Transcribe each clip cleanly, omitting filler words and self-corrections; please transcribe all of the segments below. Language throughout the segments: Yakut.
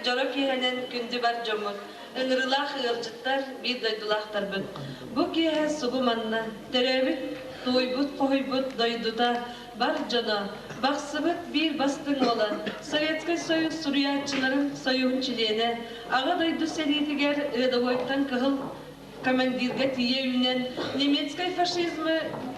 дьоро киэһэнэн күндү бар дьоммут, ыҥырыылаах ыалдьыттар, биир дойдулаахтарбыт. Бу киэһэ субу манна төрөөбүт, туойбут, хоһуйбут дойдута, бар дьоно, бахсыбыт биир бастыҥ уола, Советскай Союз суруйааччыларын союһун чилиэнэ, Аҕа дойду сэриитигэр рядовойтан кыһыл командирга тиийэ үүнэн, немецкэй фашизмы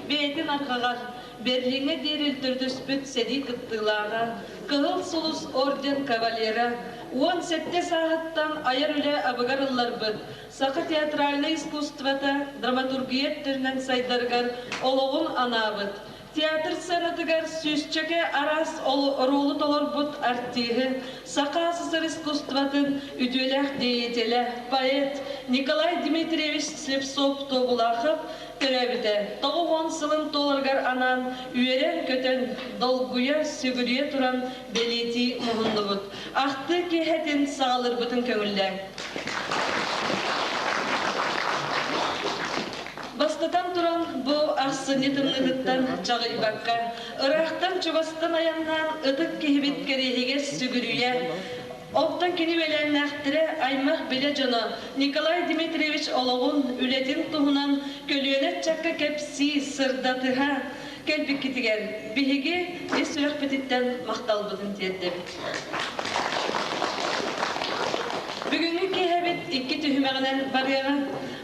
бэйэтин арҕаҕар Берлиҥҥэ диэри өлтөрдөспүт сэрии кыттыылааҕа, Кыһыл Сулус орден кавалера, 17 сааһыттан айар үлэ абыгар ылларбыт, саха театральнай искусствота драматургия өттүнэн сайдарыгар олоҕун анаабыт, Театр сценатыгар сүүсчэкэ араас оруолу толорбут артиһы, Саха СССР искусствотын үтүөлээх деятелэ, поэт Николай Дмитриевич Слепцов-Туобулахов төрөөбүтэ 90 сылын туоларыгар анаан үөрэн-көтөн, долгуйа, сүгүрүйэ туран бэлиэтии муһуннубут. Ахтыы киэһэтин саҕалыырбытын көҥүллээҥ. Бастатан туран, бу ахсынньы тымныытыттан чаҕыйбакка, ыраахтан-чугастан айаннаан ытык киһибит кэриэһигэр сүгүрүйэ, оттон кини үөлээннээхтэрэ аймах-билэ дьоно Николай Дмитриевич олоҕун, үлэтин туһунан көлүөнэ ыччакка кэпсии, сырдатыһа кэлбиккитигэр биһиги ис сүрэхпититтэн махталбытын тиэрдэбит. Бүгүҥҥү киэһэбит икки түһүмэҕинэн барыаҕа.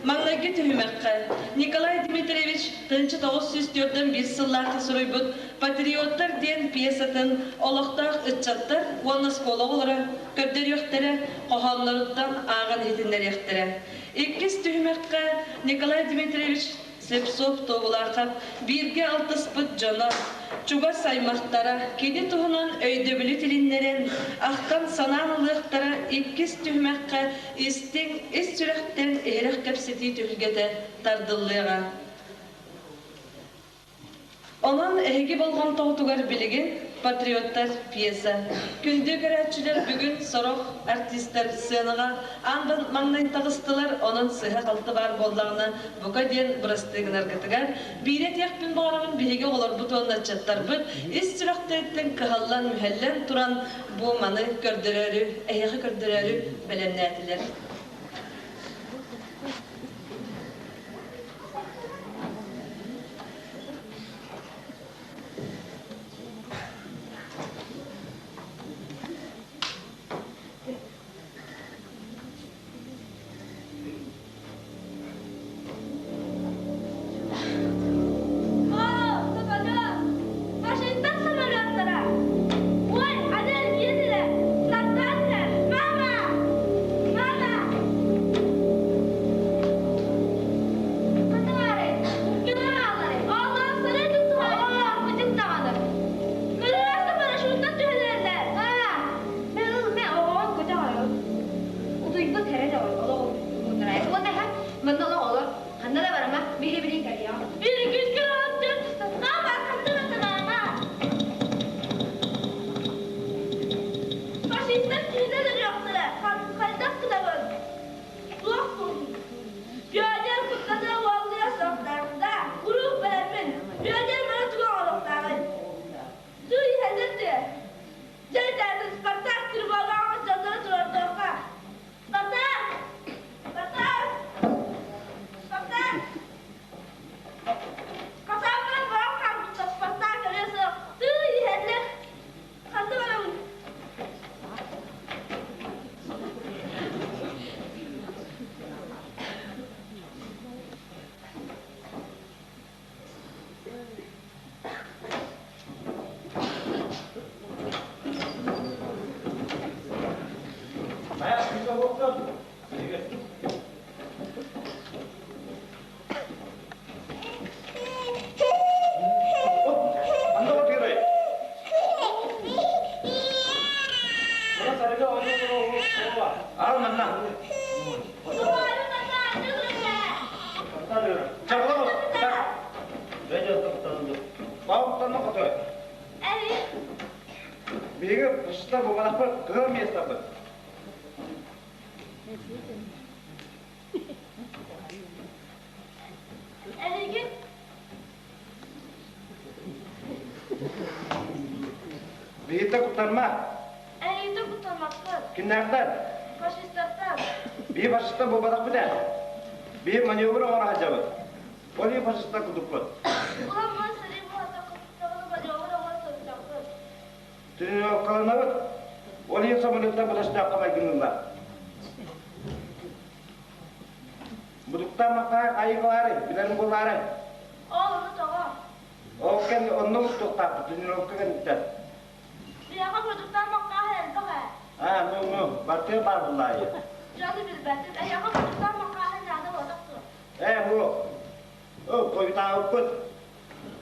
Маҥнайгы түһүмэххэ Николай Дмитриевич 1941 сыллаахха суруйбут «Патриоттар» диэн пьесатын олохтоох ыччаттар уонна оскуола оҕолоро көрдөрүөхтэрэ, хоһоонноруттан ааҕан иһитиннэриэхтэрэ. Иккис түһүмэххэ Николай Дмитриевич Слепцов-Туобулаахап бииргэ алтыспыт дьоно, чугас аймахтара кини туһунан өйдөбүлү тилиннэрэн, ахтан-санаан ылыахтара иккис түһүмэххэ истиҥ, ис сүрэхтэн иһирэх кэпсэтии түһүлгэтэ тардыллыаҕа. Онон эһиги болҕомтоҕутугар билигин «Патриоттар» пьеса. Күндү көрөөччүлэр бүгүн сорох артистар сценаҕа аан маҥнай таҕыстылар, онон сыыһа-халты баар буоллаҕына, бука диэн бырастыы гынаргытыгар биири этиэхпин баҕарабын, биһиги оҕолорбут уонна ыччаттарбыт ис сүрэхтэриттэн кыһаллан-мүһэллэн туран бу маны көрдөрөөрү, эһиэхэ көрдөрөөрү бэлэмнээтилэр. Фашистар самолеттара! Ой, аны эргийэн эрэ! Сардаан эрэ! Мама! Мама! Хатылаары, Кылаалары, Оолоох сырыы тутуһар, быдьык даҕаны. Мөлөрөөстө парашюттан түһэлэрэлэр. Аа, мэ ыл, мэ оҕоҕун көтөҕөрүн. Утуйбут эрэ да олох утуйбут. Уонна ха, манна олох олор. Ханна да барама, биһи-билин кэлиэҕим. Билигин кыраһаттан мама, ханна барда мама? Фашистар киһини өлөрүөхтэрэ, хайдах гынабын? Туох Пионер куттана уоллуйа суохтаах да, куруук бэлэммин. Пионер маны туга оҥоруохтааҕый? Туу иһэллэр дии. Дьэ итээтин Спартак тревогаҕа дьоннору туруордуохха. Спартак! Спартак! Спартак! Хасааппынан баран хаалбыттар Спартак өлө суох. Тыы иһэллэр. Ханна барабын? Биһиги пустар буолбатахпыт, кыһыл местопыт. Эһиги Биһиги куттанма. Эһиги куттаммаппыт. Кимнээхтэр? Фашистартан. Биһи фашистар буолбатахпыт ээ. Биһи маневр оҥоро сылдьабыт. Ол иһин фашистар курдукпут. Улам мас сэрии буолата кыттаҕына маневр оҥоро сылдьабыт. Тренировкаланабыт. Ол иһин самолеттар бытастаахха майгынныыллар. Будуктаах макаа хайыылаары, билэрин буолаары. Ол ону тоҕо? Ол кэннэ онно мустуохтаахпыт тренировка кэнниттэн. Биһиэхэ продуктаах маккааһын элбэх ээ. Аа, ну, ну, бартыа баар буллаайы. Дьону билбэтим. Эһиэхэ продуктаах маккааһын наада буолбатах дуо? Ээ, бу, о, хойутаабыппыт.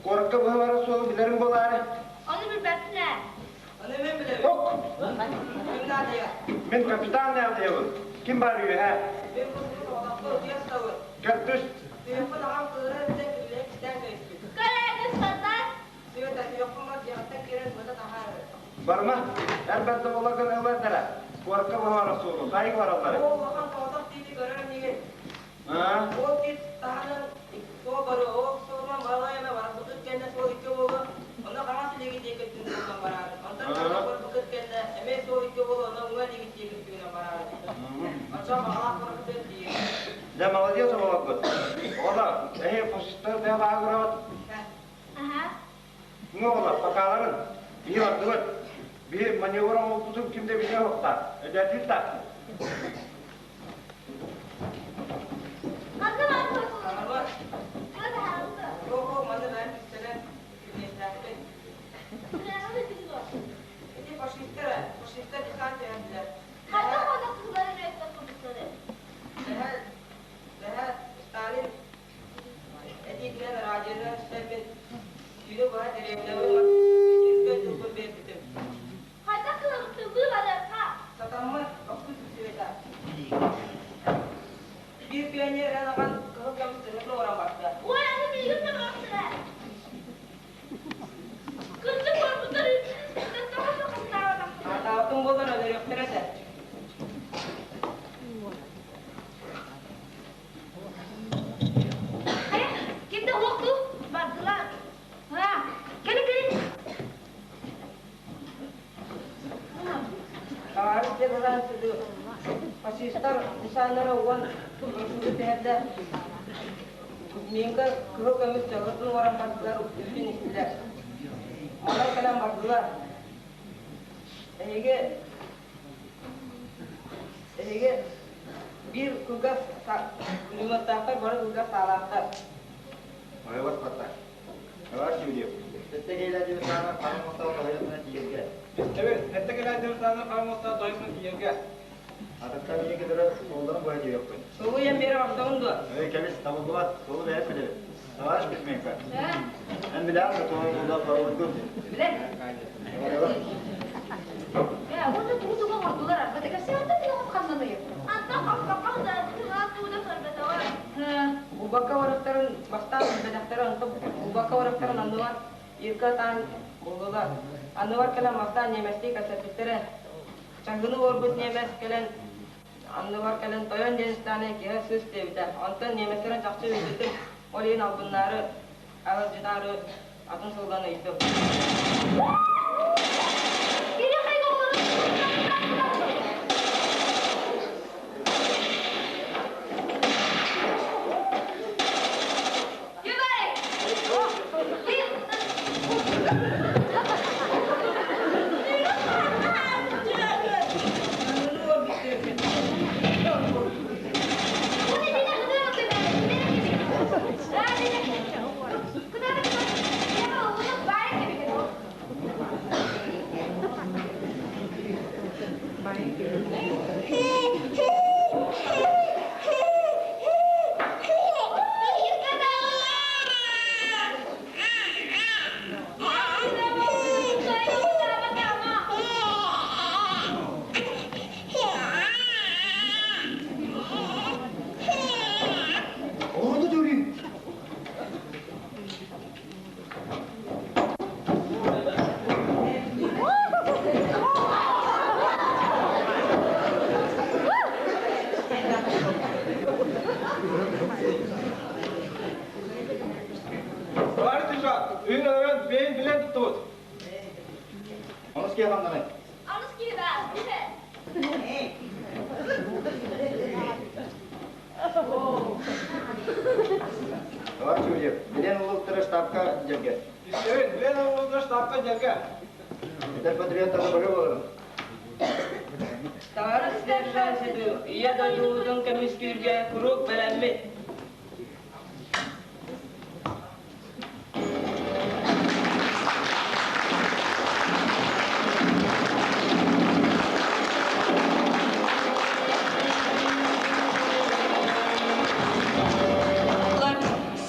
Куоракка быһа барар суолу билэрим буолаары. Ону билбэппин ээ. Ону мен билэбин. Ок! Ким наадыйа? Мин капитан наадыйабын. Ким баар үөһэ? Мин бу сылы соҕотохто утуйа сытабын. Кэл түс. Тыйыппын аҕам кыыһырар этэ кирилэһэ кистээн кэбиспит. Көрөөгүс сатаан. Света, тыйыппын бар дьиэҕиттэн киирэн быта таһаарар. Барма, эр бэрдэ буоларгын ыллардара. Куоракка быһа барар суолу, тайык бараллар. Оо, улахан соҕотох тиити көрөр инигин. Аа? Ол тиит таһынан суол барыа, ол суолунан балай эмэ барбытыт кэннэ суол икки буолуо, онно хаҥас илиигит диэки өттүн суолунан бараары. Онтон хаҥас барбыкыт кэннэ эмиэ суол икки буолуо, онно уҥа илиигит диэки өттүгүнэн бараары. Оччоҕо баҕалаах барбытыгар тиийэбит. Дьэ, молодец оҕолоргут. Оҕолор, эһи фашистар бэйэ бааһырабыт. Аха. Ну, оҕолор, покаларын. Биһи бардыбыт. Биһи маневр оҥорбутун ким да билиэ суохтаах. Өйдөөтүгүт да? Ханна баар Аҕабар, Тула таһаарбыта. Суох, манна бэйэм кистэлэҥ кирилиэстээхпин. Ити фашистар, фашистар десант түһэрдилэр. Хайдах уонна кыһылары үөттэх курдуктары? Эһэ, эһэ Сталин этиитинэн радионан истэммин, түүнү быһа дэриэбинэбин Петерскэй тылбын биэрбитим. Хайдах кылабыт тыллыы барыахха? Сатаммыт, охсус Света. Биир пионер эн аҕан кыһыл көмүс тыһыны уоран барда. Ой, аны миигин мөҕөхтөрө. Кырдьык уорбуттар үүтүн тоҕо сахастаабатахтара. Аатаабытым буоллар өлөрүөхтэрэ этэ. Хайа, ким да уох дуу? Бардылар. А, кэлин кэлин. Товарищ Деголанцеды фашистар десаннара уон брошюру түһэрдэ. Кузьменко кыһыл көмүс чаһытын уоран бардылар, үһүн истилэр. Манан кэлэн бардылар. Эһиги эһиги биир кылгас пулеметтаахтар бары кылгас саалаахтар. Ойобот батта. Товарищ Юрьев, Эттэ кэлээдин саана хараммастал тоһуйатына тиийэргэ. Эттэ кэлээдин саана хараммастал тоһуйатына тиийэргэ. Атыттан миигин кытары суолларын быһа диэхпин. Суолу ийэм биэрэ бардаҕын дуо? Эй, кэбис, табыллыбат, суолу бэйэм билэбин. Товарищ Кузьменко, эн билэҕин да туһун буолла паролгун? Билэр. Ээ, уонна тугу-тугу оҥордулар арбата кэпсээн да ханнаный? Антон хаппахха да тугу да көрбөтөҕө. Убакка барыктарын бастаан билбэтэхтэрэ, онтон убакка барыктарын анныгар Ирка атаан буллулар. Анныгар кэлэн бастаан немецтии кэпсэппиттэрэ. Чаһыны уорбут немец кэлэн анныгар кэлэн тойон диэн истэҕинэ киһи сыыс диэбитэ. Онтон немецтэрин чахчы билбитим, ол иһин албыннаары, аралдьытаары атын сылдан ыйдым. Чаһыны уорбут диэбит. Ону дөрүү. Товарищ Ильич, үйін өлөрөн бэйин билэн туттубут. Онус киһи ханнаный? Аныс киһи баар, Сааппа дьэргэ. Эдэр патриоттары бары буоларын. Табаарыс сержант Ийэ дойдубутун көмүскүүргэ куруук бэлэммит.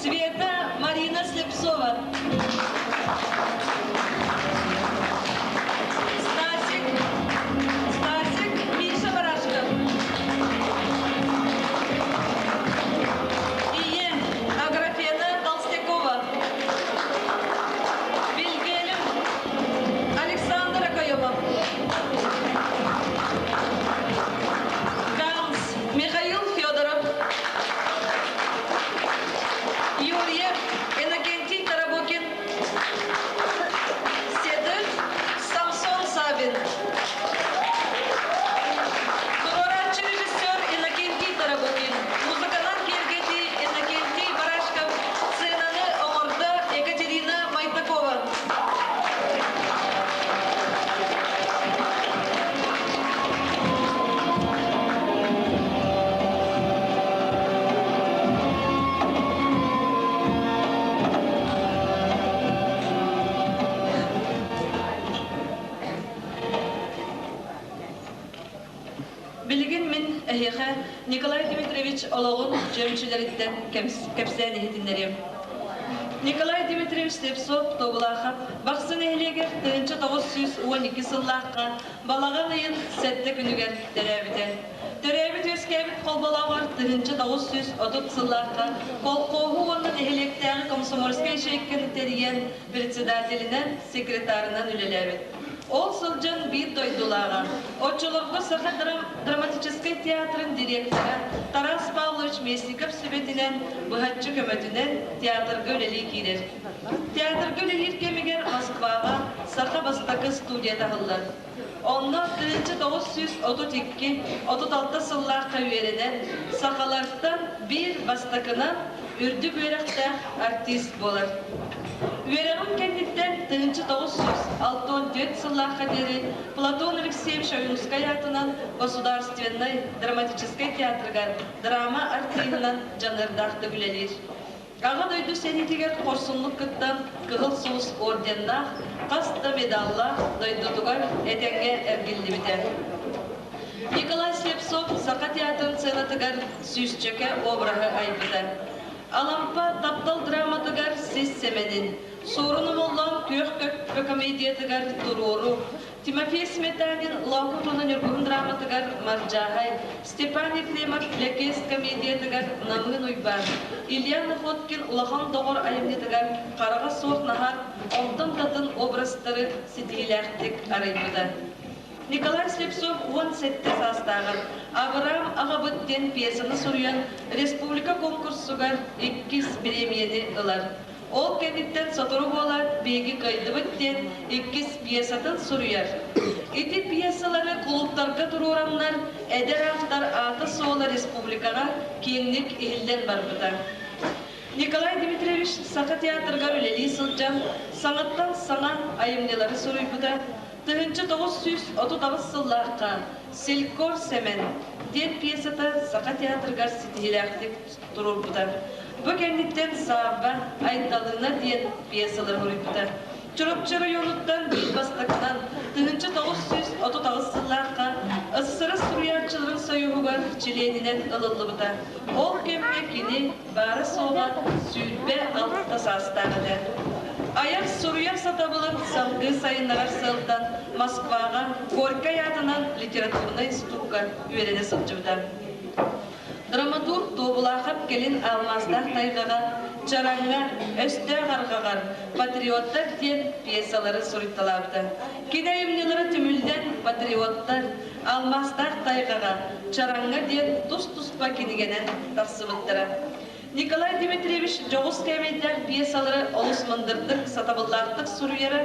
Света Марина Слепцова. Стасик, Стасик Миша Барашков. Ийэ Аграфена Толстякова. Вильгельм Александр Акаемов. Ганс Михаил Федоров. Юрьев Иннокентий Тарабукин. Седых Самсон Савин. Туруорааччы режиссер Иннокентий Тарабукин. Музыканан киэргэтии Иннокентий Барашков. Сценаны оҥордо Екатерина Майтакова. Билигин мин эһиэхэ Николай Дмитриевич олоҕун чөмчүлэриттэн кэпсээн иһитиннэриэм. Николай Дмитриевич Слепцов Тобулаахап Бахсы нэһилиэгэр 1912 сыллаахха балаҕан ыйын сэттэ күнүгэр төрөөбүтэ. Төрөөбүт-үөскээбит Холболооҕор 1930 сыллаахха колхоһу уонна нэһилиэктээҕи комсомольскай ячейканы тэрийэн председателинэн, секретарынан үлэлээбит. Ол сылдьан биир дойдулааҕа, оччолорго Саха драматическай театрын директора Тарас Павлович Местников сүбэтинэн, быһаччы көмөтүнэн театрга үлэлии киирэр. Театрга үлэлиир кэмигэр Москваҕа саха бастакы студията аһыллар. Онно 1932-36 сыллаахха үөрэнэн, сахалартан биир бастакынан үрдүк үөрэхтээх артист буолар. Үөрэҕин кэнниттэн 1964 сыллаахха диэри Платон Алексеевич Ойуунускай аатынан Государственнай драматическай театрыгар драма артыыһынан дьаныардаахтык үлэлиир. Аҕа дойду сэриитигэр хорсуннук кыттан Кыһыл Сулус орденнаах, хас да медаллаах дойдутугар этэҥҥэ эргиллибитэ. Николай Слепцов Саха театрын сценатыгар сүүсчэкэ обраһы айбыта. Алампа таптал драматыгар Сис Сэмэнин, Суорун Омоллоон Күөх көппө комедиятыгар Туруору, Тимофей Сметанин Лоокут уонна Ньургуһун драматыгар Мардьааһай, Степан Ефремов Лэкиэс комедиятыгар Намыын Уйбаан, Илья Находкин Улахан доҕор айымньытыгар Хараҕа суох Наһаар онтон да атын образтары ситиһиилээхтик арыйбыта. Николай Слепцов 17 саастааҕар «Авраам аҕабыт» диэн пьесаны суруйан республика конкурсугар иккис бириэмийэни ылар. Ол кэнниттэн сотору буолаат биһиги кыайдыбыт диэн иккис пьесатын суруйар. Ити пьесалары кулууптарга туруораннар эдэр автор аата-суола республикаҕа киэҥник иһиллэн барбыта. Николай Дмитриевич Саха театрыгар үлэлии сылдьан саҥаттан саҥа айымньылары суруйбута. 1938 сыллаахха «Селькор Сэмэн» диэн пьесата Саха театрыгар ситиһиилээхтик туруорбута. Бу кэнниттэн Савва, Айталына диэн пьесалары суруйбута. Чурапчы оройуонуттан биир бастакынан 1938 сыллаахха СССР суруйааччыларын союһугар чилиэнинэн ылыллыбыта. Ол кэмҥэ кини баара-суоҕа 26 саастаах этэ. Айар суруйар сатабылын салгыы сайыннарар сыалтан Москваҕа Горькай аатынан литературнай институкка үөрэнэ сылдьыбыта. Драматург Туобулаахап кэлин Алмаастаах тайҕаҕа, Чараҥҥа, Өстөөх арҕаҕар, Патриоттар диэн пьесалары суруйталаабыта. Кини айымньылара түмүллэн Патриоттар, Алмаастаах тайҕаҕа, Чараҥҥа диэн тус-туспа кинигэнэн тахсыбыттара. Николай Дмитриевич дьоҕус кээмэйдээх пьесалары олус мындырдык, сатабыллаахтык суруйара,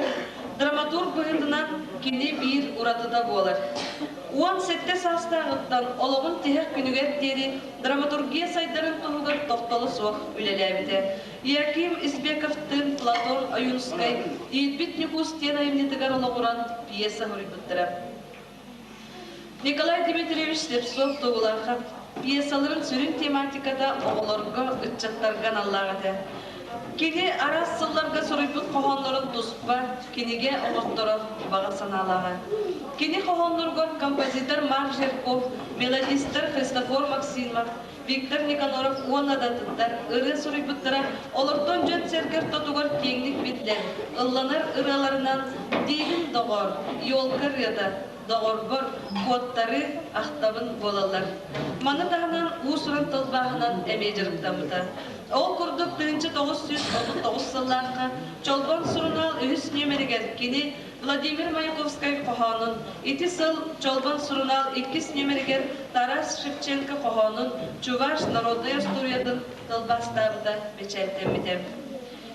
драматург быһыытынан кини биир уратыта буолар. 17 саастааҕыттан саҕаттан олоҕун тиһэх күнүгэр диэри драматургия сайдарын туһугар тохтоло суох үлэлээбитэ. Яким Избековтыын Платон Ойуунускай Иирбит Ньукуус диэн айымньытыгар олоҕуран пьеса суруйбуттара. Николай Дмитриевич Слепцов-Тугулаахап пьесаларын сүрүн тематиката оҕолорго, ыччаттарга аналлаах этэ. Кини араас сылларга суруйбут хоһооннорун туспа кинигэ оҥорторор баҕа санаалааҕа. Кини хоһоонноругар композитор Марк Жирков, мелодистар Христофор Максимов, Виктор Никаноров уонна да атыттар ырыа суруйбуттара олортон дьон-сэргэ ортотугар киэҥник биллэр, ылланар ырыаларынан «Диибин доҕоор, елка ырыата», «Доҕорбор, куоттары ахтабын» буолаллар. Маны таһынан уус-уран тылбааһынан эмиэ дьарыктаммыта. Ол курдук 1939 сыллаахха Чолбон сурунаал үһүс нүөмэригэр кини Владимир Маяковскай хоһоонун, ити сыл Чолбон сурунаал иккис нүөмэригэр Тарас Шевченко хоһоонун Чуваш народнай остуоруйатын тылбаастаабыта бэчээттэммитэ.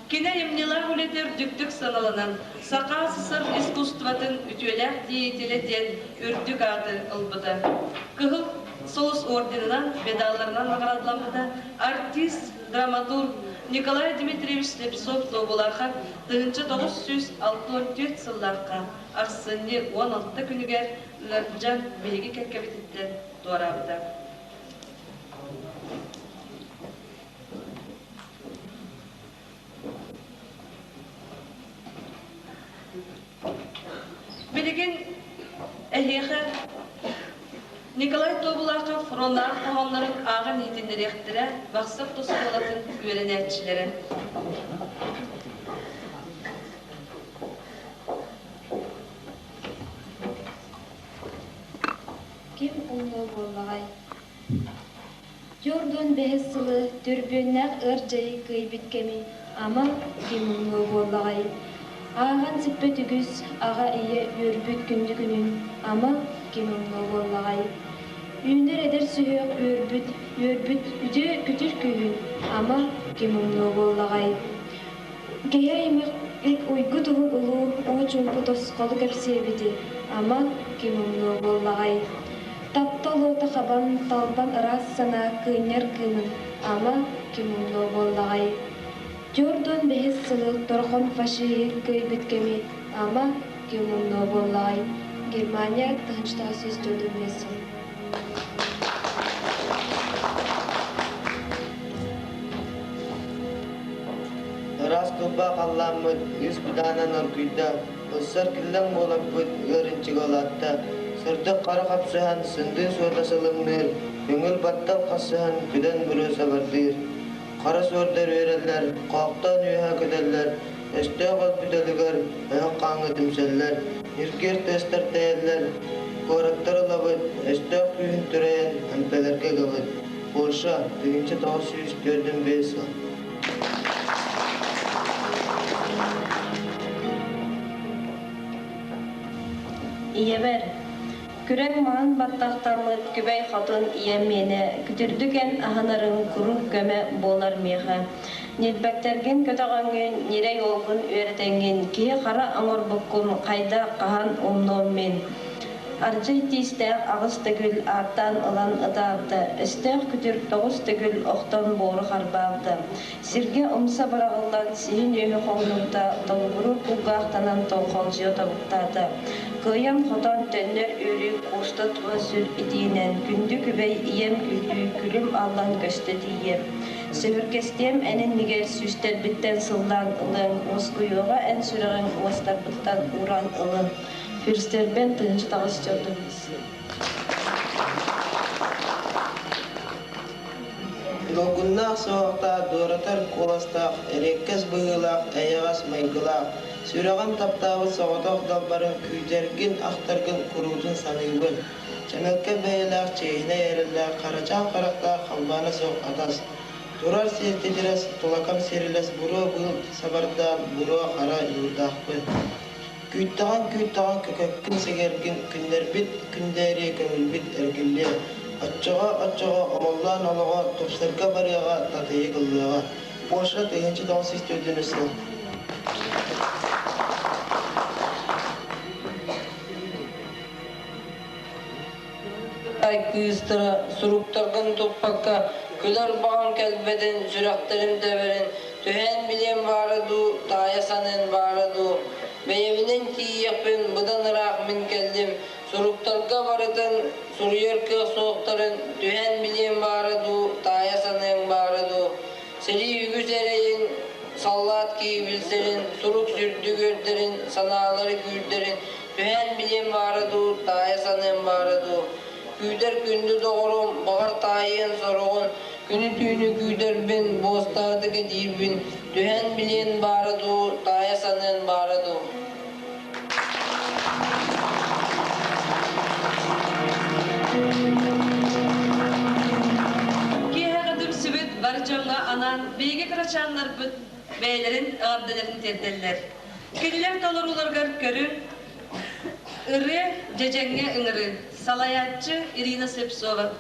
Кини айымньылаах үлэтэ үрдүктүк сыаналанан, Саха СССР искусствотын үтүөлээх деятелэ диэн үрдүк ааты ылбыта. Кыһыл Сулус орденынан, медалларынан наҕараадаламмыта, артист, драматург Николай Дмитриевич Слепцов-Туобулаахап 1964 сыллаахха ахсынньы 16 күнүгэр ыалдьан биһиги кэккэбититтэн туораабыта. Билигин эһиэхэ Николай Тобулахов фроннаах хоһооннорун ааҕан иһитиннэриэхтэрэ Бахсыр оскуолатын үөрэнээччилэрэ. Ким умнуо буоллаҕай? Дьордуон бэһис сылы түрбүөннээх ыар дьайы кыайбыт кэми ама ким умнуо буоллаҕай? Ааҕан сиппэт үгүс аҕа-ийэ үөрбүт күндү күнүн ама ким умнуо буоллаҕай? Үүнэр эдэр сүһүөх үөрбүт, үөрбүт үтүө күтүр күүһүн ама ким умнуо буоллаҕай? Киһи аймах уйгу туһун улуу уу чуумпу тосхолу кэпсиэбити, ама, ким умнуо буоллаҕай? Таптал уота хабан, талбан ыраас санаа кыынньар кыымын, ама, ким умнуо буоллаҕай? Дьордуон бэһис сылы торхон фашиһы кыайбыт кэми, ама, ким умнуо буоллаҕай? Германия 1945 сыл. Ыраас кылбаа халлааммыт үс быдаанан оргуйда, ылсар киллэҥ буоларбыт ыар ынчыга улаатта, сырдык хара хапсыһан сындыы суота сылыҥныыр, көҥүл баттал хасыһан күдэн буруо сабардыыр. Хара суордар үөрэллэр, хоохтоон үөһэ көтөллөр, өстөөх өлбүт өлүгэр өһөх хааҥҥа түмсэллэр, ньиргиэр тыастар тэйэллэр, куораттар ылабыт, өстөөх күүһүн түрэйэн эмпэлэргэ ыгабыт. Польша, 1945 сыл. Ийэбэр, күрэҥ маҥан баттахтаммыт күбэй хотун ийэм миэнэ, күтүрдүк эн аһынарыҥ куруук көмө буолар миэхэ. Ньилбэктэргин көтөҕөҥҥүн, ньирэй уолгун үөрэтэҥҥин, киһи хара оҥорбуккун хайдах хаһан умнуом мин. Ардьай тиистээх аҕыс төгүл ааттаан ылан ытаабыта, өстөөх күтүр тоҕус төгүл охтон буору харбаабыта. Сиргэ умса быраҕыллан сиһин үөһэ хоһунубута, толугуруур кулгаахтанан тоҥхолдьуйа тобуктаата. Кыайан-хотон төннөр үөрүү кууста тула сүр итиинэн, күндү күбэй ийэм күүтүү күлүм аллан көстө тиийиэм. Сөһүргэстиэм эн иннигэр сүүстэрбиттэн сыллаан ылыаҥ, уоскуйуоҕа эн сүрэҕиҥ уостарбыттан ууран ылын. Фюрстербен тыһыынча чордобис. Долгуннаах суһуохтаах, дуоратар куоластаах, эриэккэс быһыылаах, эйэҕэс майгылаах, сүрэҕим таптаабыт соҕотох далбарын күүтэргин, ахтаргын куруутун саныыбын. Чэмэлкэй бэйэлээх, чиэһинэй эрэллээх, харачаан харахтаах халбаана суох атас. Турар сир титирэс, тулакам сирилэс буруо быыл сабардаан, буруо хара ньуурдаахпын. Күүттэҕиҥ, күүттэҕиҥ көкөккүн сэгэргин, күннэрбит күндээриэ, көҥүлбүт эргиллиэ. Оччоҕо, оччоҕо омоллоон олоҕо тупсарга барыаҕа, татыйык ыллыаҕа. Польша 1904 сыл. Баатаҕай кыыстара суруктаргын туппакка күлэр баҕам кэлбэтин, сүрэхтэрим тэбэрин түһээн билиэм баара дуу, таайа саныан баара дуу. Бэйэбинэн тиийиэхпин быдан ыраах мин кэллим, суруктарга барытын суруйар кыах суохтарын түһээн билиэм баара дуу, таайа саныаҥ баара дуу. Сэрии үгүс эрэйин, саллаат киһи билсэрин, сурук сүрдүк үөрдэрин, санаалары күүрдэрин түһээн билиэм баара дуу, таайа саныам баара дуу. Күүтэр күндү доҕорум, баҕар таайыан сороҕун, күнү-түүнү күүтэрбин, буостаатык этиирбин, түһээн билиэн баара дуу, таайа саныан баара дуу. Киэһэҕэ түмсүбүт бар дьоҥҥо анаан биһиги кырачааннарбыт бэйэлэрин эҕэрдэлэрин тиэрдэллэр. Кинилэр толорууларыгар көрүҥ, ырыа, дьэдьэҥҥэ ыҥырыы. Салайааччы Ирина Слепцова.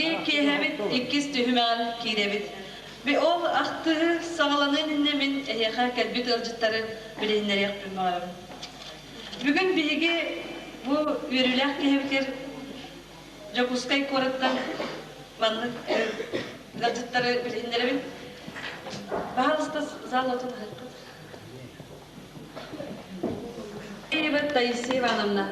Биһиги киэһэбит иккис түһүмэҕэр киирэбит. Би ол ахтыы саҕаланыан иннинэ мин эһиэхэ кэлбит ыалдьыттары билиһиннэриэхпин баҕарабын. Бүгүн биһиги бу үөрүүлээх киэһэбитигэр Дьокуускай куораттан маннык ыалдьыттары билиһиннэрэбин. Баһаалыста зал отун аһыаххыт. Таисия Ивановна.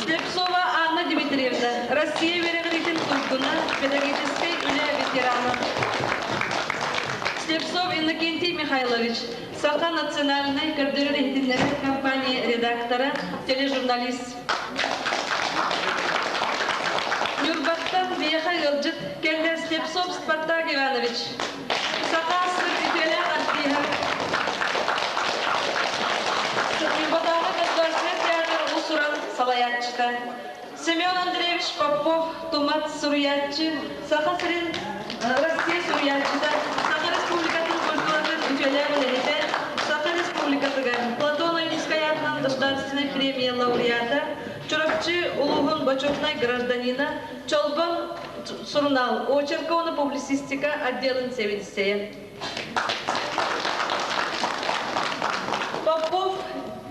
Слепцова Анна Дмитриевна, Россия үөрэҕириитин туйгуна, педагогическай үлэ ветерана. Слепцов Иннокентий Михайлович, Саха национальнай көрдөрөр-иһитиннэрэр компания редактора, тележурналист. Ньурбаттан биһиэхэ ыалдьыт кэллэ Слепцов Спартак Иванович, Саха сыр үтүөлээх артыыһа. Ньурбатааҕы государственнай театр уус-уран салайааччыта. Семен Андреевич Попов, Тумат суруйааччы, Саха сирин Россия суруйааччыта, Саха Республикатын культуратын үтүөлээх үлэһитэ, Саха Республикатыгар Платон Ойуунускай аатынан государственнай премия лауреата, Чурапчы улууһун бочуотунай гражданина, Чолбон сурунаал очерка уонна публицистика отделын сэбиэдиссэйэ. Попов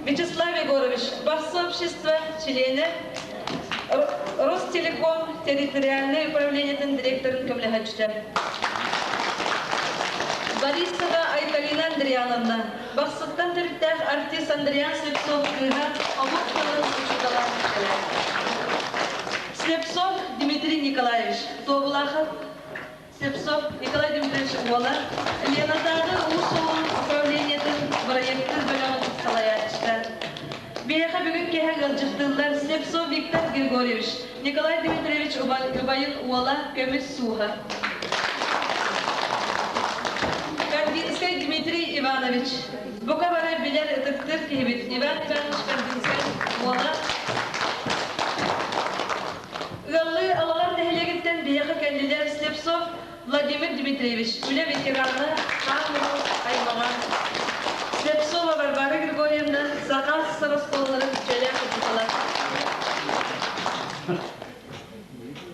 Вячеслав Егорович, Бахсы общество чилиэнэ, Ростелеком территориальнай управлениетын директорын көмөлөһөөччүтэ. Борисова Айталина Андриановна, Бахсыттан төрүттээх артист Андриан Слепцов кыыһа, омук тылын учуутала. Слепцов Дмитрий Николаевич, Туобулаахов Слепцов Николай Дмитриевич уола, Ленатааҕы уус-уурун управлениетын бырайыактыыр бөлөҕүн салайааччыта. Биһиэхэ бүгүн киэһэ ыалдьыттыыллар Слепцов Виктор Григорьевич, Николай Дмитриевич убайын уола Көмүс Сууһа. Кандинскай Дмитрий Иванович, бука бары билэр ытыктыыр киһибит Иван Иванович Кандинскай уола Ыаллыы Алаҕар нэһилиэгиттэн биһиэхэ кэллилэр Слепцов Владимир Дмитриевич, үлэ ветерана, хаан уруу аймаҕа. Слепцова Варвара Григорьевна, Саха СССР оскуолаларын үтүөлээх учуутала.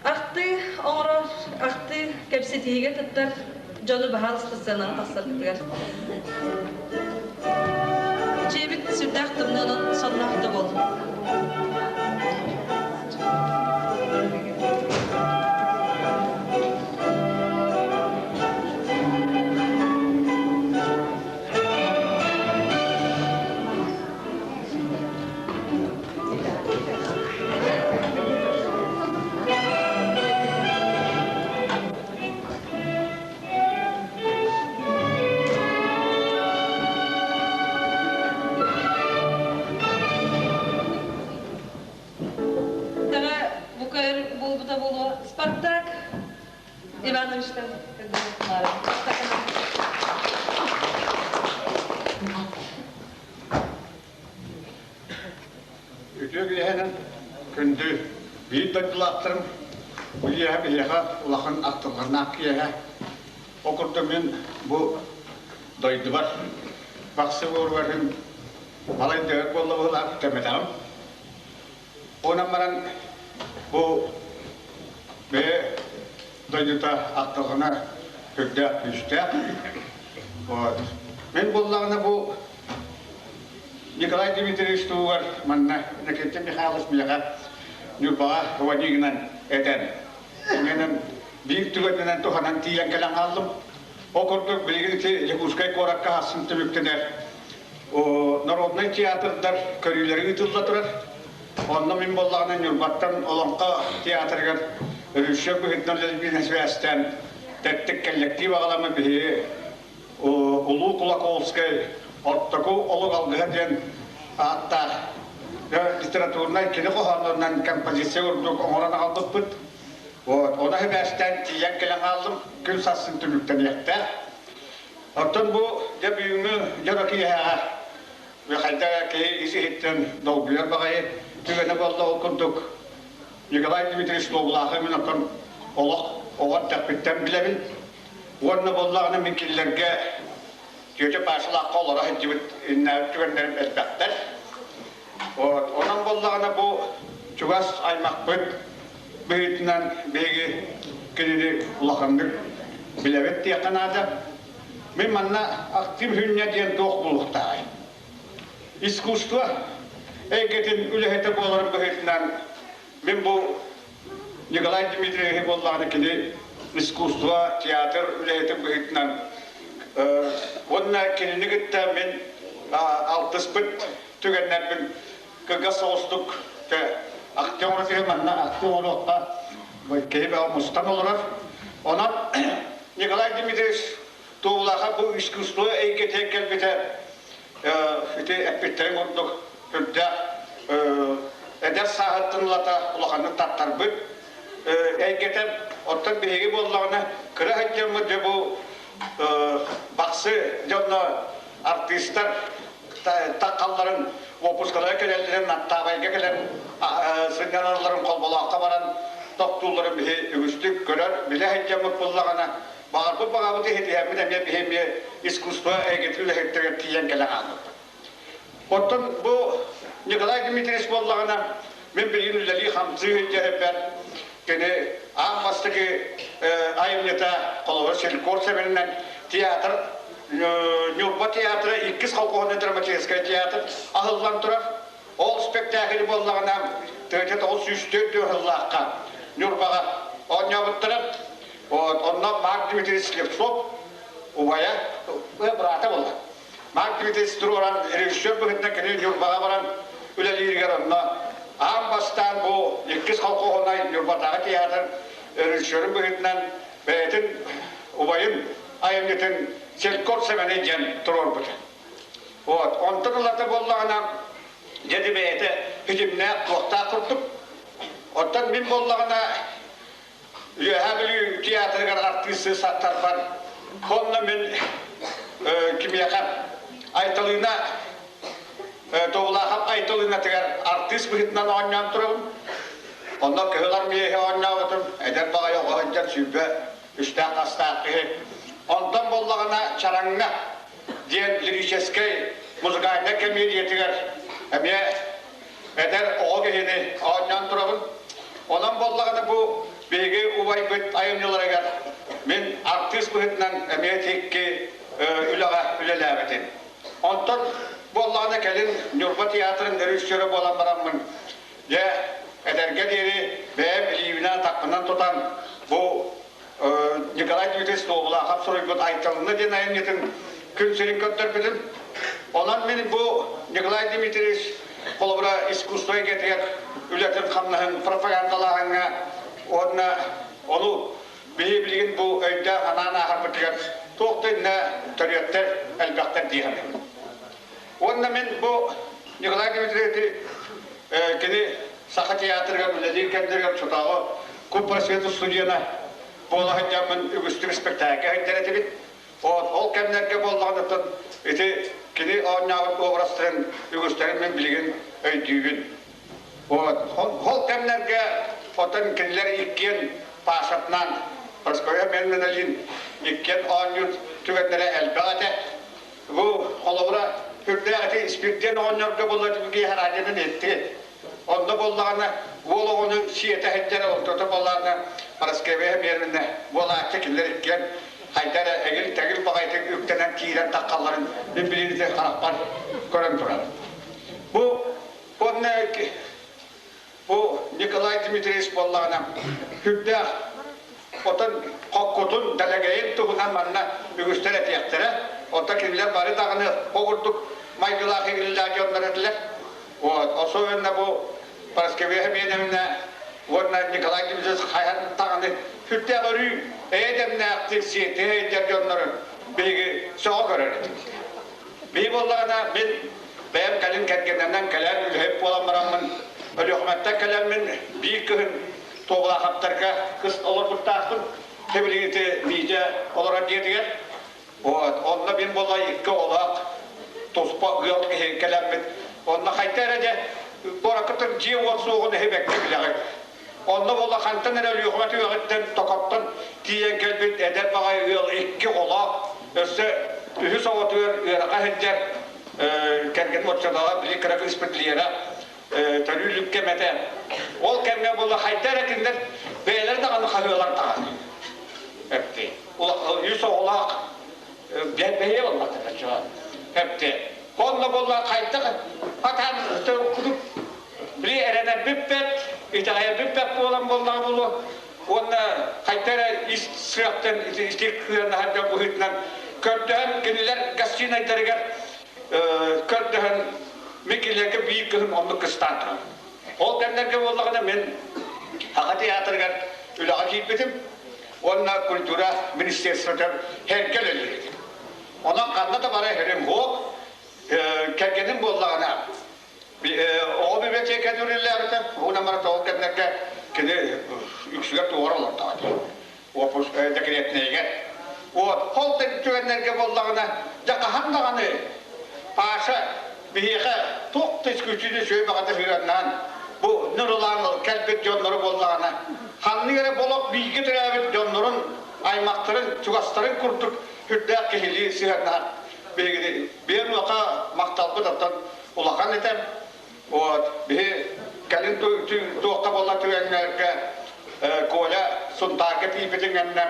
Ахтыы оҥорор, ахтыы кэпсэтиигэ кыттар дьону баһаалыста сыанаҕа тахсаргытыгар. Дьиэбит сүрдээх тымныынан сонноох да буоллун. Тэҕэ бука өр буолбута буолуо Спартак Ивановичтан Үтүө киэһэнэн күндү биир дойдулаахтарым, бу киэһэ биһиэхэ улахан ахтылҕаннаах киэһэ. Ол курдук мин бу дойдубар Бахсы буоругар балай да өр буолла быһыылаах кэмэтэҕим. Онон баран бу бэйэ дойдута ахтылҕана үрдээх күүстээх. Вот. Мин буоллаҕына бу Николай Дмитриевич туһугар манна Иннокентий Михайлович миэхэ Ньурбаҕа Вадигынан этэн, иннинэн биир түгэнинэн туһанан тиийэн кэлэн хааллым. Ол курдук билигин ити Якутскай куоракка ахсын түмүктэнэр народнай театрдар көрүүлэри ыытылла турар. Онно мин буоллаҕына Ньурбаттан Олоҥхо театрыгар режиссер быһыытынан үлэлиирбинэн сибээстээн тэттик коллектив аҕаламмын биһиги Улуу Кулаковскай Ортоку олук алгыһа диэн ааттаах литературнай кини хоһооннорунан композиция курдук оҥорон аҕалбыппыт. Вот, ону сибээстээн тиийэн кэлэн хааллым, күн сарсын түмүктэниэхтээх. Оттон бу дьэ бүгүҥҥү дьоро киэһэҕэ хайда киһи ис-иһиттэн долгуйар баҕайы түгэнэ буолла ол курдук Николай Дмитриевич Лобулаахы мин оттон олох оҕо эрдэхпиттэн билэбин. Уонна буоллаҕына мин кинилэргэ тетя Пашалаахха олоро сылдьыбыт иннээбит түгэннэрим элбэхтэр. Онон буоллаҕына бу чугас аймахпыт быһыытынан биһиги кинини улаханнык билэбит диэххэ наада. Мин манна актив хүнньэ диэн туох буолуохтааҕый? Искусство эйгэтин үлэһитэ буоларым быһыытынан мин бу Николай Дмитриевич буоллаҕына кини искусство, театр үлэһитин быһыытынан уонна кинини кытта мин алтыспыт түгэннэрбин кылгас соҕустук ахтыы оҥоро манна ахтыы оҥоруохха киһи бөҕө мустан олорор. Онон Николай Дмитриевич Туолаха бу искусство эйгэтигэр кэлбитэ ити эппиттэрин курдук үрдээх эдэр сааһыттан ылата улаханнык таттарбыт эйгэтэ. Оттон биһиги буоллаҕына кыра сылдьаммыт дьэ бу бахсы дьонно артыыстар таххалларын уоппускалара кэлэллэрин Наттаабайга кэлэн сынньаналларын холболооххо баран тохтуулларын биһи үгүстүк көрөр билэ сылдьаммыт буоллаҕына баҕарбыт баҕабыт иһитиһэммит эмиэ биһи эмиэ искусство эйгэтин үлэһиттэригэр тиийэн кэлэн хаалбыппыт. Оттон бу Николай Дмитриевич буоллаҕына мин билигин үлэлии-хамсыы сылдьар кини аан бастакы айымньыта холобур селькор сэбининэн театр Ньурба театра иккис колхоһунай драматическай театр аһыллан турар. Ол спектакль буоллаҕына 1904 сыллаахха Ньурбаҕа оонньообуттара. Вот, онно Марк Дмитриевич Слепцов убайа, быраата буолла. Марк Дмитриевич туруоран режиссер быһыытынан кини Ньурбаҕа баран үлэлииригэр онно аан бастаан бу иккис колхоһунай Ньурбатааҕы театр режиссерун быһыытынан бэйэтин убайын айымньытын селькор Сэмэни диэн туруорбута. Вот, онтон ылата буоллаҕына дьэди бэйэтэ ситимнээх туохтаах курдук. Оттон мин буоллаҕына Үөһээ Бүлүү театрыгар артыысы саттарбар онно мин кимиэхэ Айталыына Тобулаахап Айталыынатыгар артыыс быһыытынан оонньоон турабын. Онно Кыһыл Армия оонньообутум, эдэр баҕайы оҕо сылдьан 23-тээх хастаах киһи. Онтон буоллаҕына Чараҥҥа диэн лирическэй музыкальнай кэмиэдийэтигэр эмиэ эдэр оҕо киһини оонньоон турабын. Онон буоллаҕына бу биһиги убайбыт айымньыларыгар мин артыыс быһыытынан эмиэ икки үлэҕэ үлэлээбитим. Онтон буоллаҕына кэлин Ньурба театрын режиссера буолан бараммын, дьэ, эдэргэ диэри бэйэм илиибинэн-атахпынан тутан бу Николай Дмитриевич Туобулаахап суруйбут Айталына диэн айымньытын күн сирин көрдөрбүтүм. Онон мин бу Николай Дмитриевич холобура искусство эйгэтигэр үлэтин-хамнаһын пропагандалааһыҥҥа уонна ону биһи билигин бу өйдөөх анаан ааһарбытыгар туох да иннэ төрүөттэр элбэхтэр дии саныыбын. Уонна мин бу Николай Дмитриевич кини Саха театрыгар үлэлиир кэмнэригэр Чотооҕу Купросвет студияна буола сылдьаммын үгүстүк спектакль сылдьар этибит. Ол кэмнэргэ буоллаҕына ити кини оонньообут образтарын үгүстэрин мин билигин өйдүүбүн. Вот. Ол кэмнэргэ оттон кинилэр иккиэн Пашатынан, Прасковья Менменалин иккиэн оонньуур түгэннэрэ элбэх этэ. Бу холобура үрдээх ити Испирдиэн оҕонньорго буолла киһи радионан иһиттигит. Онно буоллаҕына уол оҕону сиэтэ сылдьар ортото буоллаҕына Параскевия Миэрминэ буолааччы кинилэр иккиэн хайда эрэ эгил-тэгил баҕайытык үктэнэн киирэн таххалларын мин билигин харахпар көрөн турар. Бу уонна бу Николай Дмитриевич буоллаҕына сүрдээх отон хоккутун, дэлэгэйин туһунан манна үгүстэр этиэхтэрэ. Оттон кинилэр бары даҕаны бу курдук майгылаах игирилээх дьоннор этилэр. Вот, особенно бу Параскевия Семеновна уонна Николай Дмитриевич хайан даҕаны сүрдээх өрүү эйэ-дэмнээхтик сиэтиһэ илдьэр дьоннорун биһиги сөҕө көрөр этибит. Биһи буоллаҕына мин бэйэм кэлин кэргэннэнэн кэлэн үлэһит буолан бараммын Өлүөхүмэттэн кэлэммин биир кыһын Туобулаахаптарга кыс олорбуттаахпын. Тэбилигин ити Миитэ олорор дьиэтигэр. Вот, онно мин буолла икки оҕолоох туспа ыал киһи кэлэммит. Онно хайта эрэ дьэ куоракка дьиэ-уот суоҕун эһи бэккэ билэҕит. Онно буолла хантан эрэ Өлүөхүмэ түгэҕиттэн Токоттон тиийэн кэлбит эдэр баҕайы ыал икки оҕолоох, өссө үһүс оҕотугар ыарахан сылдьар кэргэним оччотооҕу били кыра кыыспыт Лера. Төрүүлүк кэм этэ. Ол кэмҥэ буолла хайда эрэ кинилэр бэйэлэрэ даҕаны хаһыалар даҕаны. Эпти. Үс оҕолоох бэйэ боллахтара чуо. Эпти. Онно буолла хайдах атаан кудук били эрэнэрбиппэт, итэҕэйэрбиппэт буолан буоллаҕа буолуо. Уонна хайда эрэ ис сыахтан ити кыаннаһар дьон быһыытынан көрдөһөн кинилэр гостинайдарыгар көрдөһөн мин кинилэргэ биир кыһын оннук кыстаан туран. Ол кэмнэргэ буоллаҕына мин Саха театрыгар үлэҕэ киирбитим уонна культура министерствотыгар һэргэ үлэлиир этим. Онон ханна да бара иһэрим суох, кэргэним буоллаҕына оҕо библиотекатын үлэлээбитэ, уонна барыта ол кэмнэргэ кини үксүгэр туора олордоҕо дии. Уоппус декретнэйигэр. Вот, ол түгэннэргэ буоллаҕына, дьэ хаһан даҕаны Паша биһиэхэ туох да исключение үчүгэй баҕата сыһыаннаан бу нырылаан кэлбит дьоннору буоллаҕына, ханнык эрэ болок бииргэ төрөөбүт дьоннорун, аймахтарын, чугастарын курдук үрдээх киһилии сыһыаннаһар биһигини биир уоха махталбыт оттон улахан этэ. Вот, биһи кэлин туохха буолла түгэннэргэ Коля Сунтаарга тиийбитин кэннэ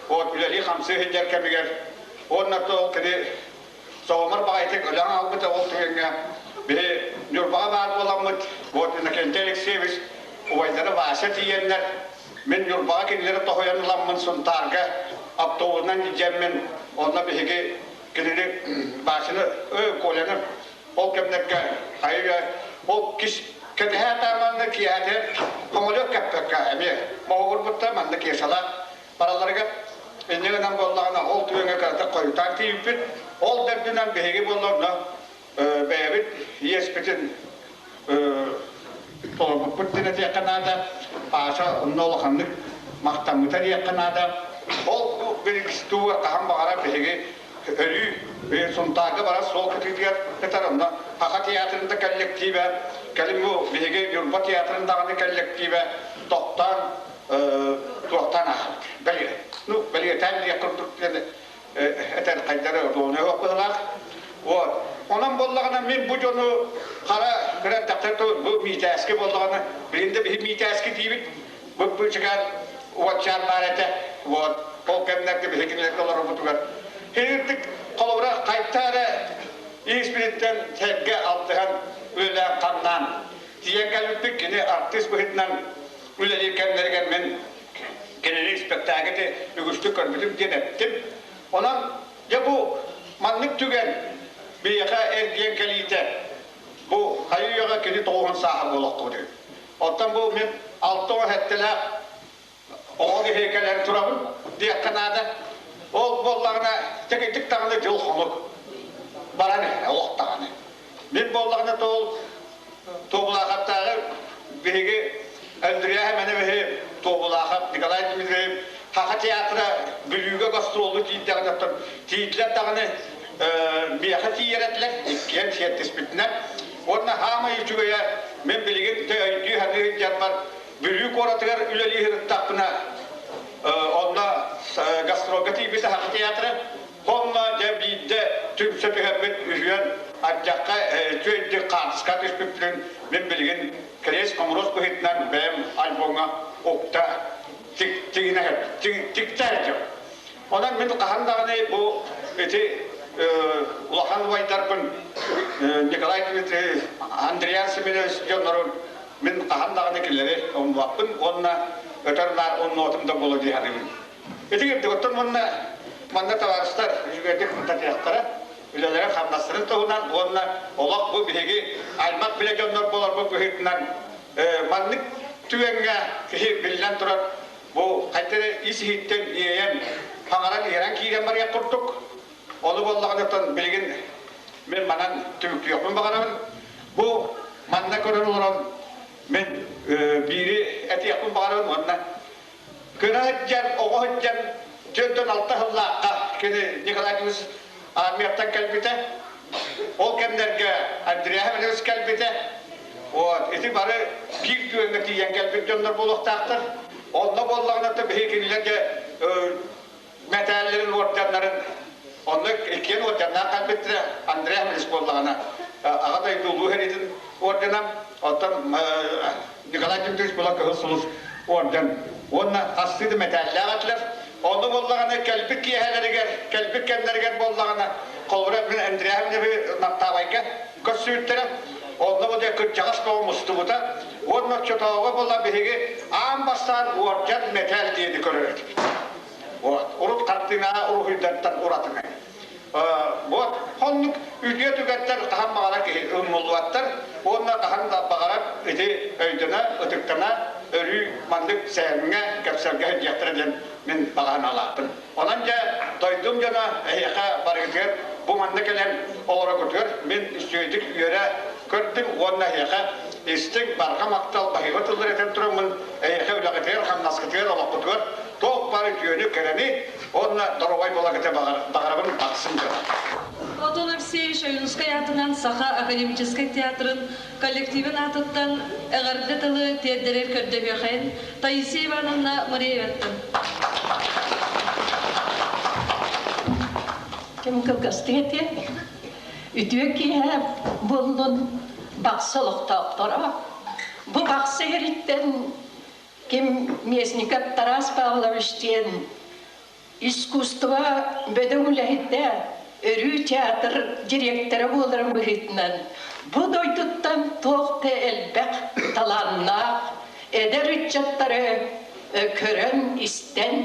вот үлэлии-хамсыы сылдьар кэмигэр уонна ол кини соҕомор баҕайытык өлөн хаалбыта ол түгэҥҥэ биһи Ньурбаҕа баар буоламмыт вот Иннокентий Алексеевич убайдара Вася тиийэннэр мин Ньурбаҕа кинилэри тоһуйан ыламмын Сунтаарга автобуһунан илдьэммин онно биһиги кинини Васяны Коляны ол кэмнэргэ хайа ол кис кэтэһэ тааманна киэһэтигэр самолет кэппэккэ эмиэ моһугурбуттар манна кешалаах баралларыгар инньэ гынан буоллаҕына ол түгэҥҥэ кыратык хойутаан тиийбиппит ол дэрдинэн биһиги буолла бэйэбит иэспитин толорбуппут диэн этиэххэ наада Паша онно улаханнык махтаммыта диэххэ наада ол билигистууга хаһан баҕарар биһиги өрүү Сунтаарга барар суол кытыытыгар кытар онно Саха театрын да коллективэ кэлин бу биһиги Ньурба театрын даҕаны коллективэ тохтоон туохтаан ааһабыт бэлиэ ну бэлиэтээн диэх курдук этэр хайдары удобнай быһылаах вот онон буоллаҕына мин бу дьону хара кыра тахтар бу миитээски буоллаҕына билин да биһи миитээски диибит бу быычыкаан уотчаан баар этэ вот ол кэмнэргэ биһи кинилэргэ олорбутугар Хирдик холобура хайта эрэ испириттэн сэргэ алтыһан үлэлээн хамнаан тиийэн кэлбиппит кини артыыс быһыытынан үлэлиир кэмнэригэр мин кинини спектакльты үгүстүк көрбүтүм диэн эттим. Онон дьэ бу маннык түгэн биһиэхэ эргийэн кэлиитэ бу хайы-үйэҕэ кини тоҕуһун сааһа буолуохтугу. Оттон бу мин 67-лээх оҕо киһи кэлэн турабын диэххэ наада. Ол буоллаҕына тэкитик даҕаны дьыл хонук баран олох даҕаны. Мин буоллаҕына тоол Туобулаахаптааҕы биһиги Андреа Хэмэнэбиһи Туобулаахап Николай Дмитриев Саха театра Бүлүүгэ гастролу тиийдэҕинэ тиийдилэр даҕаны миэхэ тиийэр этилэр иккиэн сиэттиспитинэн уонна хаамай үчүгэйэ мин билигин өйдүү саныы сылдьарбар Бүлүү куоратыгар үлэлии сырыттахпына, онно гастролга тиийбит Саха театра, онно дьэ биирдэ түмсэ түһэммит үһүөн ардьахха үчүгэйдик хаартыска түспүппүтүн мин билигин крест хомуруос быһыытынан бэйэм альбомҥа укта тиктэ сылдьабын. Онон мин хаһан даҕаны бу ити улахан убайдарбын Николай Дмитриевич, Андриан Семенович дьоннорун мин хаһан даҕаны кинилэри умнубаппын уонна өтөр-наар умнуотум да буолуо дии саныыбын. Ити курдук оттон уонна манна табаарыстар үчүгэйдик ытатыахтара, үлэлэрин хамнастарын туһунан уонна олох бу биһиги аймах билэ дьоннор буоларбыт быһыытынан маннык түгэҥҥэ киһи биллэн турар Бу хайда эрэ ис-иһиттэн иэйэн, хаҥаран иһэрэн киирэн барыах курдук. Ону буоллаҕына билигин мин манан түмүктүөхпүн баҕарабын. Бу манна көрөн олорон мин биири этиэхпин баҕарабын уонна кыра сылдьан, оҕо сылдьан 46 сыллаахха кини Николай Ильич армияттан кэлбитэ. Ол кэмнэргэ Андрей Иванович кэлбитэ. Вот, ити бары биир түгэҥҥэ тиийэн кэлбит дьоннор буолуохтаахтар. Онно буоллаҕына биһиги кинилэргэ мэтээллэрин, уордьаннарын онно иккиэн уордьаннаах кэлбиттэрэ. Андрей Иванович буоллаҕына Аҕа дойду Улуу сэриитин ордена. Оттон Николай Дмитриевич була Кыһыл Сулус орден уонна хастыы да мэтээллээх этилэр. Онно буоллаҕына кэлбит киэһэлэригэр, кэлбит кэмнэригэр буоллаҕына, холобура мин Андреа Наптаабайга көрсүбүттэрэ. Онно бу дьэ кырдьаҕас бөҕө мустубута. Уонна оччотооҕу буолла биһиги аан бастаан уордьан мэтээл диэни көрөр этибит. Вот. Урут хартыынаҕа уруһуйдартан уратыны. Вот хоннук үтүө түгэттэр хаһан баҕарар киһи умнуллубаттар уонна хаһан да баҕарар ити өйдөнө, ытыктана, өрүү маннык сэһэҥҥэ, кэпсэлгэ сылдьыахтара диэн мин баҕа санаалаахпын. Онон дьэ дойдум дьоно эһиэхэ барыгытыгар бу манна кэлэн олорогутугар мин үчүгэйдик үөрэ көрдүм уонна эһиэхэ истиҥ барҕа махтал баһыыба тыллар этэн тураммын эһиэхэ үлэҕитигэр, хамнаскытыгар, олоххутугар туох баар үтүөнү, кэрэни уонна доруобай буоларгытыгар баҕарабын бахсым дьоно. Платон Алексеевич Ойуунускай аатынан Саха академическай театрын коллективын аатыттан эҕэрдэ тылы тиэрдэрэр көрдөһүөхэйин Таисия Ивановна Мырееваттан. Ким кылгастык этиэ? Үтүө киэһэ буоллун Бахсы олохтоохторо. Бу Бахсы иһириттэн ким Местников Тарас Павлович диэн Искусство бөдөҥ үлэһитэ, өрүү театр директора буоларын быһыытынан, бу дойдуттан туох да элбэх талааннаах эдэр ыччаттары көрөн-истэн,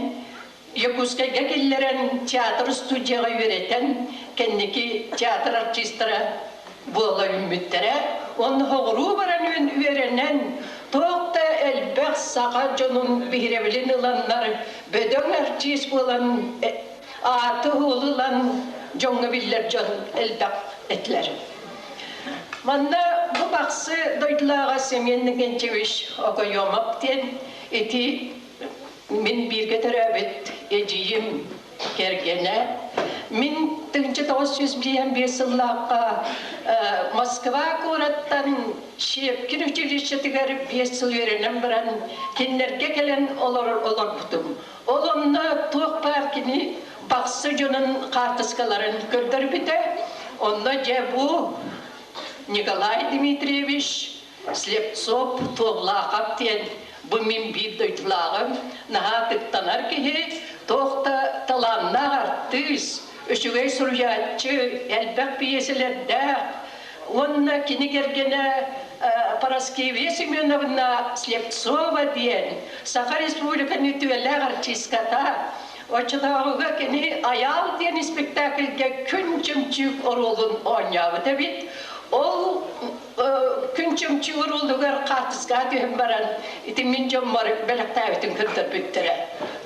Якутскайга киллэрэн театр студияҕа үөрэтэн, кэнники театр артистара буола үүммүттэрэ. Онно соҕуруу баран үөрэнэн, туох да элбэх саха дьонун биһирэбилин ыланнар, бөдөҥ артист буолан ааты ылан дьоҥҥо биллэр дьон элбэх этилэр. Манна бу Бахсы дойдулааҕа Семен Никентьевич Окоемов диэн ити мин бииргэ төрөөбүт эдьиийим кэргэнэ. Мин 1955 сыллаахха Москва куораттан Щепкин училищетыгар 5 сыл үөрэнэн баран кинилэргэ кэлэн олорор олорбутум. Ол онно туох баар кини Бахсы дьонун хаартыскаларын көрдөрбүтэ. Онно дьэ бу Николай Дмитриевич Слепцов Туоллаахап диэн бу мин биир дойдулааҕым, наһаа ытыктанар киһи, туох да талааннаах артыыс, үчүгэй суруйааччы, элбэх пьесэлэрдээх уонна кини кэргэнэ Параскевия Семеновна Слепцова диэн Саха Республикатын үтүөлээх артистката. Оччотооҕуга кини Айаал диэн испэктээкилгэ күн чөмчүүк оруолун оонньообут эбит. Ол күн чөмчүүк оруолугар хаартыскаҕа түһэн баран ити мин дьоммор бэлэхтээбитин көрдөрбүттэрэ.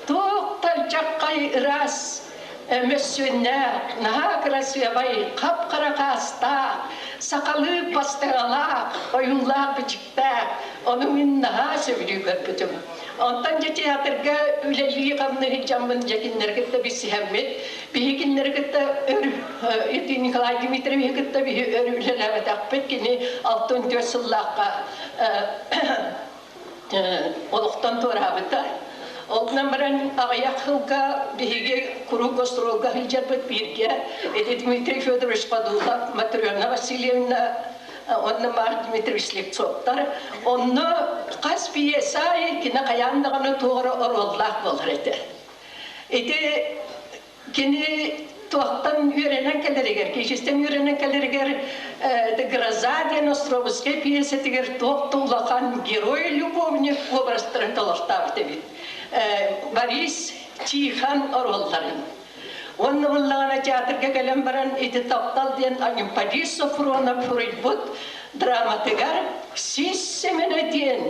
Туох да алдьархай ыраас мөссүөннээх, наһаа кырасыабай, хап-хара хаастаах, сахалыы бастыҥалаах, ойуулаах-бичиктээх, ону мин наһаа сөбүлүү көрбүтүм. Онтон дьэ театрга үлэлии-хамныы сылдьаммын дьэ кинилэри кытта билсиһэммит, биһи кинилэри кытта өр ити Николай Дмитриевиһи кытта биһи өр үлэлээбэтэхпит, кини 64 сыллаахха олохтон туораабыта. Ол гынан баран аҕыйах сылга биһиги куруук гастролга сылдьарбыт бииргэ ити Дмитрий Федорович Подулов, Матрена Васильевна уонна Марк Дмитриевич Слепцовтар. Онно хас пьеса аайы кини хайаан даҕаны туох эрэ оруоллаах буолар этэ. Ити Кини туохтан үөрэнэн кэлэригэр, киисистэн үөрэнэн кэлэригэр «Гроза» диэн Островскай пьесэтигэр туох да улахан герой-любовник образтарын толортообут эбит. Борис Тихон оруолларын. Уонна буллаҕына театрга кэлэн баран ити «Таптал» диэн Анемподист Софронов суруйбут драматыгар Сис Сэмэнэ диэн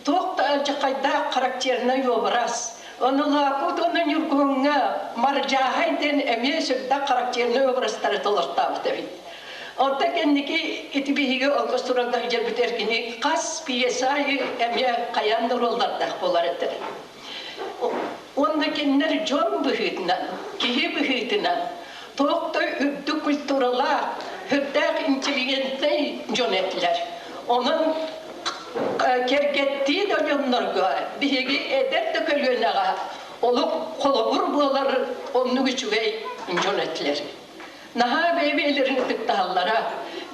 туох да алдьархайдаах характернай образ. Ону Лаакут уонна Ньургуһуҥҥа Мардьааһай диэн эмиэ сүрдээх характернай образтары толортообут эбит. Онтон кэнники ити биһиги олгос туран сылдьарбыт эргини хас пьеса аайы эмиэ хайаан да оруоллардаах буолар этэ. Уонна кинилэр дьон быһыытынан, киһи быһыытынан туох да үрдүк культуралаах, сүрдээх интеллигентнэй дьон этилэр. Онон кэргэттии да дьоннорго биһиги эдэр да көлүөнэҕэ олох холобур буолар оннук үчүгэй дьон этилэр. Наһаа бэйэ-бэйэлэрин ытыктаһаллара.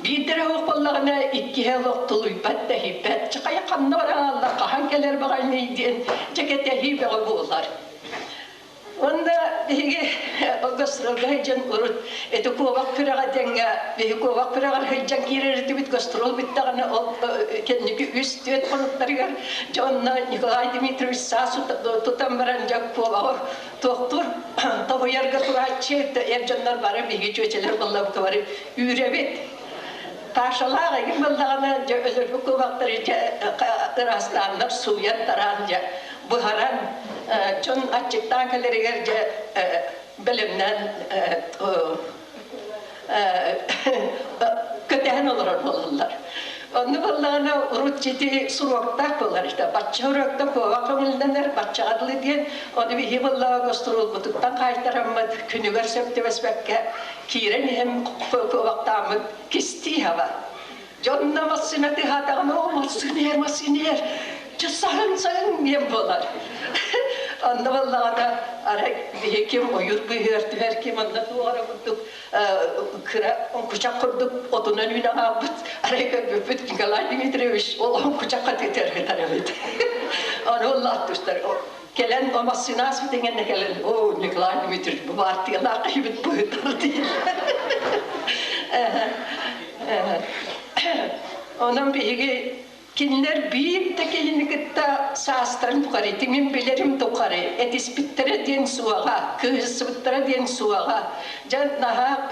Биирдэрэ суох буоллаҕына, иккиһэ олох тулуйбат, тэһийбэт. Чахайа ханна баран хаһан кэлэр баҕайыный диэн дьэ кэтэһии бөҕө буолар. Уонна биһиги гастролга сылдьан урут ити куобах күрэҕэ диэҥҥэ биһиги куобах күрэҕэр сылдьан киирэр этибит гастрол бүттэҕинэ ол кэнники үс-түөрт хонуктарыгар дьэ онно Николай Дмитриевич саас тутан баран дьэ куобаҕы туохтуур тоһуйарга турааччы эр дьоннор бары биһиги чүөчэлэр буоллабыт бары үүрэбит Пашалаах игин буоллаҕына дьэ өлөрбүт куобахтары дьэ ыраастааннар сууйан тараан дьэ буһаран дьон аччыктаан кэлэригэр дьэ бэлэмнээн көтөһөн олорор буолаллар. Онно буоллаҕына урут ити суруоктаах буолар этэ. Бачча уруоктан куобах көҥүллэнэр, баччаҕа дылы диэн, ону биһи буоллаҕа гостуруолбутуттан хаайтараммыт, күнүгэр сөп түбэспэккэ киирэн иһэн куобахтааммыт кистии хаба. Дьонно массыына тыаһаатаҕына, о, массыына иһэр, массыына иһэр, чэ саһын, саһын диэн буолар. Онно буоллаҕына, арай биһи ким ойуур быыһыгар түһэр, ким онно туох эрэ курдук кыра оҥкучах курдук отунан үүнэн хаалбыт. Арай көрбүппүт Николай Дмитриевич ол оҥкучахха тыытар ыытар эбит. Ону улааттыстар. Кэлэн о массыына ааспыт иҥэннэ кэлэн, о, Николай Дмитриевич, бу баартыйалаах киһибит быһытар дииллэр. Онон биһиги кинилэр биир да киһини кытта саастарын тухары, тимин билэрим тухары этиспиттэрэ диэн суоҕа, кыыһырсыбыттара диэн суоҕа. Дьэ, наһаа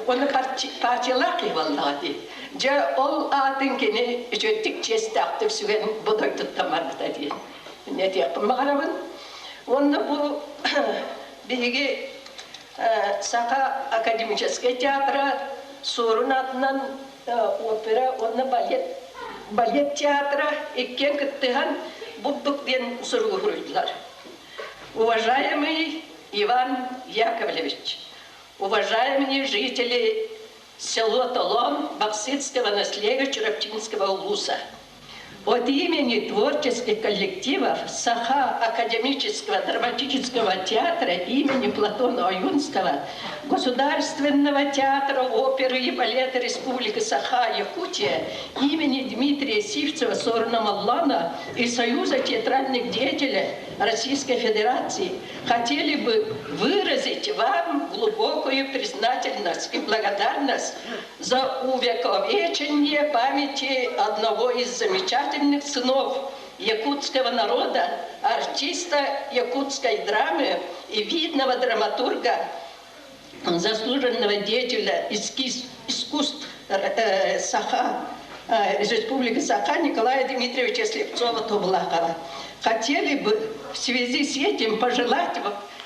оны партиялаах киһи буоллаҕа дии. Дьэ, ол аатын кини үчүгэйдик чиэстээхтик сүгэн бу дойдуттан барбыта дии. Этиэхпин баҕарабын. Уонна бу биһиги Саха академическай театра Суорун аатынан опера уонна балет балет театра иккиэн кыттыһан бурдук диэн суругу суруйдулар. Уважаемый Иван Яковлевич, уважаемые жители село Толон Бахсытского наслега Чурапчинского улуса, От имени творческих коллективов Саха академического драматического театра имени Платона Оюнского, Государственного театра оперы и балета Республики Саха-Якутия имени Дмитрия Сивцева-Сорна Маллана и Союза театральных деятелей Российской Федерации хотели бы выразить вам глубокую признательность и благодарность за увековечение памяти одного из замечательных сынов якутского народа, артиста якутской драмы и видного драматурга, заслуженного деятеля искусств Саха, Республики Саха Николая Дмитриевича Слепцова-Тублакова. Хотели бы в связи с этим пожелать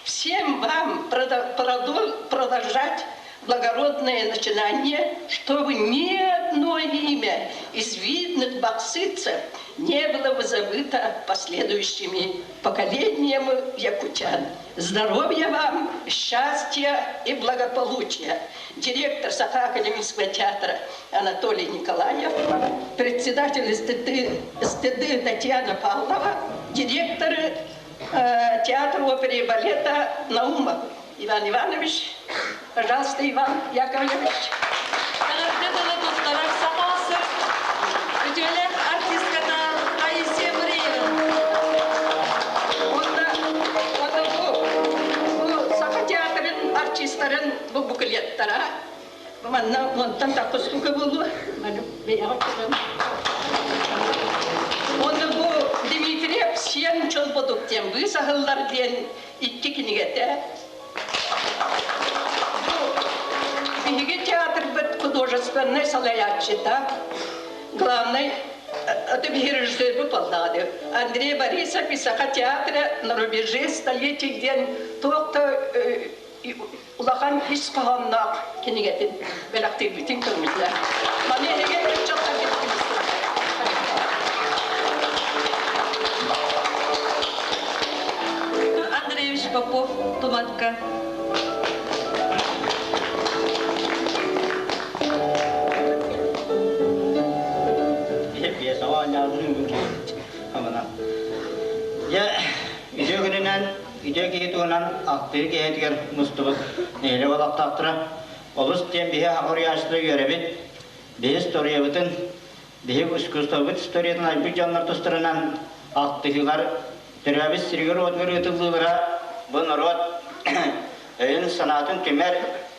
всем вам продолжать благородное начинание, чтобы ни одно имя из видных боксыцев не было бы забыто последующими поколениями якутян. Здоровья вам, счастья и благополучия. Директор Саха академического театра Анатолий Николаев, председатель СТД, Татьяна Павлова, директор театра оперы и балета Наумов Иван Иванович. Пожалуйста, Иван Яковлевич. Эҕэрдэ тылы туттарар Саха сыр үтүөлээх артистката Таисия Мыреева. Уонна уонна бу, бу Саха театрын артистарын бу буклеттара манна онтон таххыскука буолуо. Маны бэйэҕэ көрөн. Уонна бу Дмитриев Сиэн Чолбодук диэн быыс аһыллар диэн икки кинигэтэ. Бу биһиги театрбыт художественнай салайааччыта, главный это биһи режиссербут буоллаҕа Андрей Борисов и Саха театра на рубеже столетий диэн туох да улахан ис хоһоонноох кинигэтин бэлэхтиирбитин көҥүллээх. Маны эһиги ыччаттар Андреевич Попов, Туматка. Үтүө күнүнэн, үтүө киһи туһунан ахтыы киһитигэр мустубут нэһилиэк олохтоохторо олус диэн биһи хахуруйааччылар үөрэбит. Биһи историябытын, биһи искусствобыт историятын айбыт дьоннор тустарынан алтыһыылар төрөөбүт сиригэр-уотугар ыытыллыылара бу норуот өйүн-санаатын түмэр,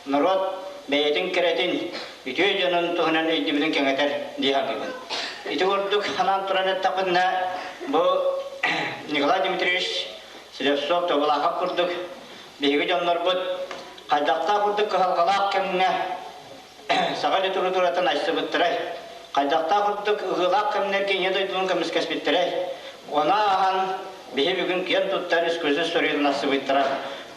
норуот бэйэтин кэрэтин, үтүө дьонун туһунан өйдөбүлүн кэҥэтэр дии саныыбын. Ити курдук санаан туран эттэхпинэ, бу Николай Дмитриевич Слепцов Тобулаахап курдук биһиги дьоннорбут хайдахтаах курдук кыһалҕалаах кэмҥэ саха литературатын айсыбыттарай, хайдахтаах курдук ыһыылаах кэмнэргэ ийэ дойдунун көмүскэспиттэрэй, ону ааһан биһи бүгүн киэн туттар искусство историятын ассыбыттара.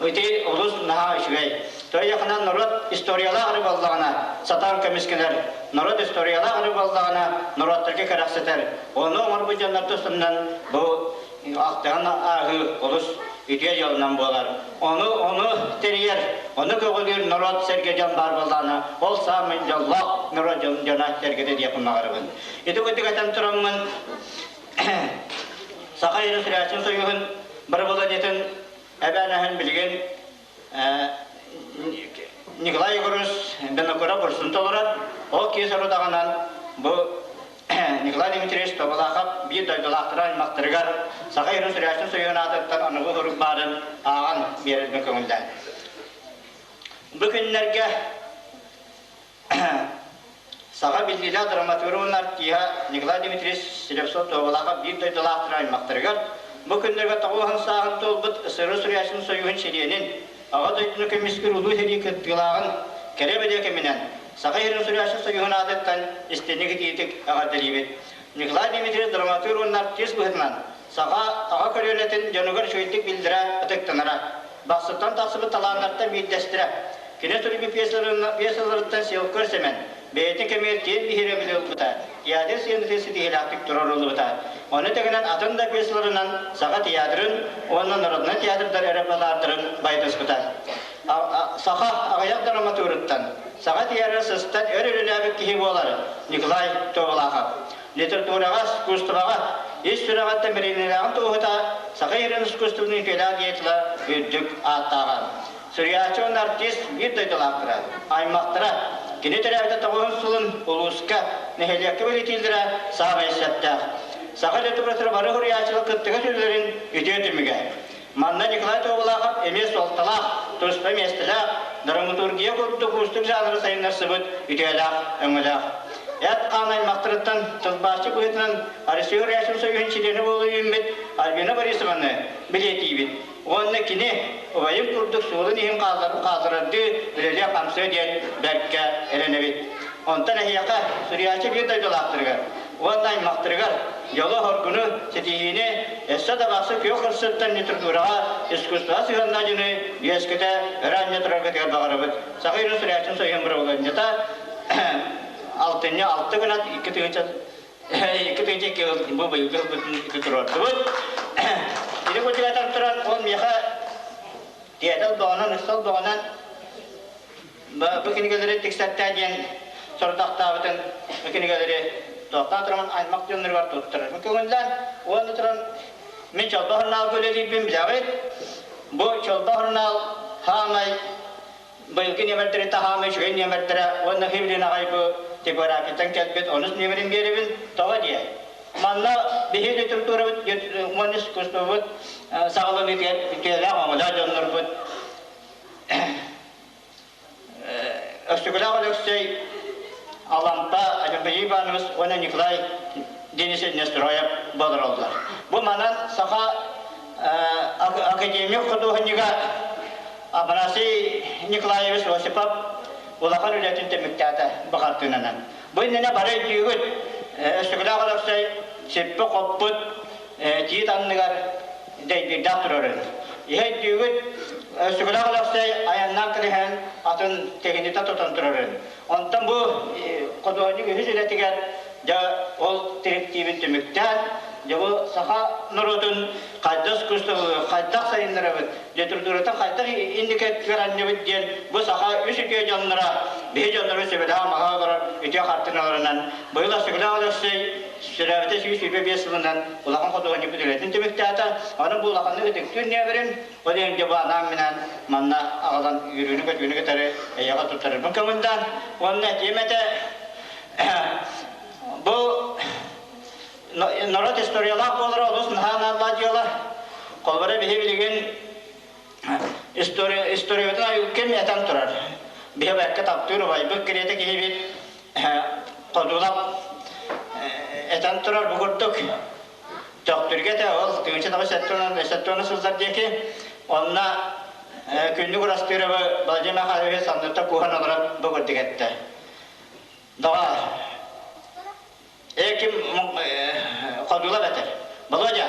Ити олус наһаа үчүгэй. Тойохынан норуот историялаах эрэ буоллаҕына сатаан көмүскэнэр, норуот историялаах эрэ буоллаҕына норуоттарга кэрэхсэтэр. Ону оҥорбут дьоннор тустарынан бу ахтыһан ааһыы олус үтүө дьолунан буолар. Ону ону тэрийэр, ону көҕүлүүр норуот сэргэ дьон баар буоллаҕына, ол саамай дьоллоох норуот дьоно сэргэтэ диэхпин баҕарабын. Ити курдук этэн тураммын Саха Иллюстрация Союһун бырабылыанньатын эбээнэһин билигин Николай Егорович Бенокуров урсун толорор. Ол киһи сорудаҕынан бу Николай Дмитриевич Тоболаахап биир дойдулаахтара аймахтарыгар Саха Иллюстрация Союһун аатыттан аныгы сурук баарын ааҕан биэрэрбин көҥүллээн. Бу күннэргэ Саха биллиилээх драматург уонна артиһа Николай Дмитриевич Слепцов-Туобалаахап биир дойдулаахтара аймахтарыгар бу күннэргэ тоҕуһун сааһын туолбут СРС Суруйааччытын Союһун чилиэнин, Аҕа дойдуну көмүскүүр Улуу сэрии кыттыылааҕын кэрэ-бэлиэ кэминэн Саха сирин Суруйааччытын Союһун аатыттан истиҥник итиитик эҕэрдэлиибит. Николай Дмитриевич драматург уонна артист быһыытынан саха аҕа көлүөнэтин дьонугар үчүгэйдик биллэрэ, ытыктанара. Бахсыттан тахсыбыт талааннартан биирдэстэрэ. Кини суруйбут пьесаларыттан Селкор Сэмэн бэйэтин кэмигэр киэҥ биһирэбили ылбыта, театр сценатын ситиһиилээхтик туруоруллубута. Ону тэҥинэн атын да пьесаларынан Саха театрын уонна народнай театрдар репертуардарын байытыспыта. Саха аҕыйах драматурыттан, Саха театры сыстан өр үлэлээбит киһи буолар Николай Тоболахов. Литератураҕа, искусствоҕа ис сүрэҕиттэн бэриниилээҕин туоһута Саха сирин искусствотын үтүөлээх деятелэ үрдүк ааттааҕа. Суруйааччы уонна артист биир дойдулаахтара, аймахтара, кини төрөөбүтэ тоҕуһун сылын улууска, нэһилиэккэ бэлиэтииллэрэ саамай сөптөөх. Саха литературата бары суруйааччылар кыттыгас үлэлэрин үтүө түмүгэ. Манна Николай Тобулахов эмиэ суолталаах, туспа миэстэлээх, драматургия курдук уустук жанры сайыннарсыбыт үтүөлээх, өҥөлөөх. Эт-хаан аймахтарыттан тылбаасчыт быһыытынан Россия Суруйааччытын Союһун чилиэнэ буола үүммүт Альбина Борисованы бэлиэтиибит. Уонна кини убайым курдук суолун иһин хаалларардыы үлэлиэх-хамсыа диэн бэркэ эрэнэбит. Онтон эһиэхэ суруйааччы биир дойдулаахтарыгар уонна аймахтарыгар дьолу-соргуну, ситиһиини, өссө да бахсы күөх кырсыттан литератураҕа, искусствоҕа сыһыаннаах дьону үөскэтэ өрө анньа тураргытыгар баҕарабыт. Саха Ирин суруйааччытын Союһун бырабылыанньата алтынньы алты гынат 2002 бу быйылгы ылбытын туруордубут. Ити курдук этэн туран, ол миэхэ тиэтэл доҕонон, ыстал доҕонон бу кинигэлэри тиксэртээ диэн сорудахтаабытын бу кинигэлэри туохтаан туран аймах дьонноругар туттарарбын көҥүллээн уонна туран мин Чолбо сурунаалга үлэлиирбин билэҕит. Бу Чолбо сурунаал хаамай быйылгы нүөмэрдэри таһаамай үчүгэй нүөмэрдэрэ уонна хивлин аҕай бу типографияттан кэлбит онус нүөмэрин биэрэбин. Тоҕо диэ? Манна биһи литературабыт уонна искусствобыт саҕаланыытыгар үтүөлээх оҥолоох дьоннорбут Өксөкүлээх Өлөксөй, Алампа, Алексей Иванович уонна Николай Денисович Нестроев болороллор. Бу манан саха академик худуоһунньуга Афанасий Николаевич Осипов улахан үлэтин түмүктээтэ бу хартыынанан. Бу иннинэ бары өйдүүгүт, Өксөкүлээх Өлөксөй сиппит-хоппут тиит анныгар дэйбиирдээх турарын. Иһэ өйдүүгүт, Сүгүлэх Өлөксөй айаннаан кэлиһэн атын тэһиинитэ тутан турарын. Онтон бу худуоһунньук үһүс үлэтигэр дьэ ол тириктиибин түмүктээн, дьэ бу саха норуотун хайдах искусстволуу, хайдах сайыннарабыт, литературатын хайдах инники анньыбыт диэн бу саха үс үтүө дьонноро, биһи дьоннору сүбэлээх маһа олорор үтүө хартыыналарынан быйыл Сүгүлэх Өлөксөй Сүрээбитэ 125 сылынан улахан худуоһунньукпут үлэтин түмүктээтэ. Аны бу улаханнык ытыктыыр нүөмэрин, ол иһин дьэ бу анаан-минээн манна аҕалан үөрүүнү-көтүүнү кытары эйэҕэ туттарарбын көҥүллээн. Уонна этиэм этэ, Бу норуот историялаах буолара олус наһаа нааллаах дьыала. Холобура биһи билигин история историябытын айылгын этэн турар. Биһи бэккэ таптыыр убайбыт кириэтэ киһибит Ходулап этэн турар бу курдук Төхтүргэ этэ ол тыынча тоҕус сэттэ сыллар диэки онно Күннүк Урастыырабы Владимир Михайлович санныттан кууһан олорон бу курдук эттэ. Доҕоор, ким Ходулап этэр. Володя,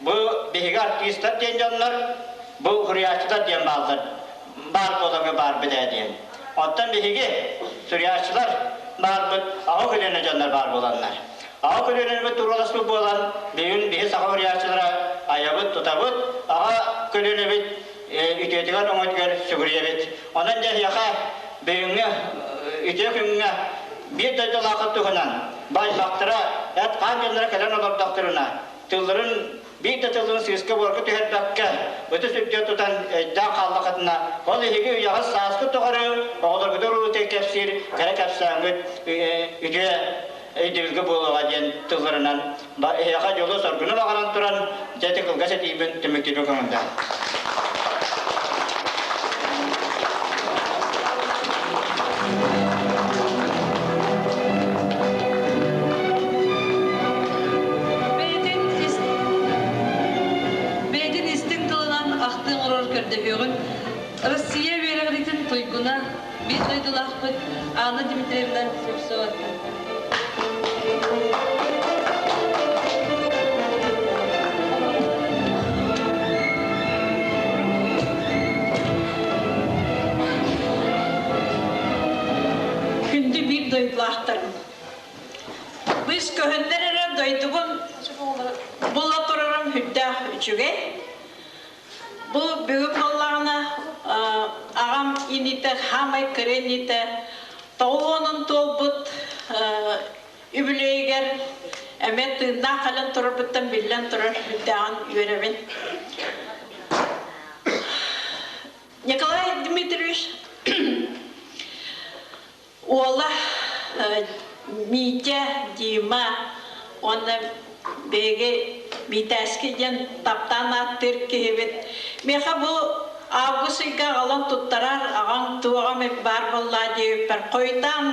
бу биһиги артистар диэн дьоннор, бу суруйааччылар диэн бааллар, баар буоларга баарбыт ээ диэн. Оттон биһиги суруйааччылар баарбыт, аҕа көлүөнэ дьоннор баар буоланнар. Аҕа көлүөнэбит турууласпыт буолан, бүгүн биһи саха суруйааччылара айабыт, тутабыт, аҕа көлүөнэбит үтүөтүгэр өҥөтүгэр сүгүрүйэбит. Онон дьэ эһиэхэ бүгүҥҥү үтүө күҥҥэ биир дойдулааххыт туһунан байбахтара, эт-хаан дьонноро кэлэн олордохторуна, тылларын биир да тылын сыыска-буорга түһэрбэккэ, ытыс үрдүгэр тутан өйдөөн хааллаххытына, ол эһиги үйэҕит сааскыт тухары оҕолоргутугар уруутуй кэпсиир кэрэ кэпсээҥҥит үтүө өйдөбүлгэ буолуоҕа диэн тылларынан эһиэхэ дьолу-соргуну баҕаран туран, дьэ ити кылгас этиибин түмүктүүрбүн көҥүллээн. Бэйэтин истиҥ тылынан ахтыы оҥорор көрдөһүөҕүн Россия үөрэҕириитин туйгуна, биир дойдулаахпыт Анна Дмитриевна Слепцова. Күндү биир дойдулаахтарым! Быыс көһөннөр эрэ дойдубун була турарым сүрдээх үчүгэй. Бу бүгүн буоллаҕына аҕам инитэ, хаамай кыра инитэ тоҕус уонун туолбут үбүлүөйүгэр эмиэ тыыннаах кэлэн турарбыттан биллэн турар сүрдээҕин үөрэбин. Николай Дмитриевич уола Митя, Дима уонна биһиги Митээски диэн таптаан ааттыыр киһибит. Миэхэ бу август ыйга аҕалан туттарар аҕаҥ туоҕа эмит баар буоллаа диэбиппэр хойутаан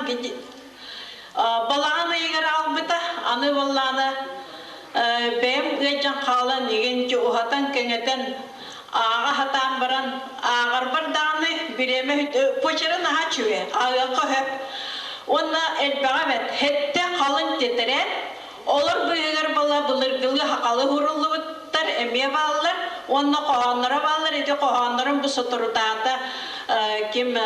балаҕан ыйыгар аҕалбыта. Аны буоллаҕына бэйэм ыалдьан хаалан игин уһатан-кэҥэтэн ааҕа сатаан баран ааҕарбар даҕаны бириэмэ почера наһаа үчүгэй ааҕыахха сөп уонна элбэҕэ эбэт сэттэ халыҥ тэтэрээт олор быыһыгар буола былыргылыы хахалы ууруллубуттар эмиэ бааллар уонна хоһоонноро бааллар ити хоһооннорун бу соторутаата ким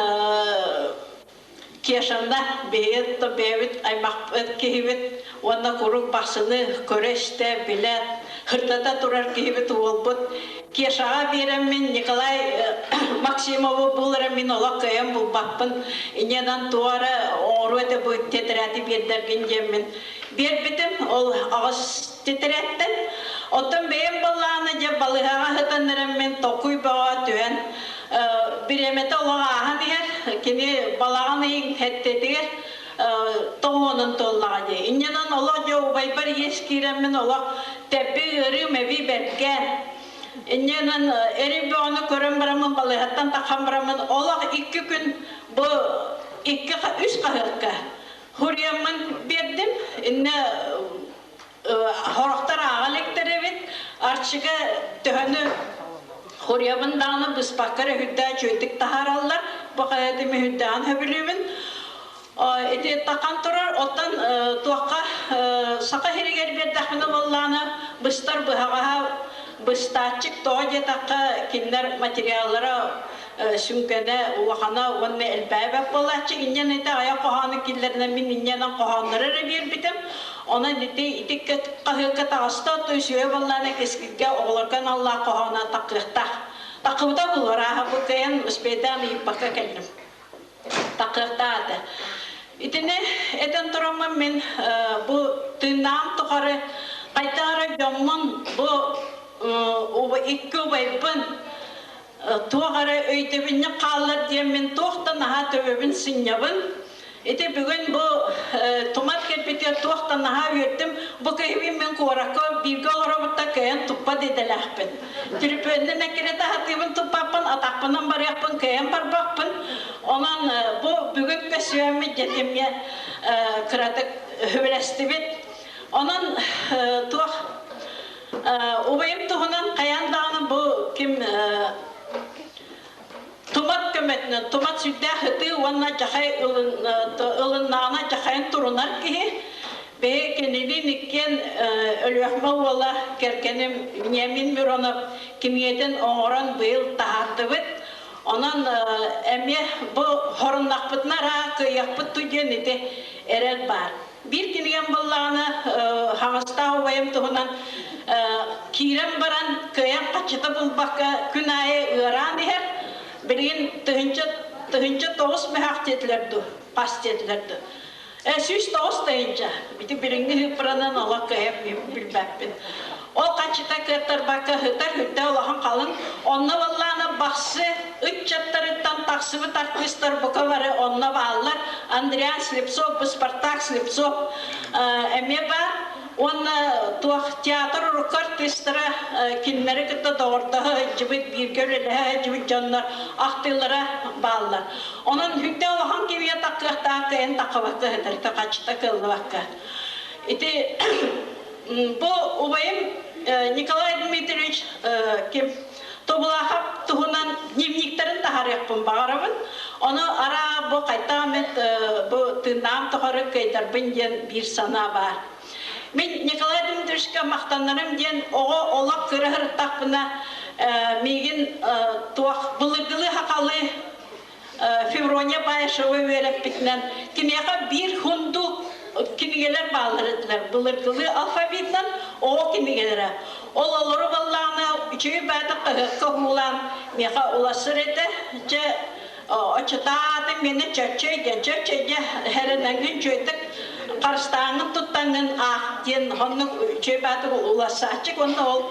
Кешанна биһиги бэйэбит аймахпыт киһибит уонна куруук Бахсыны көрө-истэ, билэ, сырдата турар киһибит уолбут Кешаҕа биэрэммин Николай Максимовы булара мин олох кыайан булбаппын инньэнэн туох эрэ оҥоруо этэ бу тэтэрээти биэрдэргин диэммин биэрбитим ол аҕыс тэтэрээттэн оттон бэйэм баллааны дьэ балыһаҕа сытан эрэммин токуй бөҕө түһэн Бириэмэтэ олох ааһан иһэр, кини балаҕан ыйын сэттэтигэр тоҕуонун туоллаҕа дии. Инньэнэн олох дьэ убайбар иэс киирэммин олох тэбби ыарыым эбии бэргээн. Инньэнэн эрий бөҕөнү көрөн бараммын балыыһаттан таххан бараммын олох икки күн бу икки үс хаһыакка хуруйаммын биэрдим. Иннэ Сорохтор ааҕа иликтэр эбит. Арчыга төһөнү хуруйабын даҕаны быспакка эрэ үрдээх үчүгэйдик таһаараллар. Бу хайатым үрдээҕин сөбүлүүбүн. Ити тахан турар, оттон туохха саха сиригэр биэрдэхпинэ буоллаҕына быстар быһаҕаһа быстааччык тоҕо диэтэххэ кинилэр материаллара сүҥкэнэ улахана уонна элбээбэт буолааччы инньэн ити айа хоһоону киллэринэн мин инньэнэн хоһооннору эрэ биэрбитим онон ити ити хаһыакка таҕыста то үсүө буоллаана кэскилгэ оҕолорго аналлаах хоһооно таххыахтаах таххыбыта булар ааһа бу кыайан успейдаан ыйыппакка кэллим таххыахтаах этэ итини этэн тураммын мин бу тыыннаам тухары хайдах эрэ дьоммун бу икки убайбын туох эрэ өйдөбүнньүк хааллар диэммин туох да наһаа төбөбүн сынньабын. Ити бүгүн бу тумат кэлбитигэр туох да наһаа үөрдүм. Бу киһибин мин куоракка бииргэ олоробутта кыайан туппат идэлээхпин. Түрүпүөннэн эккирэтэ сатыыбын туппаппын, атахпынан барыахпын кыайан барбаппын. Онон бу бүгүн көсүөммүт дьэтимҥэ кыратык үбүлэстибит. Онон туох убайым туһунан хайаан даҕаны бу ким Тумат көмөтүнэн тумат сүрдээх ытыы уонна дьахай ылыннаҕына дьахайын турунар киһи. Биһи кинилиин иккиэн Өлүөхүмэ уола кэргэним Вениамин Миронов кимиэтин оҥорон быйыл таһаардыбыт. Онон эмиэ бу хоруннахпытына араа кыайыахпыт дуу диэн ити эрэл баар. Биир кинигэм буоллаҕына хаҥастаах убайым туһунан киирэн баран кыайан хаччыта булбакка күн аайы ыараан иһэр. Билигин 1009 мөһөөх диэтилэр дуу, хас диэтилэр дуу. 109 тыһыынча. Ити билиҥҥи ыыппыранан олох кыайан билбэппин. Ол хаччыта кыаттарбакка ыһытар үрдэ улахан халыҥ. Онно буоллаҕына Бахсы ыччаттарыттан тахсыбыт артыыстар бука бары онно бааллар. Андриан Слепцов, Спартак Слепцов эмиэ баар. Уонна туох театр урукку артыыстара кинилэри кытта доҕордоһо сылдьыбыт, бииргэ үлэлэһэ сылдьыбыт дьоннор ахтыылара бааллар. Онон үрдэ улахан киһигэ таххыахтаах кыайан таххыбакка сытар, хаччыта кыаллыбакка. Ити Бу убайым Николай Дмитриевич ким Тобулаахап туһунан дневниктэрин таһаарыахпын баҕарабын. Ону араа бу хайтаан эмит бу тыыннаам тухары кыайдарбын диэн биир санаа баар. Мин Николай Дмитриевичка махтанарым диэн оҕо олох кыра сырыттахпына миигин туох былыргылыы хахалыы Феврония Баишева үөрэппитинэн киниэхэ биир хунду кинигэлэр бааллар этилэр. Былыргылыы алфавитынан оҕо кинигэлэрэ. Ол олору баллаҕына үчүгэй баата хаһыакка уһуулаан миэхэ улассыр этэ. Чэ оччотаатын миэнэ чөччөй диэн чөччөй диэн хэрэнэҥҥин үчүгэйдик харыстааҥҥын туттаҥҥын аах диэн оннук үчүгэй баата улассааччык уонна ол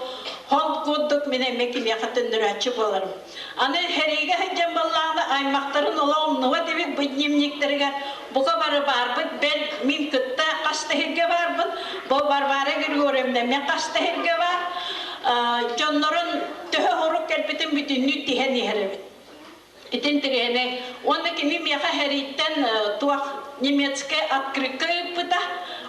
хон курдук мин эмиэ киниэхэ төннөрөөччү буоларым. Аны сэриигэ сылдьан буоллаҕына аймахтарын олох умнубат эбит бу дневниктэригэр бука бары баарбыт бэл мин кытта хас да сиргэ баарбын бу Варвара Григорьевна мен хас да сиргэ баар дьоннорун төһө хорук кэлбитин бүтүннүү тиһэн иһэр эбит. Итин тириэни уонна кини миэхэ сэрииттэн туох немецкэй открытка ыыппыта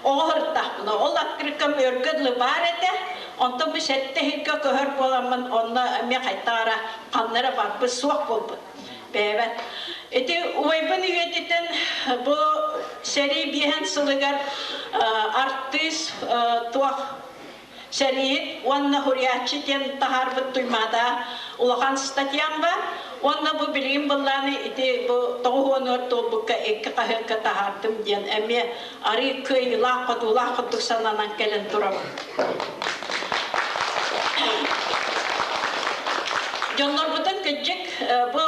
оҕо сырыттахпына ол открыткам өргө дылы баар этэ онтон бу сэттэ иһиккэ көһөр буоламмын онно эмиэ хайтаара ханна эрэ барбыт суох буолбут бэйэбэр ити убайбын үйэтитэн бу сэрии биэһэн сылыгар артыыс туох Сэрииһит уонна хуриаччы диэн таһаарбыт Туймаада улахан статьям бар. Уонна бу билигин быллааны ити бу тоҕус туолбукка икки хаһыакка таһаардым диэн эмиэ арыы кыайыылаах хотуулаах курдук сананан кэлэн турабын. Дьоннорбутун кырдьык бу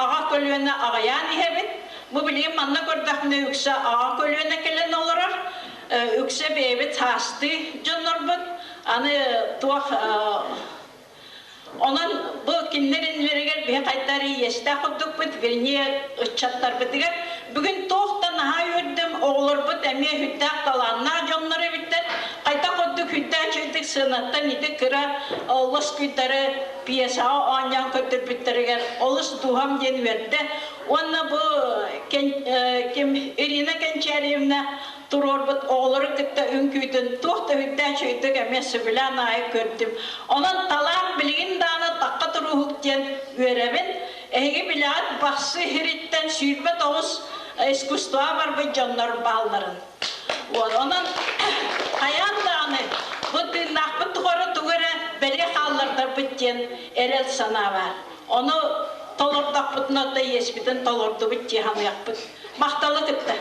аҕа көлүөнэ аҕыйаан иһэбит. Бу билигин манна көрдөхпүнэ үксэ аҕа көлүөнэ кэлэн олорор. Үксэ бэйэбит саастыы дьоннорбут. Аны туох онон бу кинилэр иннилэригэр биһи хайдары иэстээх курдукпут, вернее ыччаттарбытыгар. Бүгүн туох да наһаа үөрдүм, оҕолорбут эмиэ сүрдээх талааннаах дьоннор эбиттэр. Хайдах курдук сүрдээх үчүгэйдик сыанаттан ити кыра лоскуйдары пьесаҕа оонньоон көрдөрбүттэригэр олус дууһам диэн үөрдэ. Уонна бу ким Ирина Кэнчээриевна туруорбут оҕолору кытта үҥкүүтүн туох да үрдээх үчүгэйдик эмиэ сөбүлээн аайы көрдүм. Онон талаан билигин даҕаны тахха турууһук диэн үөрэбин. Эһиги билэҕит Бахсы иһириттэн 29 искусствоҕа барбыт дьоннор баалларын. Вот, онон хайаан даҕаны бу тыыннаахпыт тухары тугу эрэ бэлиэ хааллардарбыт диэн эрэл санаа баар. Ону толордохпутуна да иэспитин толордубут дии саныахпыт. Махталы кытта.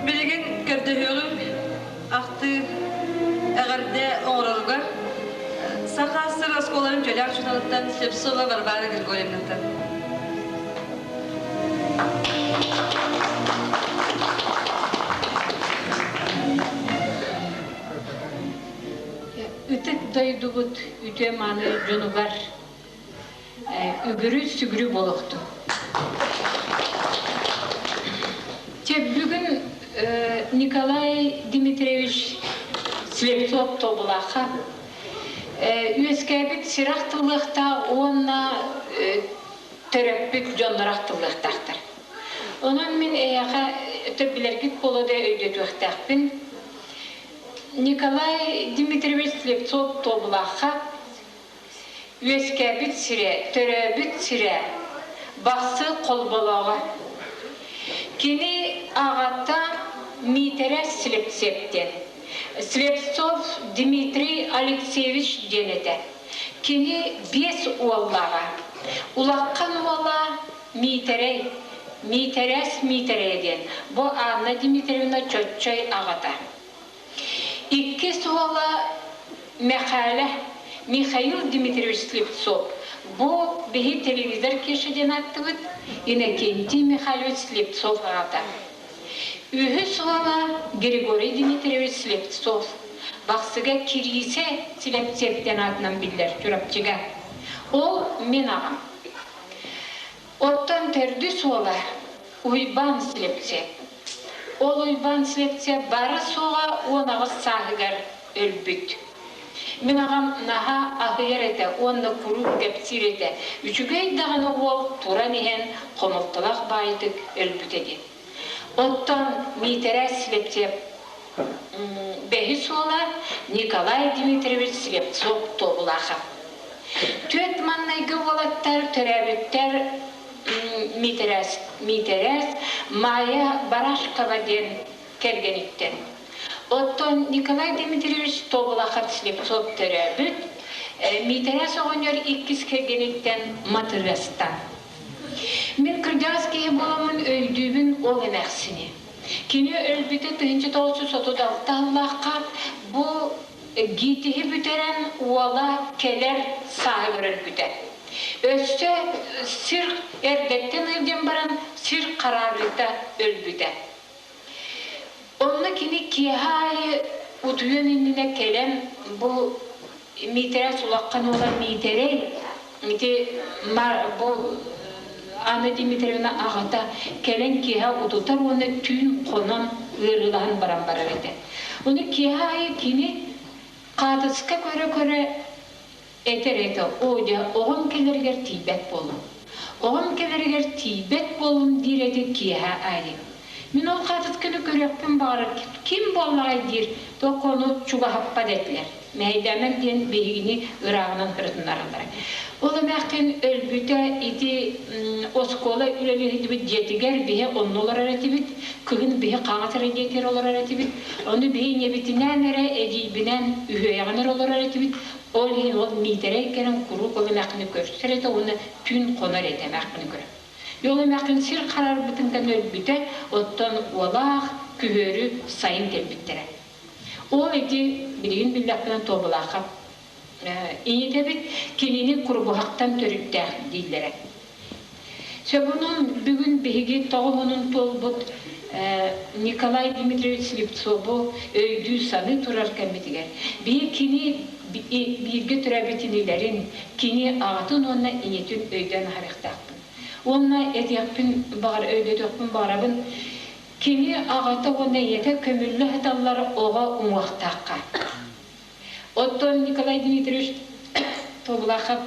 Билигин көрдөһүөҕүм ахтыы эҕэрдэ оҥороругар Саха СССР оскуоларын чөлөөх учууталыттан Слепцова Варвара Григорьевнаттан. Ытык дойдубут үтүө-мааны дьонугар. Үгүрү-сүгүрү буолуохтун. Чэ, бүгүн Николай Дмитриевич Слепцов Тобулаха үөскээбит сирах тыллыахтаах уонна төрөппүт дьоннор ахтыллыахтаахтар. Онон мин эһиэхэ төбүлэргит буолуо да өйдөтүөхтээхпин. Николай Дмитриевич Слепцов Тобулаха Үөскээбит сирэ, төрөөбүт сирэ Бахсы Холболооҕо. Кини аҕата Миитэрэ Слепцев диэн. Слепцов Дмитрий Алексеевич диэн этэ. Кини биэс уоллааҕа. Улахан уола Миитэрэй, Миитэрэс Миитэрэйэ диэн. Бу Анна Дмитриевна Чоччой аҕата. Иккис уола Мэхээлэ, Михаил Дмитриевич Слепцов. Бу биһи телевизор Кеша диэн ааттыбыт Иннокентий Михайлович Слепцов аҕата. Үһүс уола Григорий Дмитриевич Слепцов. Бахсыга Кириисэ Слепцев диэн аатынан биллэр Чурапчыга. Ол мин аҕам. Оттон төрдүс уола Уйбаан Слепцев. Ол Уйбаан Слепцев баара-суоҕа 18 сааһыгар өлбүт. Мин аҕам наһаа аһыйар этэ уонна куруук кэпсиир этэ, үчүгэй даҕаны уол туран иһэн хомолтолоох баайытык өлбүтэ диэн. Оттон Миитэрээс Слепцев бэһис уола Николай Дмитриевич Слепцов Туобулаахап. Түөрт маннайгы уолаттар төрөөбүттэр Миитэрээс, Миитэрээс Майя Барашкова диэн кэргэниттэн. Оттон Николай Дмитриевич Тобулахов Слепцов төрөөбүт, Миитэрээс оҕонньор иккис кэргэниттэн Матырыастан. Мин кырдьаҕас киһи буоламмын өйдүүбүн ол эмээхсини. Кини өлбүтэ 1936 сыллаахха бу ГИТИһи бүтэрэн уола кэлэр сааһыгар өлбүтэ. Өссө сир эрдэттэн ыалдьан баран сир хараарыыта өлбүтэ. Онно кини киэһэ аайы утуйуон иннинэ кэлэн бу Миитэрэ сулаххан уола Миитэрэй ити бу Анна Дмитриевна аҕата кэлэн киэһэ утутар уонна түүн хонон ыарыылаһан баран барар этэ. Ону киэһэ аайы кини хаатыска көрө-көрө этэр этэ, оо дьэ, оҕом кэлэригэр тиийбэт буоллум. Оҕом кэлэригэр тиийбэт буоллум диир этэ киэһэ аайы. Мин ол хаатысканы көрүөхпүн баҕарар ким буоллаҕай диир, туох ону чугаһаппат этилэр. Мэһэйдээмэҥ диэн биһигини ырааҕынан ырытыннараллара. Ол эмээхсин өлбүтэ ити оскуола үлэлиһитибит дьиэтигэр биһи онно олорор этибит, кыһын биһи хаҥас эрэ дьиэтигэр олорор этибит. Ону биһи ийэбитинээн эрэ, эдьиийбинээн үһүөйэҕин эрэ олорор этибит. Ол иһин ол Миитэрэй кэлэн куруук ол эмээхсини көрсөр этэ уонна түүн хонор этэ эмээхсини көрө. Ол эмээхсин сир харарбытын кэннэ өлбүтэ, оттон уолаах күһүөрү сайын кэлбиттэрэ. Ол ити билигин биллэхпинэ Туобулаахап ийэтэбит кинини Курбуһахтан төрүттээх дииллэрэ. Сөбүнэн бүгүн биһиги тоҕуһунун туолбут Николай Дмитриевич Слепцову өйдүү-саныы турар кэммитигэр биһи кини бииргэ төрөөбүт инилэрин, кини аҕатын уонна ийэтин өйдөөн аһарыахтаахпын. Уонна этиэхпин баҕар өйдөтүөхпүн баҕарабын, Кини аҕата уонна ийэтэ көмүллэ сыталлар оҕо уҥуохтаахха. Оттон Николай Дмитриевич Тобулахов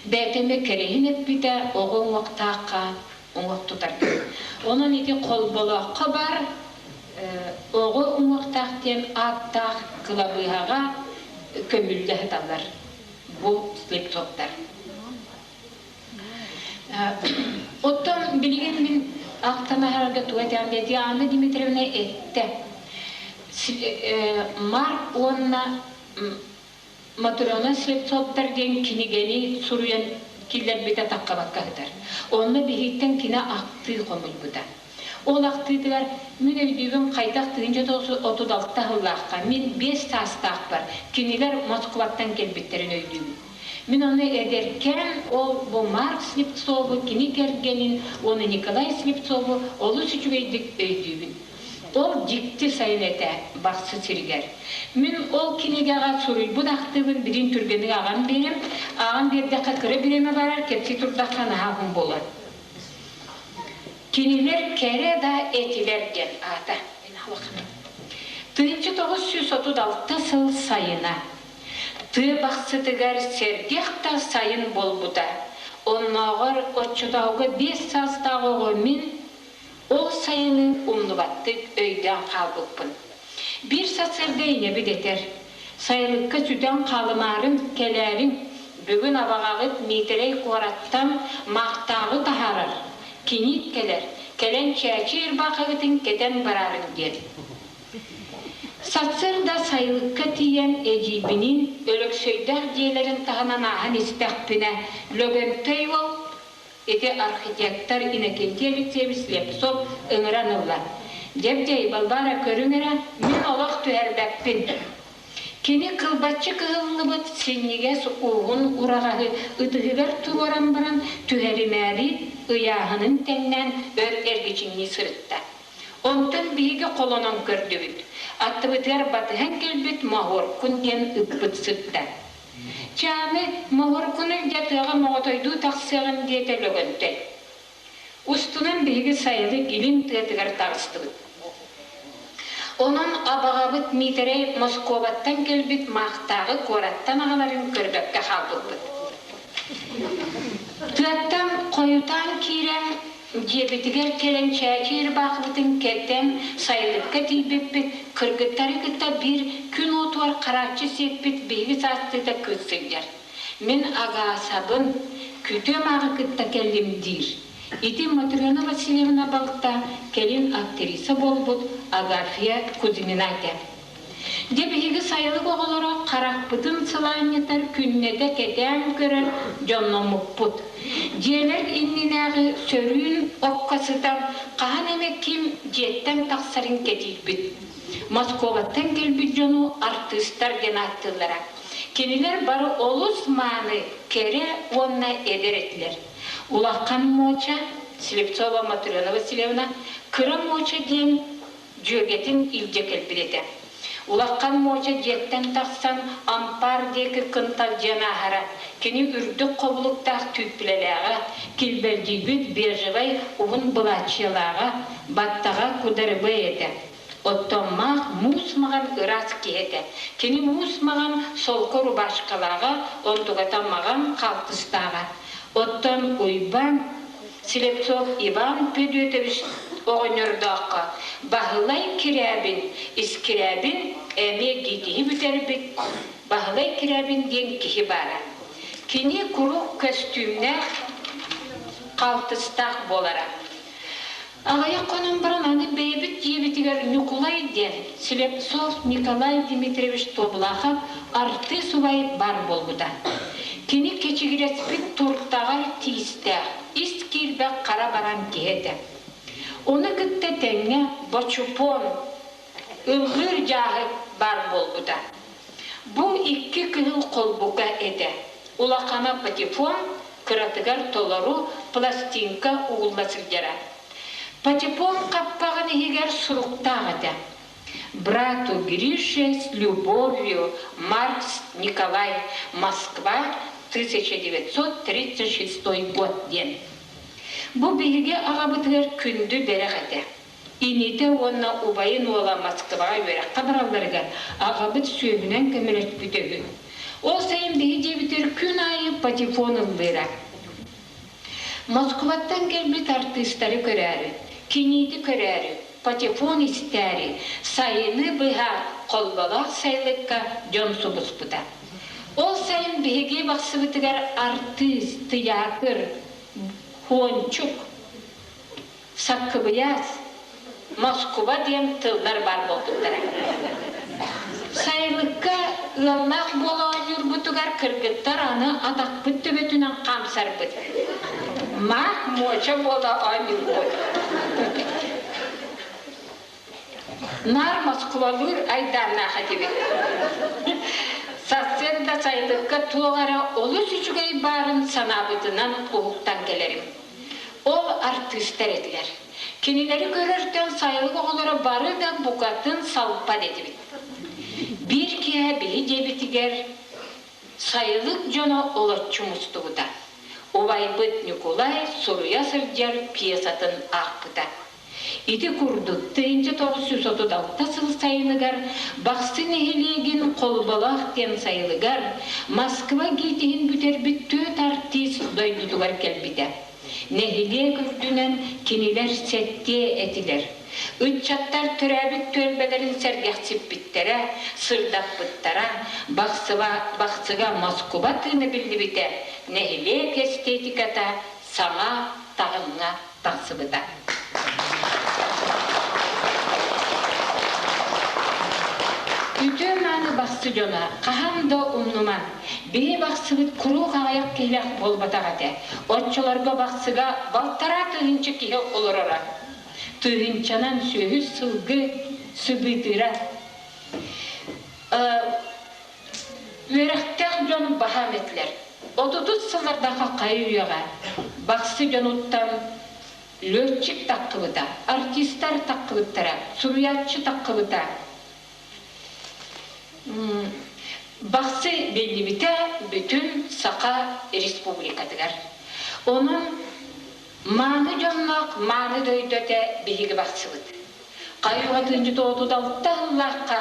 бэйэтэ эмиэ кэрэһин эппитэ оҕо уҥуохтаахха уҥуох тутар. Онон ити Холболооххо бар оҕо уҥуохтаах диэн ааттаах кылабыыһаҕа көмүллэ сыталлар бу слепцовтар. Оттон билигин мин ахтан аһарарга тугу этээм диэ Диана Дмитриевна эттэ. Марк уонна Матрена Слепцовтар диэн кинигэни суруйан киллэрбитэ таххабакка сытар. Онно биһиттэн кини ахтыы хомуйбута. Ол ахтыытыгар мин өйдүүбүн хайдах 1936 сыллаахха мин биэс саастаахпар кинилэр Москваттан кэлбиттэрин өйдүүбүн. Мин ону эдэркээн ол бу Марк Слепцову, кини кэргэнин уонна Николай Слепцову олус үчүгэйдик өйдүүбүн. Ол дьикти сайын этэ Бахсы сиригэр. Мин ол кинигэҕэ суруйбут ахтыыбын билин түргэнник аҕам биэрим. Аҕам биэрдэххэ кыра бириэмэ барар, кэпсии турдахха наһаа уһун буолар. Кинилэр кэрэ да этилэр диэн аата. 1936 сыл сайына. Тыа Бахсытыгар сэргэх да сайын буолбута. Оннооҕор оччотооҕуга биэс саастаах оҕо мин ол сайыны умнубаттык өйдөөн хаалбыппын. Биир сарсыарда ийэбит этэр: «Сайылыкка сүтэн хаалымаарын, кэлээриҥ, бүгүн абаҕаҕыт Миитэрэй куораттан маахтааҕы таһаарар, киниит кэлэр, кэлэн чээчи ырбаахыгытын кэтэн бараарыҥ» диэн. Сарсыарда сайылыкка тиийэн эдьиийбиниин Өлөксөйдөөх дьиэлэрин таһынан ааһан истэхпинэ, Лөгөнтөй уол ити архитектор Иннокентий Алексеевич Слепцов ыҥыран ылла. Дьэбдьэй, Балбаара, көрүҥ эрэ, мин олох түһэрбэппин. Кини кылбаччы кыһыллыбыт синньигэс ууһун ураҕаһы ытыһыгар туруоран баран түһэримээри ыйааһынын тэҥнээн өр эргичиҥнии сырытта. Онтон биһиги холонон көрдүбүт. Аттыбытыгар батыһан кэлбит Моһуоркун диэн ыппыт сытта. Чааны Моһуоркуну илдьэ тыаҕа моҕотойдуу тахсыаҕын диэтэ Лөгөнтөй. Устунан биһиги сайылык илин тыатыгар таҕыстыбыт. Онон абаҕабыт Миитэрэй Москубаттан кэлбит маахтааҕы куораттан аҕаларын көрбөккө хаалбыппыт. Тыаттан хойутаан киирэн Дьиэбитигэр кэлэн чээчи ырбаахыбытын кэтэн, сайылыкка тиийбиппит, кыргыттары кытта биир күн уотугар харааччы сиэппит биһиги саастыыта кыыс сылдьар. Мин агаасабын, күтүөм ааҕы кытта кэллим диир. Ити Матрена Васильевна балта, кэлин актриса буолбут Агафья Кузьмина этэ. Дьэ биһиги сайылык оҕолоро харахпытын сылаанньытар күннэтэ кэтээн көрөр дьонноммуппут. Дьиэлэр иннинээҕи сөрүүн окко сытан хаһан эмэ ким дьиэттэн тахсарын кэтиирбит. Москубаттан кэлбит дьону артыыстар диэн ааттыыллара. Кинилэр бары олус мааны, кэрэ уонна эдэр этилэр. Улахан Муоча, Слепцова Матрена Васильевна, Кыра Муоча диэн дьүөгэтин илдьэ кэлбит этэ. Улахан Муоча дьиэттэн тахсан ампаар диэки кынталдьыйан ааһара. Кини үрдүк хобулуктаах түүппүлэлээҕэ, килбэлдьийбит бежевай уһун былааччыйалааҕа, баттаҕа кударыбай этэ. Оттон маах муус маҕан ыраас киһи этэ. Кини муус маҕан солко рубашкалааҕа, онтуката маҕан хаалтыстааҕа. Оттон Уйбаан Слепцов Иван Пөдүөтөбүс оҕонньордооххо Баһылай Кирээбин, Искирээбин эмиэ гитиһи бүтэрбит Баһылай Кирээбин диэн киһи баара. Кини куруук көстүүмнээх, халтыстаах буолара. Аҕыйах хонон баран аны бэйэбит дьиэбитигэр Ньукулай диэн Слепцов Николай Дмитриевич Тобулахов артыыс убай баар буолбута. Кини кэчигирэспит туртаҕар тиистээх, ис киирбэх хара баран киһи этэ. Ону кытта тэҥҥэ Бочупуон ыллыыр дьааһык баар буолбута. Бу икки кыһыл холбука этэ. Улахана патефон, кыратыгар толору пластинка угулла сылдьара. Патефон хаппаҕын иһигэр суруктаах этэ. Брату Грише с любовью Маркс Николай Москва 1936 год диэн. Бу биһиги аҕабытыгар күндү бэлэх этэ. Инитэ уонна убайын уола Москваҕа үөрэххэ баралларыгар аҕабыт сүөһүнэн көмөлөспүтэ үһү. Ол сайын биһи дьиэбитигэр күн аайы патефон ыллыыра. Москваттан кэлбит артыыстары көрөөрү, киниити көрөөрү, патефон истээри, сайыны быһа Холболоох сайылыкка дьон субуспута. Ол сайын биһиги Бахсыбытыгар артыыс, тыйаатыр, хуончук, Саккыбыйаас, Москуба диэн тыллар баар буолбуттара. Сайылыкка ыаллаах буола оонньуурбутугар кыргыттар аны атахпыт төбөтүнэн хаамсарбыт. Маах муоча буола оонньуурбут. Наар Москвалыыр айдааннаах этибит. Сарсыарда сайылыкка туох эрэ олус үчүгэй баарын санаабытынан уһуктан кэлэрим. Ол артыыстар этилэр. Кинилэри көрөртөн сайылык оҕолоро бары да букатын салпат этибит. Биир киэһэ биһи дьиэбитигэр сайылык дьоно олоччу мустубута. Убайбыт Ньукулай суруйа сылдьар пьесатын аахпыта. Ити курдук 1936 сыл сайыныгар Бахсы нэһилиэгин Холболоох диэн сайылыгар Москва ГИТИһин бүтэрбит түөрт артист дойдутугар кэлбитэ. Нэһилиэк үрдүнэн кинилэр сэттиэ этилэр. Ыччаттар төрөөбүт түөлбэлэрин сэргэхсиппиттэрэ, сырдаппыттара, Бахсыба, Бахсыга Москуба тыына биллибитэ, нэһилиэк эстетиката саҥа таһымҥа тахсыбыта. Үтүө-мааны Бахсы дьоно хаһан да умнумаҥ, биһи Бахсыбыт куруук аҕыйах киһилээх буолбатах этэ. Оччолорго Бахсыга балтараа тыһыынча киһи олороро. Тыһыынчанан сүөһү сылгы сыбыытыыра. Үөрэхтээх дьон баһаам этилэр. Отутус сыллардаахха хайы үйэҕэ Бахсы дьонуттан летчик таххыбыта, артистар таххыбыттара, суруйааччы таххыбыта. Бахсы биллибитэ бүтүн Саха Республикатыгар. Онон мааны дьонноох мааны дойду этэ биһиги Бахсыбыт. Хайыга тыынчы тоҕутудалта сыллаахха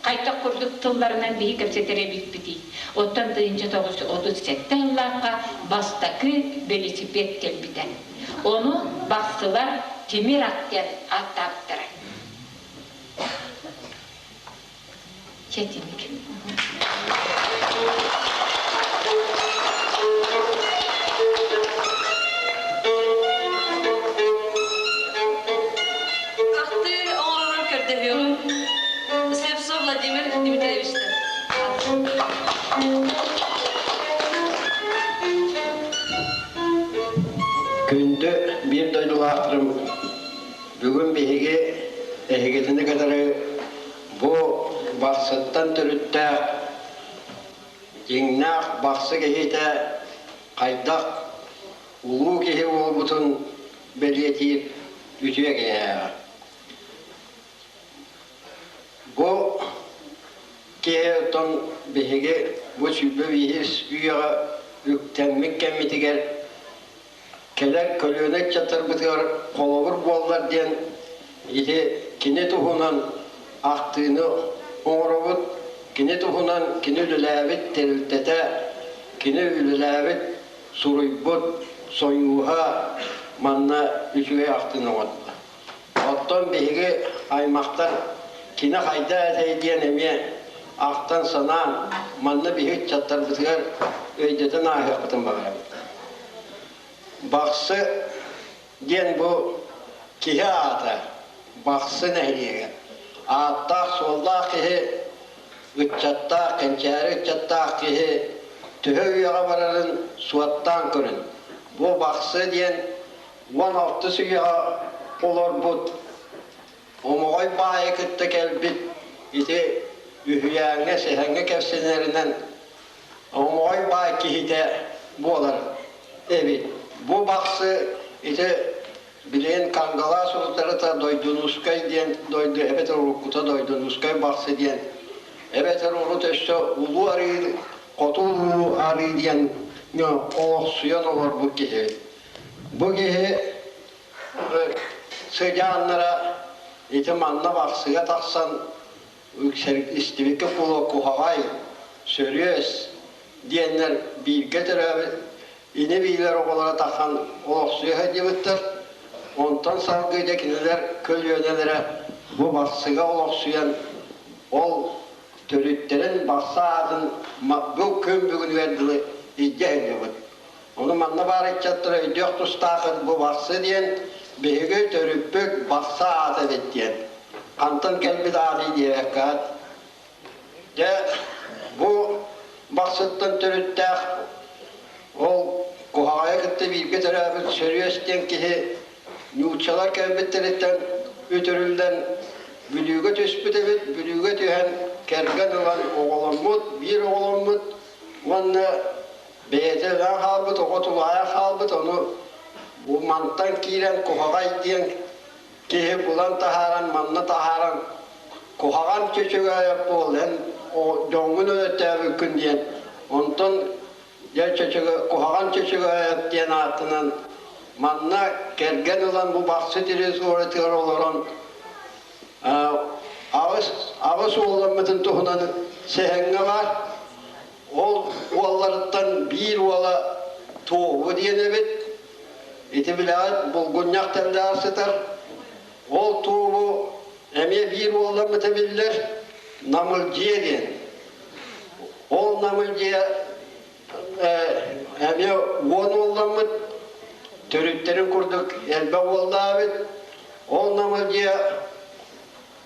хайдах курдук тылларынан биһи кэпсэтэр эбиппитий? Оттон 1937 сыллаахха бастакы велосипед кэлбитэ. Ону бахсылар тимир ат диэн ааттаабыттара. Чэтиник. Ахтыы оҥоророр көрдөһүөҕүм. Слепцов Владимир Дмитриевичтэн. Күндү биир дойдулаахтарым, бүгүн биһиги эһигитини кытары Бу Бахсыттан төрүттээх дьиҥнээх Бахсы киһитэ хайдах улуу киһи буолбутун бэлиэтиир үтүө киһиэхэ. Бу киһи оттон биһиги бу 25 үйэҕэ үктэммит кэммитигэр кэлэр көлүөнэ ыччаттарбытыгар холобур буоллар диэн ити кини туһунан ахтыыны оҥоробут, кини туһунан кини үлэлээбит тэрилтэтэ, кини үлэлээбит, суруйбут сойууһа манна үчүгэй ахтыыны оҥордо. Оттон биһиги аймахтар кини хайда этэй диэн эмиэ ахтан-санаан манна биһи ыччаттарбытыгар өйдөтөн ааһыахпытын баҕарабыт. Бахсы диэн бу киһи аата Бахсы нэһилиэгэ. Ааттаах-суоллаах киһи, ыччаттаах, кэнчээри ыччаттаах киһи төһө үйэҕэ барарын суоттаан көрүн. Бу Бахсы диэн 16 үйэҕэ олорбут Омоҕой баайы кытта кэлбит ити үһүйээҥҥэ, сэһэҥҥэ кэпсэнэринэн Омоҕой баай киһитэ буолар эбит. Бу Бахсы ити билигин Кангалаас утарыта Дойдунускай диэн дойду эбэтэр уруккута Дойдунускай Бахсы диэн эбэтэр урут өссө Улуу Арыы Хоту Улуу Арыы диэн олохсуйан олорбут киһи. Бу киһи сыдьааннара ити манна Бахсыга тахсан истибиккэ буолуо куһаҕай, сөрүөс диэннэр бииргэ төрөөбүт ини-биилэр оҕолоро тахсан олохсуйа сылдьыбыттар. Онтон салгыы дьэ кинилэр көлүөнэлэрэ бу Бахсыга олохсуйан ол төрүттэрин Бахсы аатын бу күн бүгүнүгэр дылы илдьэ сылдьыбыт. Ону манна баар ыччаттар өйдүөх тустаахыт бу Бахсы диэн биһиги төрүппүт Бахсы аата эбит диэн. Хантан кэлбит аатый диэбэккэ Дьэ, бу Бахсыттан төрүттээх ол Куһаҕайы кытта бииргэ төрөөбүт Сөрүөс диэн киһи нууччалар кэлбиттэриттэн үтүрүллэн Бүлүүгэ түспүт эбит. Бүлүүгэ түһэн кэргэн ылан оҕоломмут, биир оҕоломмут уонна Бэйэтэ өлөн хаалбыт, оҕо тулаайах хаалбыт, ону бу мантан киирэн куһаҕай диэн киһи булан таһааран манна таһааран куһаҕан чөчөгөөйөп буол эн дьоҥҥун өлөттөөбүккүн диэн онтон дьэ чөчөгө куһаҕан чөчөгөөйөп диэн аатынан манна кэргэн ылан бу Бахсы территориятыгар олорон аҕыс аҕыс уолламмытын туһунан сэһэҥҥэ баар. Ол уолларыттан биир уола Туобу диэн эбит. Ити билэҕит булгунньах тэллэҕэр сытар. Ол туобу эмиэ биир уолламмыта биллэр Намылдьыйа диэн. Ол Намылдьыйа эмиэ уон уолламмыт, төрүттэрин курдук элбэх уоллаабыт. Ол Намылдьыйа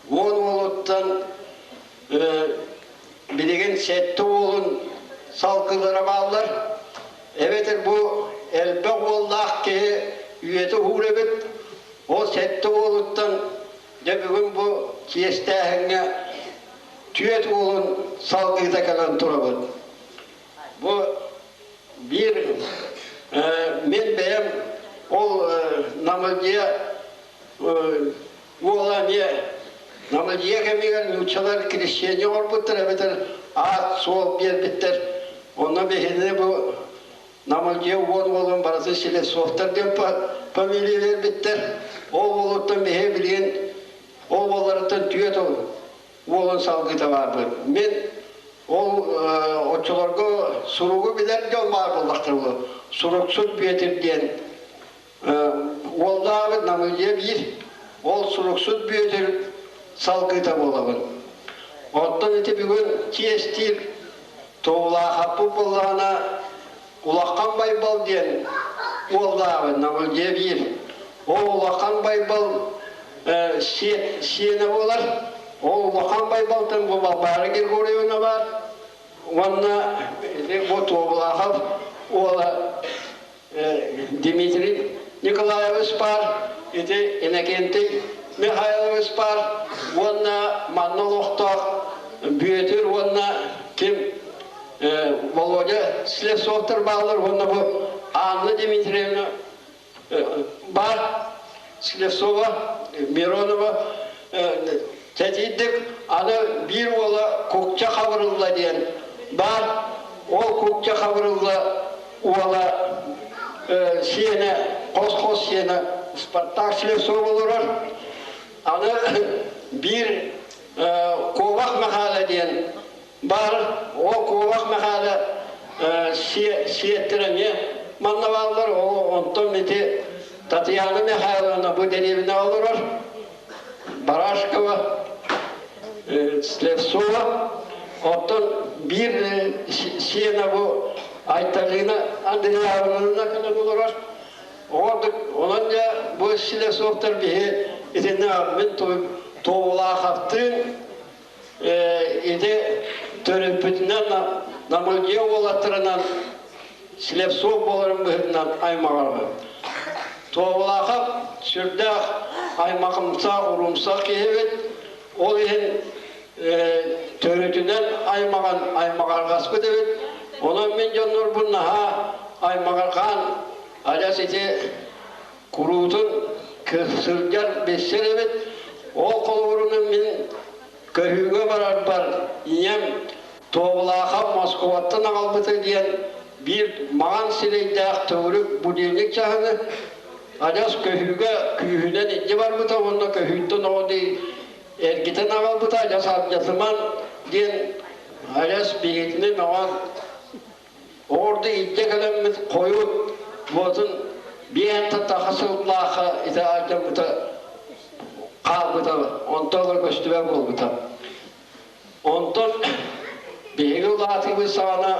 уон уолуттан билигин сэттэ уолун салгылара бааллар. Эбэтэр бу элбэх уоллаах киһи үйэтэ уһуур эбит. Ол сэттэ уолуттан дьэ бүгүн бу чиэстээһиҥҥэ түөрт уолун салгыыта кэлэн турабыт. Бу биир мин бэйэм ол Намылдьыйа уола эмиэ Намылдьыйа кэмигэр нууччалар крещение оҥорбуттар эбэтэр аат-суол биэрбиттэр. Онно биһини бу Намылдьыйа уон уолун барыта Селецовтар диэн фамилия биэрбиттэр. Ол уолуттан биһи билигин ол уолларыттан түөрт уолун салгыыта баарбыт. Мин ол оччолорго суругу билэр дьон баар буоллахтара Суруксут Бүөтүр диэн уоллаабыт Намылдьыйа биир ол Суруксут Бүөтүр салгыыта буолабын. Оттон ити бүгүн чиэстиир Туолаахаппыт буоллаҕына Улахан Байбал диэн уоллаабын Намылдьыйа биир. Ол Улахан Байбал сиэнэ буолар. Ол Улахан Байбалтан бу Балбаара Григорьевна баар. Уонна бу Туобулаахап уола Дмитрий Николаевич баар, ити Иннокентий Михайлович баар уонна манна олохтоох Бүөтүр уонна ким Володя Слепцовтар бааллар уонна бу Анна Дмитриевна баар Слепцова, Миронова тэтийдик аны биир уола Кукча Хабырылла диэн баар ол Кукча Хабырылла уола сиэнэ хос-хос сиэнэ Спартак Слепцов олорор аны биир Куобах Михаила диэн баар ол Куобах Михаила сиэттэрэ эмиэ манна бааллар ол онтон ити Татьяна Михайловна бу дэриэбинэҕэ олорор Барашкова Слепцова оттон биир сиэнэ бу Айталина Андреевна кэлэн олорор Ордук онон дьэ бу Слепцовтар биһи итиннэ мин Туолаахаптыын ити төрөппүтүнэн Намылдьыйа уолаттарынан Слепцов буоларын быһыытынан аймаҕарбын. Туобалаахап сүрдээх аймахымсах, урумсах киһи эбит. Ол иһин төрүтүнэн аймаҕын аймаҕарҕаспыт эбит. Онон мин дьоннорбун наһаа аймаҕарҕаан адьас ити куруутун сылдьар билсэр эбит. Ол холобурунан мин көһүүгэ барарбар ийэм Туобулаахап Москубаттан аҕалбыта диэн биир маҥан сирэйдээх төгүрүк будильник чаһыны адьас көһүүгэ күүһүнэн илдьэ барбыта уонна көһүүттэн оҕо дии эргитэн аҕалбыта адьас алдьатыман диэн адьас биһигитини мөҕөн Орду илдьэ кэлэммит хойут буотун биэһэн таха сыллаахха ити алдьаммыта хаалбыта онтон ыла көстүбэт буолбута. Онтон биһиги улаатыыбыт саҕана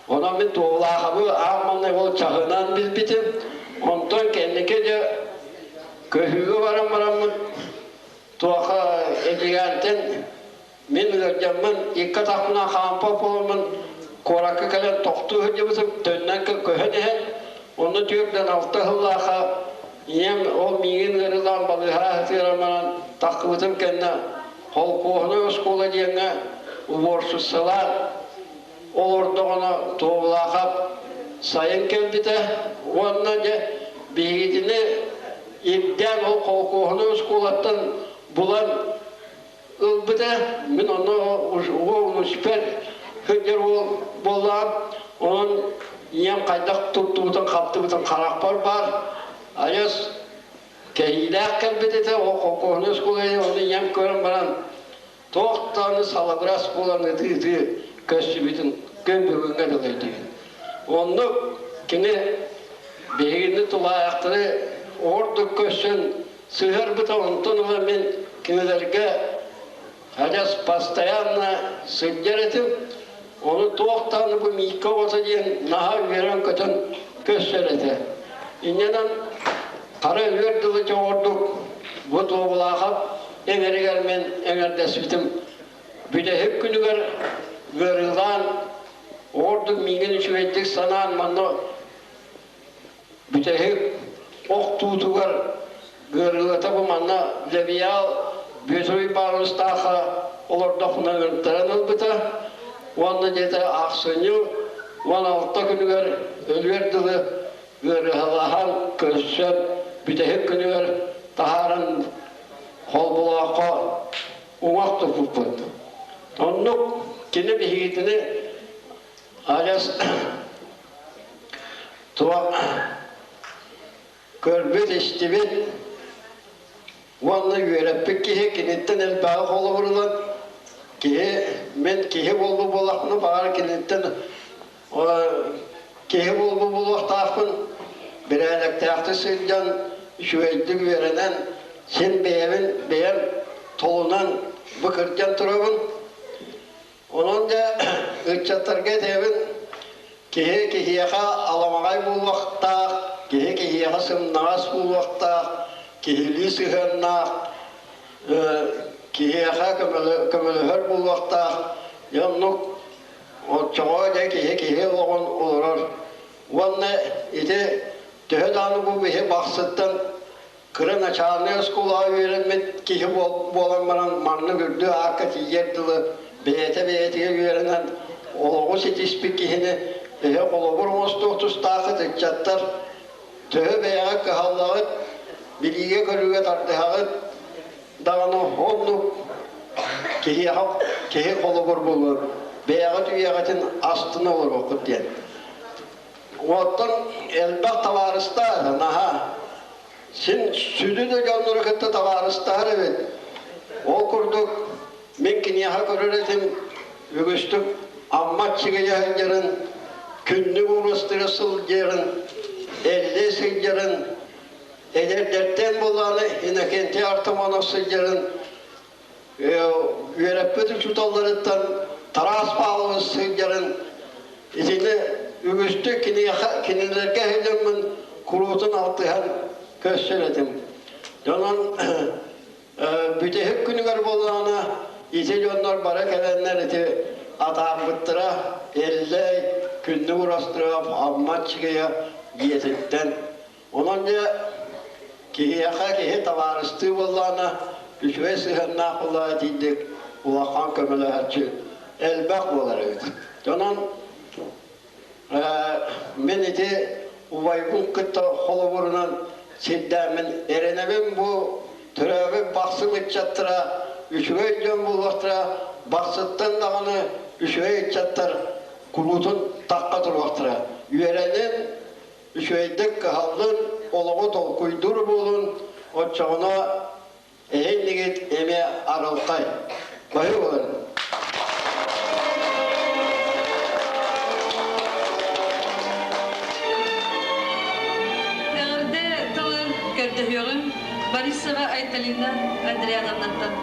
онон мин Туолаахабы аан маҥнай ол чаһынан билбитим. Онтон кэнники дьэ көһүүгэ баран бараммын туоха Эдьигээнтэн мин ыалдьаммын икки атахпынан хаампат буоламмын куоракка кэлэн тохтуу сылдьыбытым төннөн көһөн иһэн онно түөртэн алта сыллаахха ийэм ол миигин ыарыылаан балыыһаҕа сытыаран баран таххыбытым кэннэ холкуоһунай оскуола диэҥҥэ убуорсуссалаан олордоҕуна Туобулаахап сайын кэлбитэ уонна дьэ биһигитини. ирдээн ол холкуоһуну оскуолаттан булан ылбыта. Мин онно уол сылдьар уол буоллаҕым. Онон ийэм хайдах туттубутун, хаптыбытын харахпар баар. Айас кэһиилээх кэлбит этэ, ол холкуоһунай оскуола ону ийэм көрөн баран туох даҕаны салыбырас буолан ытыы-ытыы көстүбүтүн күн бүгүҥҥэ дылы өйдүүбүн. Оннук кини биһигини тулаайахтары ордук көрсөн сыһыарбыта, онтон ыла мин кинилэргэ адьас постоянно сылдьар этим. Ону туох даҕаны бу Мииккэ оҕото диэн наһаа үөрэн-көтөн көрсөр этэ. Инньэнэн хара үөр дылы дьоҕурдук бу Туобулаахап эҥэригэр мин эҥэрдэспитим. Бүтэһик күнүгэр ыарыылаан, ордук миигин үчүгэйдик санаан манна бүтэһик охтуутугар ыарыылата бу манна Левиал Бүөтүр Уйбааныстаахха олордохпуна ыҥыртаран ылбыта уонна диэтэ ахсынньы 16 күнүгэр өлүөр дылы ыарыһалаһан көрсөн бүтэһик күнүгэр таһааран холболооххо уҥуох туппуппут. Оннук кини биһигитини адьас туох көрбүт-истибит уонна үөрэппит киһи киниттэн элбэҕи холобурунан киһи мин киһи буолбут буоллахпына баҕар киниттэн киһи буолбут буолуохтаахпын бирээлэктээхтик сылдьан үчүгэйдик үөрэнэн син бэйэбин бэйэм толунан бу кырдьан турабын. Онон дьэ ыччаттарга этэбин, киһи киһиэхэ аламаҕай буолуохтаах, киһи киһиэхэ сымнаҕас буолуохтаах, киһилии сыһыаннаах, киһиэхэ көмөлөһөр буолуохтаах. Дьэ оннук оччоҕо дьэ киһи киһи олоҕун олорор. Уонна ити төһө даҕаны бу биһи Бахсыттан кыра начальнай оскуолаҕа үөрэммит киһи буолан баран маннык үрдүк аакка тиийэр дылы бэйэтэ бэйэтигэр үөрэнэн олоҕу ситиспит киһини эһэ холобур оҥостуох тустаахыт ыччаттар төһө бэйэҕэ кыһаллаҕыт билиигэ-көрүүгэ тардыһаҕыт даҕаны оннук киһиэхэ киһи холобур буолуо бэйэҕит үйэҕитин астына олоруоххут диэн. Оттон элбэх табаарыстаах, наһаа. Син сүдү да дьоннору кытта табаарыстаһар эбит. Ол курдук мин киниэхэ көрөр этим үгүстүк Амма аччыгыйа сылдьарын, күннүк уурастыра сылдьарын, эллии сылдьарын, эдэрдэртэн буоллаҕына Иннокентий Артамонов сылдьарын, үөрэппит учууталларыттан Тарас Павлович сылдьарын итини үгүстүк киниэхэ кинилэргэ сылдьаммын куруутун алтыһан көрсөр этим. Дьонон бүтэһик күнүгэр буоллаҕына ити дьоннор бары кэлэннэр ити атаарбыттара Эллэй, Күннүк Урастыров, Амма Аччыгыйа дьиэтиттэн. Онон дьэ киһиэхэ киһи табаарыстыы буоллаҕына, үчүгэй сыһыаннаах буоллаҕына итинник улахан көмөлөһөөччү элбэх буолар эбит. Онон мин ити убайбын кытта холобурунан сирдээммин эрэнэбин бу төрөөбүт Бахсым ыччаттара үчүгэй дьон буолуохтара, Бахсыттан даҕаны үчүгэй ыччаттар куруутун тахха туруохтара. Үөрэнин, үчүгэйдик кыһаллын, олоҕу толкуйдуур буолун, оччоҕуна эһиннигит эмиэ арылхай. Баһыы боларын. Эҕэрдэ тылы көрдөһүөҕүм Борисова Айталина Андриановнаттан.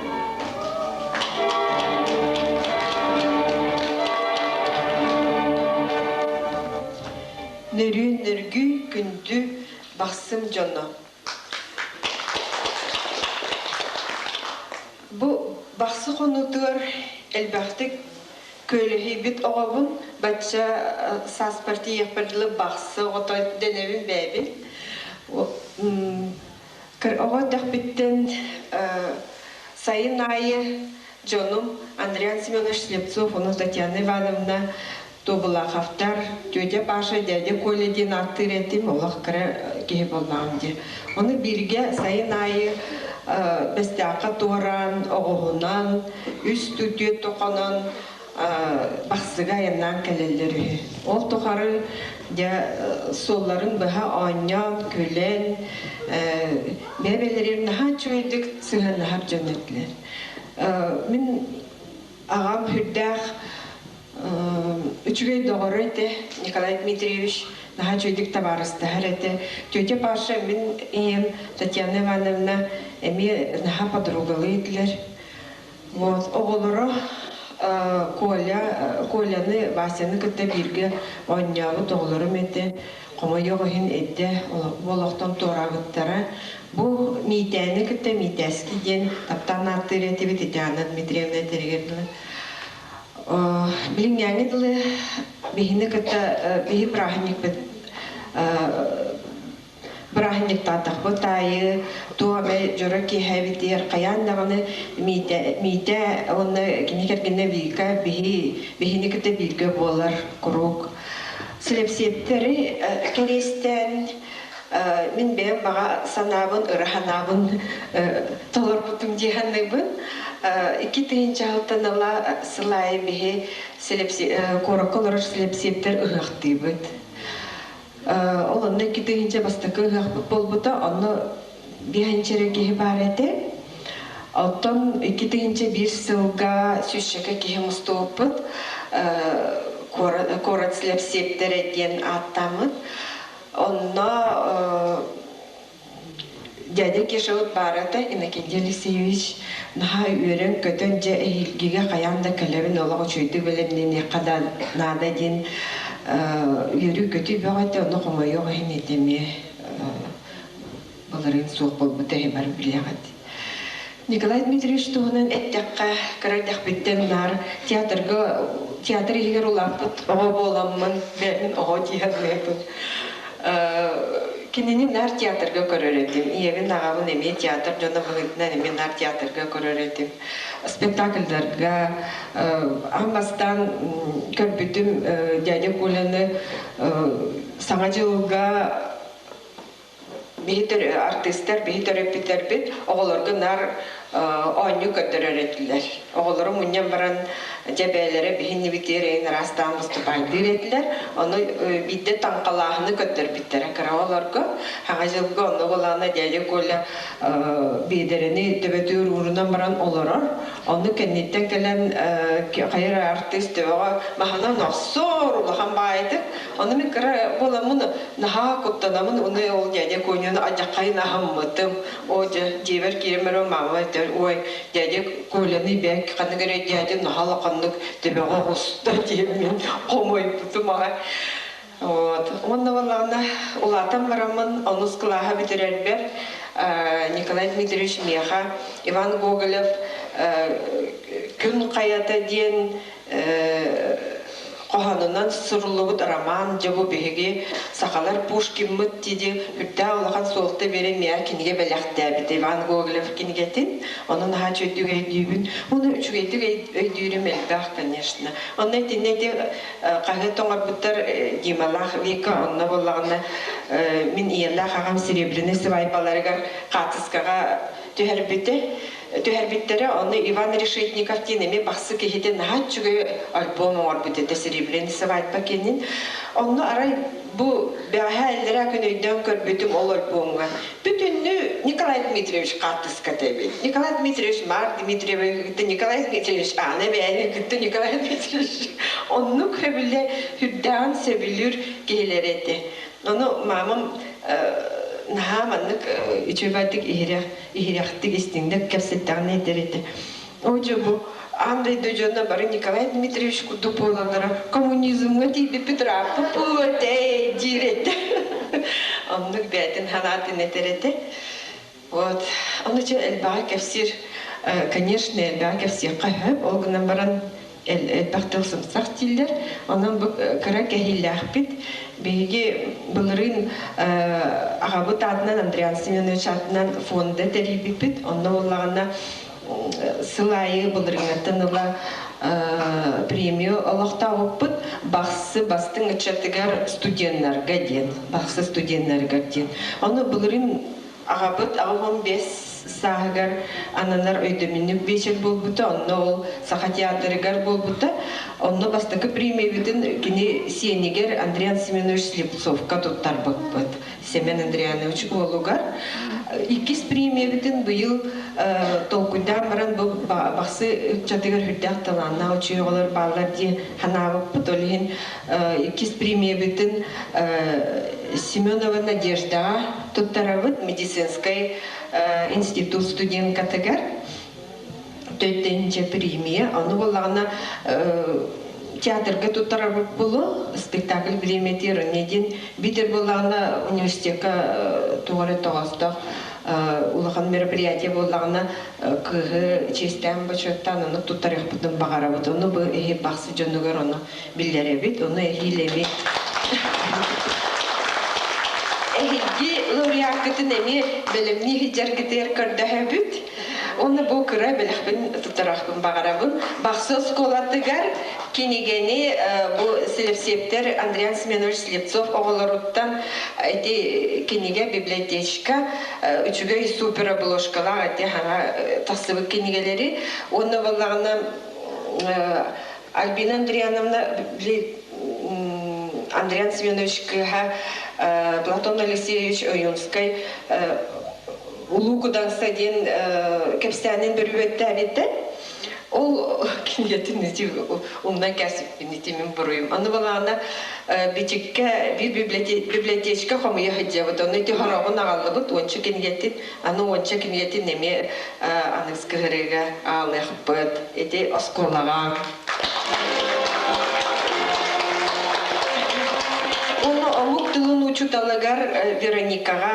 Нөрүүн нөргүй күндү бахсым дьоно. Бу бахсы хонуутугар элбэхтик күөлэһийбит оҕобун бачча сааспар тиийиэхпэр дылы бахсы оҕото дэнэбин бэйэбин. Оҕо эрдэхпиттэн сайын аайы дьонум Андриан Семенович Слепцов уонна Татьяна Ивановна. Тобулаховтар, тетя Паша, дядя Коля диэн ааттыыр этим, олох кыра киһи буоллаҕым дии. Ону бииргэ сайын аайы Бэстээххэ туораан, оҕуһунан, үс түөт тохонон Бахсыга айаннаан кэлэллэр үһү. Ол тухары дьэ суолларын быһа оонньоон, күлэн, бэйэ-бэйэлэригэр наһаа үчүгэйдик сыһыаннаһар дьон этилэр. Мин аҕам сүрдээх үчүгэй доҕоро этэ Николай Дмитриевич наһаа үчүгэйдик табаарыстаһар этэ. Тетя Паша мин ийэм Татьяна Ивановна эмиэ наһаа подругалыы этилэр. Вот, оҕолоро Коля, Коляны, Васяны кытта бииргэ оонньообут оҕолорум этэ. Хомойуох иһин эрдэ олохтон туораабыттара. Бу Миитээни кытта Миитээски диэн таптаан ааттыыр этибит Татьяна Дмитриевна этэригэр дылы. Билиҥҥээҥи дылы биһини кытта биһи бырааһынньыкпыт бырааһынньыктаатахпыт аайы туох эмэ дьоро киэһэбитигэр хайаан даҕаны Миитэ, Миитэ уонна кини кэргэнэ Вика биһи биһини кытта бииргэ буолар куруук. Силэпсиэптэри кэриэстээн мин бэйэм баҕа санаабын, ыра санаабын толорбутум дии саныыбын. 2000 сылтан ыла сыл аайы биһи куоракка олорор силэпсиэптэр ыһыахтыыбыт. Ол онно 2000 бастакы ыһыахпыт буолбута, онно биэһинчэ эрэ киһи баар этэ. Оттон 2001 сылга сүүсчэкэ киһи мустубуппут, куорат силэпсиэптэрэ диэн ааттааммыт. Онно дядя Кешабыт баар этэ, Иннокентий Алексеевич наһаа үөрэн-көтөн дьэ эһиилгигэ хайаан да кэлэбин, олох үчүгэйдик бэлэмнэниэххэ да наада диэн үөрүү-көтүү бөҕө этэ, ону хомойуох иһин этэ эмиэ былырыын суох буолбута иһи бары билэҕит. Николай Дмитриевич туһунан эттэххэ, кыра эрдэхпиттэн наар театрга театр иһигэр улааппыт оҕо буоламмын, бэйэбин оҕо дии саныыбын. Кинини наар театрга көрөр этим. Ийэбин, аҕабын эмиэ театр дьоно быһыытынан эмиэ наар театрга көрөр этим. Спектакльдарга аан бастаан көрбүтүм дядя Коляны Саҥа дьылга биһи артыыстар, биһи төрөппүттэрбит оҕолорго наар оонньуу көрдөрөр этилэр. Оҕолору мунньан баран дьэ бэйэлэрэ биһиннибитигэр эйин араастаан выступайдыыр этилэр. Ону биирдэ таҥхалааһыны көрдөрбүттэрэ кыра оҕолорго. Хаҥа дьылга онно буолаана дядя Коля биэдэрэни төбөтүгэр уурунан баран олорор. Ону кэнниттэн кэлэн хайа эрэ артыыс төбөҕө маһынан охсор улахан баайытык. Ону мин кыра буоламмын наһаа куттанаммын уну ол дядя Коняны адьаххайын аһыммытым. О дьэ дьиэбэр киирэн баран маама этэр ой дядя Коляны бэк ханнык эрэ дядя наһаа улаханнык төбөҕө оҕуста диэммин хомойбутум аҕай. Вот. Уонна буоллаҕына улаатан бараммын онус кылааһы бүтэрэрбэр Николай Дмитриевич миэхэ Иван Гоголев «Күн хайата» диэн хоһоонунан суруллубут роман дьэ бу биһиги сахалар Пушкиммыт дии үрдээх улахан суолта биэрэн миэхэ кинигэ бэлэхтээбит Иван Гоголев кинигэтин ону наһаа үчүгэйдик өйдүүбүн уонна үчүгэйдик өйдүүрүм элбэх конечно онно итиннэ ити хаһыат оҥорбуттар Дималаах Вика онно буоллаҕына мин ийэлээх аҕам серебряный свадьбаларыгар хаартыскаҕа түһэрбитэ түһэрбиттэрэ онно Иван Решетников диэн эмиэ бахсы киһитэ наһаа үчүгэй альбом оҥорбут этэ серебряный свадьба кэннин онно арай бу бэҕэһээ иллэрээ күн өйдөөн көрбүтүм ол альбомҥа бүтүннүү Николай Дмитриевич хаартыската эбит. Николай Дмитриевич Марк Дмитриевы кытта Николай Дмитриевич Аана эбээни кытта Николай Дмитриевич оннук сөбүлэ үрдээҕин сөбүлүүр киһилэрэ этэ. Ону маамам наһаа маннык үчүгэйдик иһирэх иһирэхтик истиҥник кэпсэттэҕинэ этэр этэ. Оо дьэ бу аан дойду дьоно бары Николай Дмитриевич курдук буолаллара коммунизмҥа тиийбиппит ырааппыт буолуо этэ диир этэ. Оннук бэйэтин санаатын этэр этэ. Вот. Ону чэ элбэҕи кэпсиир, конечно, элбэҕи кэпсиэххэ сөп. Ол гынан баран элбэх тыл сымсах дииллэр. Онон бу кыра кэһиилээхпит. Биһиги былырыын аҕабыт аатынан Андриан Семенович аатынан фонда тэрийбиппит. Онно буоллаҕына сыл аайы былырыыҥҥаттан ыла премия олохтообуппут Бахсы бастыҥ ыччатыгар студеннарга диэн, Бахсы студеннарыгар диэн. Ону былырыын аҕабыт 85 сааһыгар ананар өйдөбүнньүк биэчэр буолбута, онно ол Саха театрыгар буолбута. Онно бастакы премиябытын кини сиэнигэр Андриан Семенович Слепцовка туттарбыппыт. Семен Андрианович уолугар. Иккис премиябытын быйыл толкуйдаан баран бу Бахсы ыччатыгар үрдээх талааннаах үчүгэй оҕолор бааллар дии санаабыппыт. Ол иһин иккис премиябытын Семенова Надеждаҕа туттарабыт медицинскэй институт студенткатыгар. Төттөнчө премия. Ону буоллаҕына театрга туттарарбыт буолуо, спектакль бириэмэтигэр онно диэн биитэр буоллаҕына университекка туох эрэ тоҕоостоох улахан мероприятие буоллаҕына кыыһы чиэстээн бочуоттаан ону туттарыахпытын баҕарабыт. Ону бу эһи бахсы дьонугар ону биллэрэбит, ону эһиил эми эһиги лауреаккытын эмиэ бэлэмнии сылдьаргытыгар көрдөһөбүт. Уонна бу кыра бэлэхпин туттарахпын баҕарабын. Бахсы оскуолатыгар кинигэни бу Слепсептер Андриан Семенович Слепцов оҕолоруттан ити кинигэ библиотечка үчүгэй супер обложкалаах ити хаҥа тахсыбыт кинигэлэри уонна буоллаҕына Альбина Андриановна Андриан Семенович кыыһа Платон Алексеевич Ойунскай Улуу Кудаҥса диэн кэпсээнин бөрүөттээбиттэр. Ол кинигэтин ити умнан кээспиппин ити мин буруйум. Аны балаана бичиккэ биир библиотечка хомуйа сылдьабыт. Ону ити хороҕун аҕаллыбыт уонча кинигэтин, аны уонча кинигэтин эмиэ аныгыс кыһырыыга аалыахпыт. Ити оскуолаҕа. Уонна омук тылын учууталыгар Вероникаҕа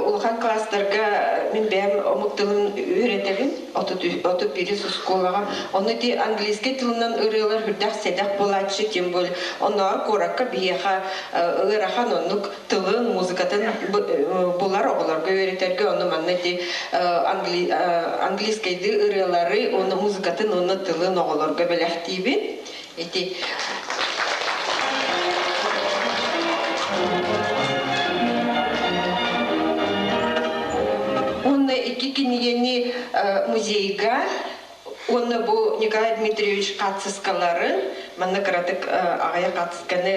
улахан класстарга мин бэйэм омук тылын үөрэтэбин 31 оскуолаҕа. Онно ити английский тылынан ырыалар үрдэх сэдэх буолааччы, тем более оннооҕор куоракка биһиэхэ ыарахан оннук тылын, музыкатын булар оҕолорго үөрэтэргэ ону манна ити английскайдыы ырыалары уонна музыкатын уонна тылын оҕолорго бэлэхтиибин. Ити Уонна икки кинигэни музейга уонна бу Николай Дмитриевич хаартыскаларын манна кыратык аҕыйах хаартысканы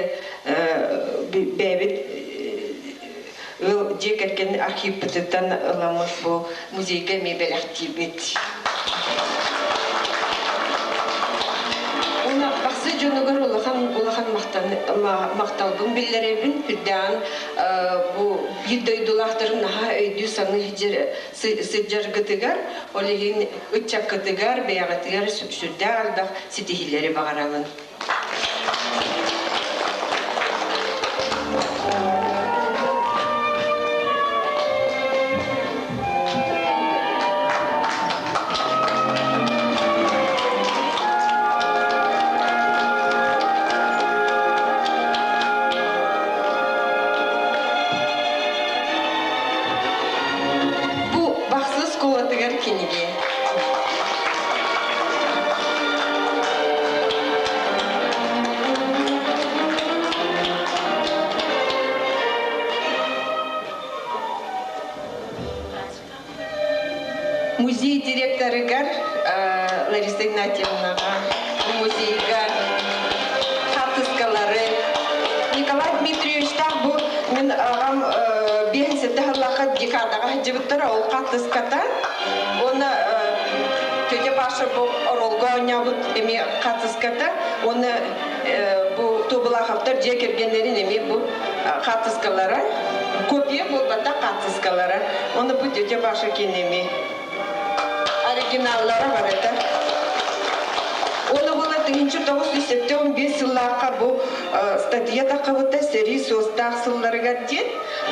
бэйэбит ыал дьиэ кэргэн архивпытыттан ыламмыт бу музейга эмиэ бэлэхтиибит. Уонна Бахсы дьонугар улахан улахан махталбын биллэрэбин. Үрдээн бу биир дойдулаахтарын наһаа өйдүү саныы сылдьаргытыгар, ол иһин ыччаккытыгар, бэйэҕитигэр сүрдээх элбэх ситиһиилэри баҕарабын. Бу Бахсы оскуолатыгар кинигэ. Музей директорыгар Лариса Игнатьевнаҕа музейга хаартыскалары Николай Дмитриевичтаах бу мин аҕам 57 сыллаахха декадаҕа сылдьыбыттара ол хаартыската уонна тетя Паша бу оролго оонньообут эмиэ хаартыската уонна бу Тубулаховтар дьиэ кэргэннэрин эмиэ бу хаартыскалара копия буолбатах хаартыскалара уонна бу тетя Паша кинеми оригиналлара барыта. Уонна була 1975 сыллаахха бу статья таххыбыта сэрии суостаах сылларыгар диэн.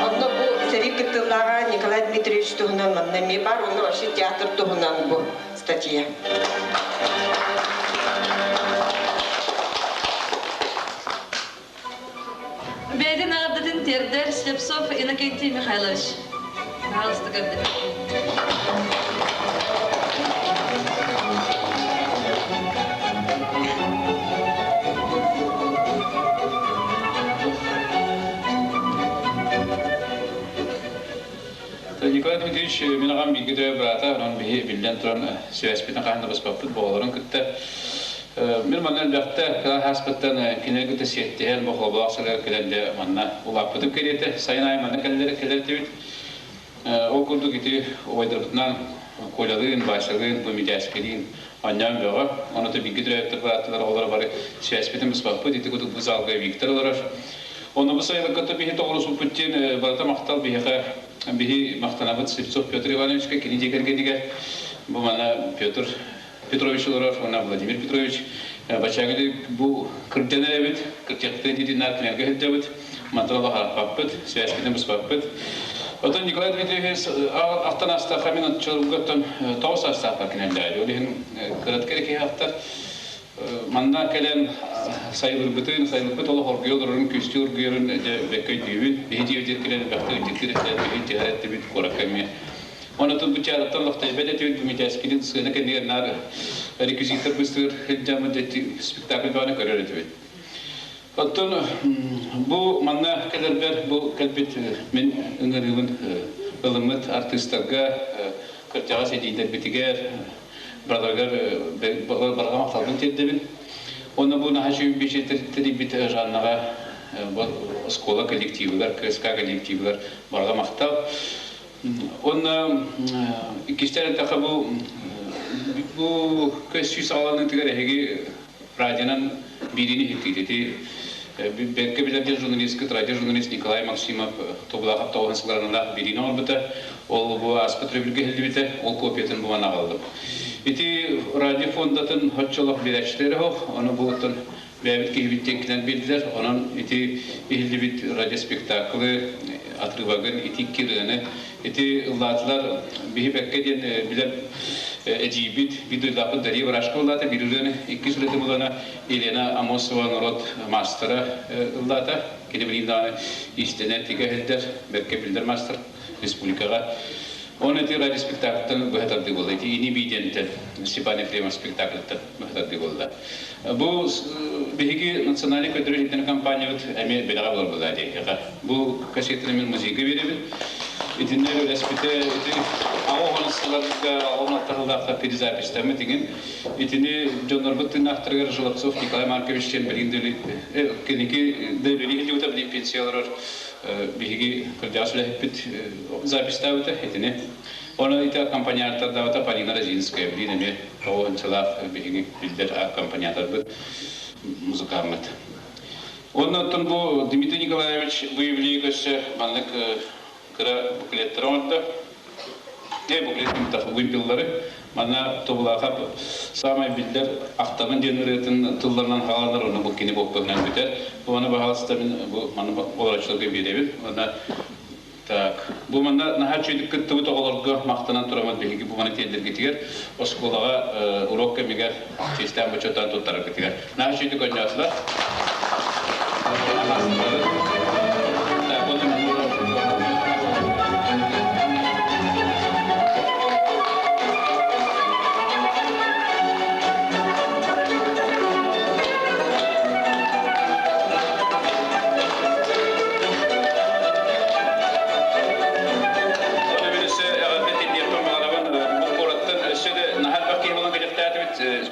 Онно бу сэрии кыттыылааҕа Николай Дмитриевич туһунан манна эмиэ баар, уонна вообще театр туһунан бу статья. Бэйэтин аҕардатын тиэрдэр Слепцов Иннокентий Михайлович. Пожалуйста, көрдө. Дмитриевич мин аҕам бииргэ төрөөбүт быраата, онон биһи биллэн туран связьпытын хаһан да быспаппыт оҕолорун кытта. Мин манна элбэхтэ кыра ааспыттан кинилэри кытта сиэттиһэн, бу холбоох сылыгар кэлэн дьэ манна улааппытым кэриэтэ. Сайын аайы манна кэлэр кэлэр этибит. Ол курдук ити убайдарбытынан Колялыын, Васялыын, бу Митяскэлиин оонньоон бөҕө. Ону то бииргэ төрөөбүттэр бырааттылар оҕолоро бары связьпытын быспаппыт. Ити курдук бу залга Виктор олорор. Ону бу сайылыкка биһи тоҕурусуппут диэн барыта махтал биһиэхэ биһи махтанабыт Слепцов Петр Ивановичка кини дьиэ кэргэнигэр бу манна Петр Петрович олорор уонна Владимир Петрович бачаагы бу кырдьан эрэбит кырдьахтыы дииринаар кинилэргэ сылдьабыт мантан олох связьпытын быспаппыт. Оттон Николай Дмитриевич ахтан астахха мин оччолорготтон тоҕус саастаахпар кинэллээри. Ол иһин кыратык эрэ киһи ахтар. Манна кэлэн сайылырбытын, сайылыкпыт олох оргуйа олорорун, күстүү оргуйарын дьэ бэккэ өйдүүбүн. Биһи дьиэбитигэр кэлэн элбэхтик ыдьыктыыр этилэр, биһи дьиһэр эттибит куоракка эмиэ. Онон бу театртан лохтайбат этибит, бу Митяскилин сыана кэннигэр наар реквизиттар быстыыр сылдьаммыт спектакль баҕана көрөр этибит. Оттон бу манна кэлэрбэр бу кэлбит мин ыҥырыыбын ылыммыт артыыстарга, кырдьаҕас эдьиийдэрбитигэр, барыларыгар барҕа махталбын тиэрдэбин. Уонна бу наһаа үчүгэй биэчэр тэрийбит Жаннаҕа оскуола коллективыгар, КСК коллективыгар барҕа махтал. Уонна иккистээн эттэххэ бу бу көссүү саҕаланыытыгар эһиги радионан биириини иһиттигит. Ити бэркэ билэр диэн журналистка, радиожурналист Николай Максимов Тобулаахап тоҕуһун сылларыналаах биириини оҥорбута. Ол бу ааспыт өрөбүлгэ иһиллибитэ, ол копиятын булан аҕаллым. Ити радио фондатын оччолох биэрээччилэрэ суох, ону бу оттон бэйэбит киһибит диэн кэлэн биэрдилэр. Онон ити иһиллибит радиоспектаклы, отрывогын, ити икки ырыаны ити ыллаатылар. Биһи бэккэ диэн билэр эдьиийбит, биир дойдулаахпыт Дария Барашкова ыллаата, биир ырыаны, иккис ырыаты булана Елена Амосова норуот маастара ыллаата. Кини билигин даҕаны иистэнэр, тигэ иһиллэр, бэркэ биллэр маастар республикаҕа. Он ити радиоспектакльтан быһа тардыы буолла. Ити ини биидиэнтэн Степан Ефремов спектакльтан быһа тардыы буолла. Бу биһиги национальный көрдөрөр компаниябыт эмиэ бэлэҕэ буолар буолла диэхэ. Бу кассетаны мин музейга биэрэбин. Итиннэ үлэспитэ ити аҕа уон сылларга аҕа уон сыллаахха перезаписьтаммыт иҥин. Итини дьоннорбут тыыннаахтарыгар Желобцов Николай Маркович диэн билигин да кэнники да үлэлии сылдьыбыта билигин пенсия олорор биһиги кырдьаҕас үлэһиппит записьтаабыта итини. Оны ити аккомпаниатордаабыта Полина Розинская билигин эмиэ тоҕуһунчалаах биһиги биллэр аккомпаниаторбыт музыкаммыт. Онно оттон бу Дмитрий Николаевич бу юбилейы көрсө маннык кыра буклеттары оҥордо. Буклет вымпеллары. Манна Тобулаахап саамай биллэр Ахтабын диэн ырыатын тылларынан хааланар, онно бу кини буоппуһунан бүтэр. Бу маны баһаалыста мин бу маны олороччуларга биэрэбин. Уонна Так, бу манна наһаа үчүгэйдик кыттыбыт оҕолорго махтанан тураммыт биһиги бу маны тиэрдэргитигэр оскуолаҕа урок кэмигэр чиэстээн бочуоттаан туттараргытыгар наһаа үчүгэйдик оонньоотулар. Так, уонна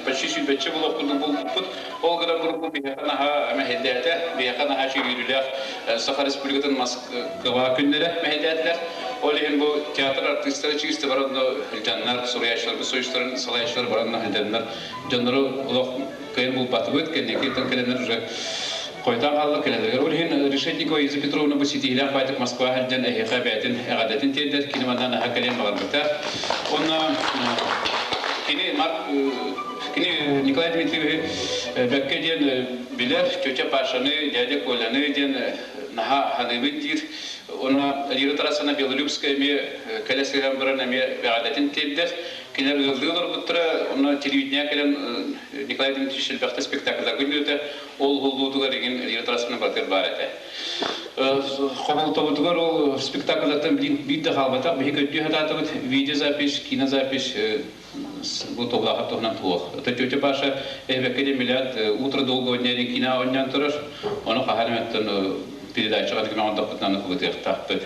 Почти сүүрбэччэ буолуох курдук булбуппут. Ол гынан бургу биһиэхэ наһаа мэһэйдээтэ. Биһиэхэ наһаа үөрүүлээх Саха Республикатын Москва күннэрэ мэһэйдээтилэр. Ол иһин бу театр артыыстара чыысты баранна илдьаннар, суруйааччыларбыт союзтарын салайааччылар баранна илдьаннар дьоннору олох кыайан булбатыбыт. Кэнники кэлэннэр уже Хойутаан хаалла кэлэлэригэр. Ол иһин Решетникова Иза Петровна бу ситиһиилээх баайтык Москва сылдьан эһиэхэ бэйэтин эҕэрдэтин тиэрдэр. Кини манна наһаа кэлиэн баҕарбыта. Уонна кини Марк кини Николай Дмитриевиһи бэккэ диэн билэр, тетя Пашаны, дядя Коляны диэн наһаа ханыыбын диир. Уонна Лира Тарасовна Белолюбская эмиэ кэлэ сыһан баран эмиэ эҕэрдэтин тиэрдэр. Кинилэр ыалдыы олорбуттара, онно телевидение кэлэн Николай Дмитриевич элбэхтэ спектакльдарга үҥүүтэ, ол уһуллуутугар игин Лира Тарасовна барытыгар баар этэ. Хомолтобутугар ол спектакльтан биир да хаалбатах, биһи көрдүү сатаатыбыт, видеозапись, кинозапись бу тобулаахат туһунан туох. Это тетя Паша эбэккэ демилят утро долгого дня диэн кино оонньоон турар, ону хаһан эмэттэн передачаҕа дигин оҥордохпутунан кыбытыахтаахпыт.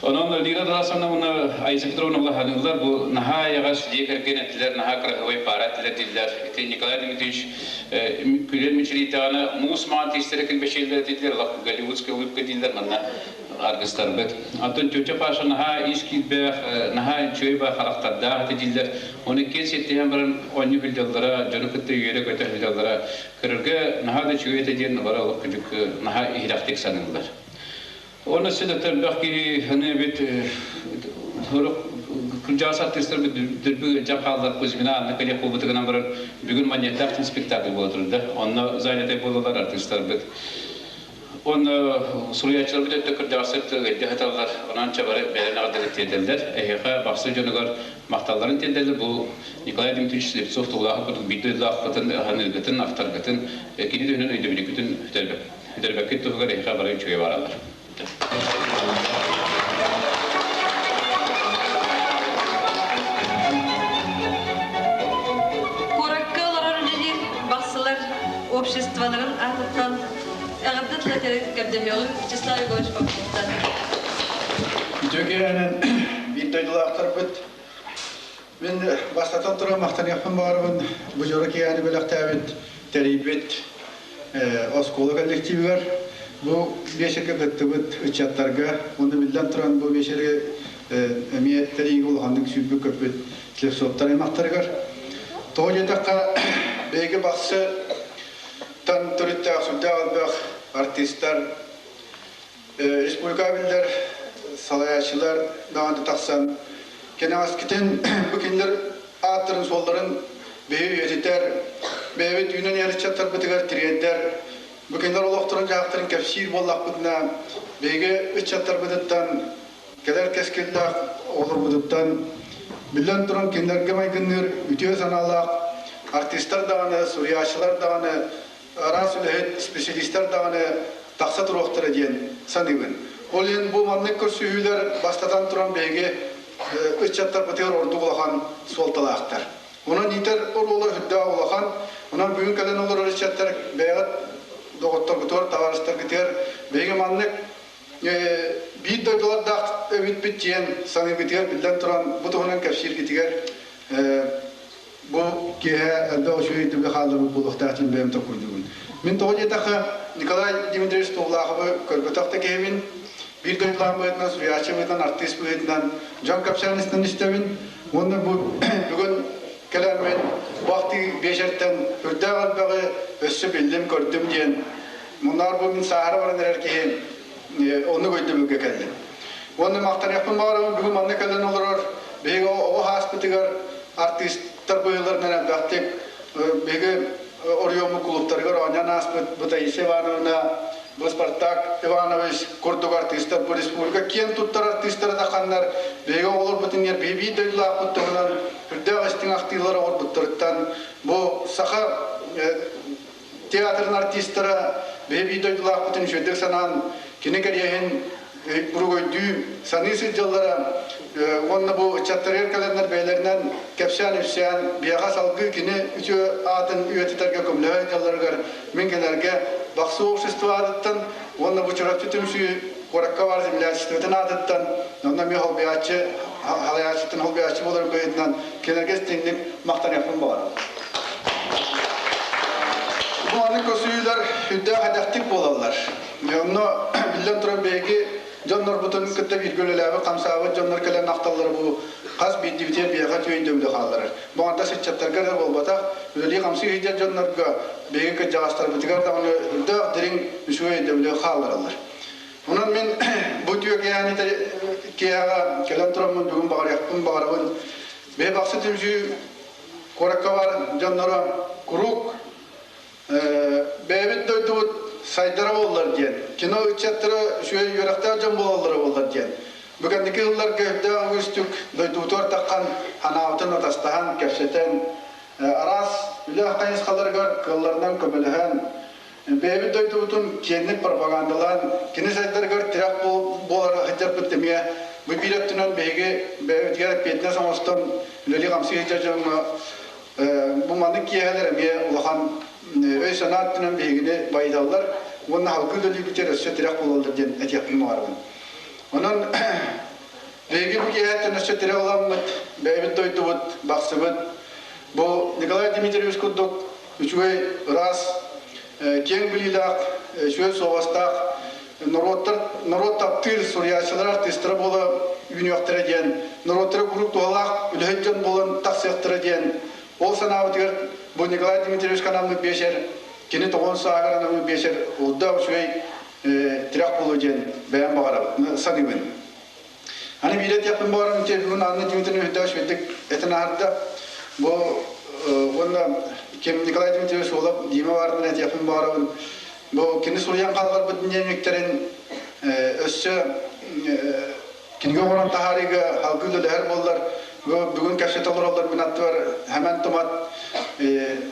Онон Лира Тарасовна уонна Айса Петровна Влаханылар бу наһаа эйэҕэс дьиэ кэргэн этилэр, наһаа кыраһыабай паара этилэр дииллэр. Ити Николай Дмитриевич күлэн мичилийдэҕинэ муус маҥан тиистэрэ килбэчийлэр этилэр, голливудская улыбка дииллэр манна аргыстарбыт. Оттон тетя Паша наһаа ис киирбээх, наһаа үчүгэй баа харахтардаах этэ дииллэр. Оны киэн сиэттиһэн баран оонньуу сылдьаллара, дьону кытта үөрэ-көтө сылдьаллара көрөргө наһаа да үчүгэй этэ диэн бары олох күдьүк наһаа иһирэхтик саныыллар. Оны син элбэх киһи аны эбит кырдьаҕас артыыстар дөрбү ыалдьан хааллар Кузьмина Анна кэлиэх буолбутугунан баран бүгүн манньыаттаах спектакль буола турда. Онно занятай буолалар артыыстарбыт. Онно суруйааччыларбыт өттө кырдьаҕастар ыалдьа сыталлар. Онон чабары бэйэлэрин аҕаллары тиэрдэллэр. Эһиэхэ бахсы дьонугар махталларын тиэрдэллэр. Бу Николай Дмитриевич Слепцов тулаахы курдук биир дойдулаахпытын, аһыныыргытын, ахтаргытын, кини түһүнэн өйдөбүлүккүтүн сүтэрбэккит туһугар эһиэхэ бары үчүгэй бараллар. Куоракка олорор үлэлиир бахсылар обществоларын аатыттан эҕэрдэ тыла көрдөһүөҕүҥ Вячеслав Егорович Поповтан. Үтүө киэһэнэн биир дойдулаахтарбыт. Мин бастатан туран махтаныахпын баҕарабын бу дьоро киэһэни бэлэхтээбит, тэрийбит оскуола коллективыгар, бу биэчэргэ кыттыбыт ыччаттарга уонна биллэн туран бу биэчэри эмиэ тэрийиигэ улаханнык сүүрбүт-көппүт Слепцовтар аймахтарыгар. Тоҕо диэтэххэ, биһиги Бахсы тан төрүттээх сүрдээх элбэх артыыстар, республика биллэр салайааччылар даҕаны тахсан кэнэҕэскитин бу кинилэр ааттарын-суолларын биһи үйэтитэр, бэйэбит үүнэн иһэр ыччаттарбытыгар тириэрдэр, бу кинилэр олохторун-дьаһахтарын кэпсиир буоллахпытына, биһиги ыччаттарбытыттан кэлэр кэскиллээх оҕолорбутуттан биллэн туран кинилэргэ майгынныыр үтүө санаалаах артыыстар даҕаны, суруйааччылар даҕаны, араас үлэһит специалистар даҕаны тахса туруохтара диэн саныыбын. Ол иһин бу маннык көрсүһүүлэр бастатан туран биһиги ыччаттарбытыгар ордук улахан суолталаахтар. Онон иитэр оруола үрдээх улахан. Онон бүгүн кэлэн олорор ыччаттар бэйэҕит доҕотторгутугар, табаарыстаргытыгар биһиги маннык биир дойдулардаах эбиппит диэн саныыргытыгар биллэн туран бу туһунан кэпсииргитигэр бу киэһэ элбэх үчүгэй өйдөбүлү хаалларбыт буолуохтаах диэн бэйэм толкуйдуубун. Мин тоҕо диэтэххэ, Николай Дмитриевич Туллааховы көрбөтөх да киһибин, биир дойдулаах быһыытынан, суруйааччы быһыытынан, артыыс быһыытынан дьон кэпсээн истэн истэбин. Уонна бу бүгүн кэлэммин бу ахтыы биэчэртэн үрдээх элбэҕи өссө биллим, көрдүм диэн муннаар бу мин сааһыра баран эрэр киһи оннук өйдөбүлгэ кэллим. Уонна махтаныахпын баҕарабын бүгүн манна кэлэн олорор биһиги оҕо ааспытыгар артыыстар быһыыларынан элбэхтик биһиги оройуоммут кулууптарыгар оонньоон ааспыт бу Таисия Ивановна, бу Спартак Иванович курдук артыыстар бу республика киэн туттар артыыстара таханнар биһиги оҕолорбутун биһи биир дойдулаахпыт туһунан үрдээх истиҥ ахтыылар оҥорбуттарыттан бу саха театрын артистара биһи биир дойдулаахпытын үчүгэйдик санаан кини кэриэһин буругойдүү саныы сылдьаллара уонна бу ыччаттарыгар кэлэннэр бэйэлэринэн кэпсээн-үпсээн биһиэхэ салгыы кини үтүө аатын үйэтитэргэ көмөлөһө сылдьалларыгар мин кинилэргэ Бахсы общество аатыттан уонна бу Чурапчы түмсүү куоракка баар землячествотын аатыттан онно эмиэ холбуйааччы халайааччытын холбуйааччы буоларын быһыытынан кинилэргэ истиҥник махтаныахпын баҕарабын. Бу маннык көрсүһүүлэр үрдээх эдэхтик буолаллар. Онно биллэн туран биһиги дьоннорбутун кытта бииргэ үлэлээбит, хамсаабыт дьоннор кэлэн ахталлара бу хас биирдиибитигэр биһиэхэ үтүө өйдөбүлү хаалларар. Бу аҥардас ыччаттарга эрэ буолбатах, үлэлии-хамсыы сылдьар дьоннорго биһиги кырдьаҕастарбытыгар даҕаны үрдээх дириҥ үчүгэй өйдөбүлү хааллараллар. Онон мин бу үтүө киэһэни киэһэҕэ кэлэн тураммын бүгүн баҕарыахпын баҕарабын. Бэйэ бахсы түмсүү куоракка бар дьонноро куруук бэйэбит дойдубут сайдара буоллар диэн, кино ыччаттара үчүгэй үөрэхтээх дьон буолаллара буоллар диэн. Бу кэнники сылларга үрдээх үгүстүк дойдубутугар таххан ханаабытын атастаһан, кэпсэтэн, араас үлэ хайысхаларыгар кыалларынан көмөлөһөн, бэйэбит дойдубутун киэҥник пропагандалаан, кини сайдарыгар тирэх буолар сылдьарбыт эмиэ бу биир өттүнэн биһиги бэйэбитигэр эппиэтинэс оҥостон үлэлии-хамсыы сылдьар дьоҥҥо бу маннык киэһэлэр эмиэ улахан өй-санаа өттүнэн биһигини байыталлар уонна салгыы үлэлиирбитигэр өссө тирэх буолаллар диэн этиэхпин баҕарабын. Онон Биһиги бу киэһэттэн өссө тирэх ыламмыт, бэйэбит дойдубут, бахсыбыт. Бу Николай Дмитриевич курдук үчүгэй, ыраас, киэҥ билиилээх, үчүгэй суобастаах норуоттар, норуот таптыыр суруйааччылар артыыстара буола үүнүөхтэрэ диэн, норуоттара куруук туһалаах үлэһит дьон буолан тахсыахтара диэн, ол санаабытыгар бу Николай Дмитриевич анаммыт биэчэр, кини тоҕон сааһыгар анаммыт биэчэр урда үчүгэй тирэх буолуо диэн бэйэм баҕарабын, саныыбын. Аны биирэ этиэхпин баҕарам бүгүн Анна Дмитриевна Үһүтээш үрдүк этин аһарда. Бу уонна ким Николай Дмитриевич Уолап Дима баарынан этиэхпин баҕарабын. Бу кини суруйан хаалларбыт дневниктэрин өссө кинигэ оҥорон таһаарыыга салгыы үлэлэһэр буоллар, бүгүн кэпсэтэ олороллор мин аттыбар Хэмэн Тумат,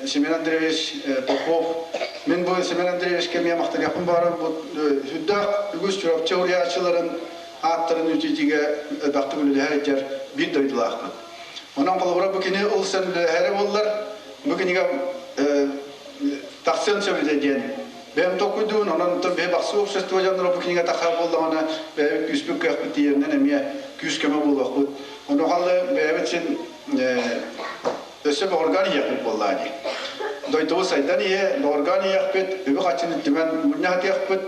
Семен Андреевич Попов. Мин бу Семен Андреевичка эмиэ махтаныахпын баҕарабын. Бу сүрдээх үгүс Чурапчы уруйааччыларын ааттарын үтүтүгэ элбэхтик үлэлэһэ сылдьар биир дойдулаахпыт. Онон холобура бу кини ылсан үлэлэһэрэ буоллар, бу кинигэ тахсыан сөп этэ диэн бэйэм толкуйдуубун. Онон бэйэ бахсы общество дьонноро бу кинигэ тахсар буоллаҕына бэйэбит күүспүт кыахпыт тиийэринэн эмиэ күүс-көмө буолуохпут. Ону халы бэйэбит син өссө боҕургаан иһиэхпит буоллаа дии. Дойдубут сайдан иһэ, боҕургаан иһиэхпит, үбү-харчыны түмэн мунньа сатыахпыт,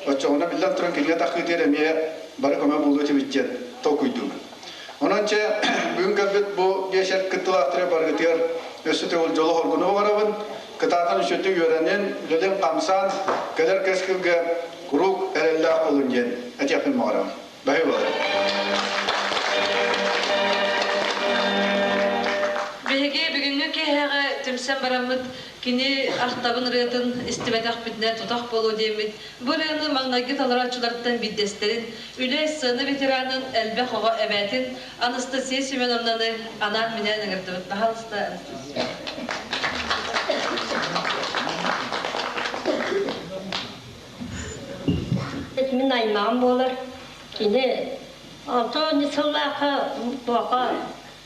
оччоҕуна биллэн туран кинигэ таххыытыгар эмиэ бары көмө буолуо этибит диэн толкуйдуубун. Онон чэ, бүгүн кэлбит бу биэчэр кыттыылаахтара барыгытыгар өссө төгүл дьолу-хоргуну баҕарабын, кытаатан үчүгэйдик үөрэнин, үлэлин-хамсаан, кэлэр кэскилгэ куруук эрэллээх буолун диэн этиэхпин баҕарабын. Баһы буолар. Биһиги бүгүҥҥү киэһэҕэ түмсэн бараммыт кини ахтабын ырыатын истибэтэхпитинэ тутах буолуо диэммит, бу ырыаны маҥнайгы толорооччулартан биирдэстэрин, үлэ сцена ветеранын элбэх оҕо эбээтин Анастасия Семеновнаны анаан-минээн ыҥырдыбыт. Пожалуйста, Анастасия. Мин аймаҕым буолар. Кини 6 сыллаахха туохха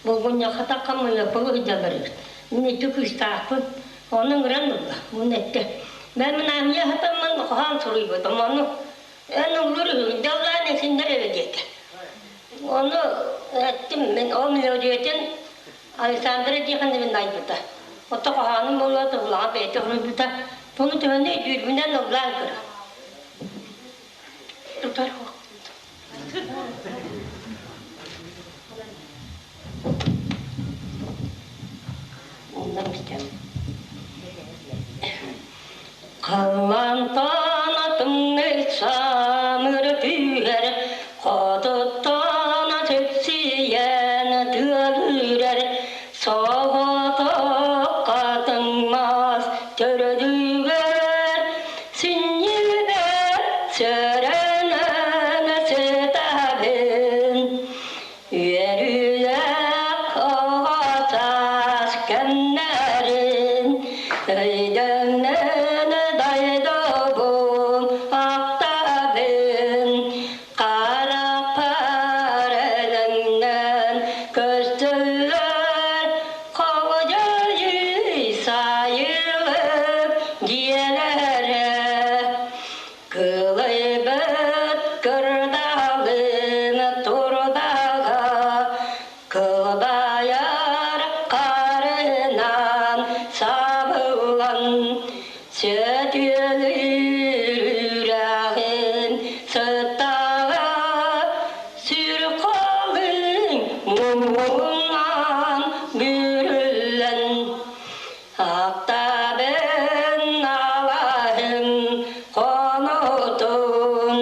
булгунньахха таххан мунньаппын сылдьаллар эбит. Мин икки кыыстаахпын. Ону ыҥыран ылла. Мун эттэ. Мен мынаамыйа хатаммын хоһоон суруйбутум. Ону эн ыллыр үһүгүн дьаллаан исиннэр эрэ диэтэ. Ону эттим мин ол мелодиятын Александра Тихоновна айбыта. Отто хоһоонум буолуо тыллаҕа бэйэтэ суруйбута. Туну төһөнү өйдүүрбүнэн ыллаан көрө. Тутар Халлаантан атымнай самыр түһэр, хотуттан сөпсүйэн тыал үрэр, соҕотох хатыҥ мас төрөдүгэр синньибэт сөрөнөн сытабын. Үөрүүлээх оҕо саас кэмнэрин өйдөммүн дойдубун ахтабын харахпар элэҥнэн көстөллөр холдьойуй сайылык дьиэлэрэ Кылайбыт кырдаалын турдаҕа, кылбайар харынан сабыллан, сөтүөлүүр үрэҕин сыттаҕа, сүр халыҥ муҥунан бүрүллэн Аттабын алаһым хонотун,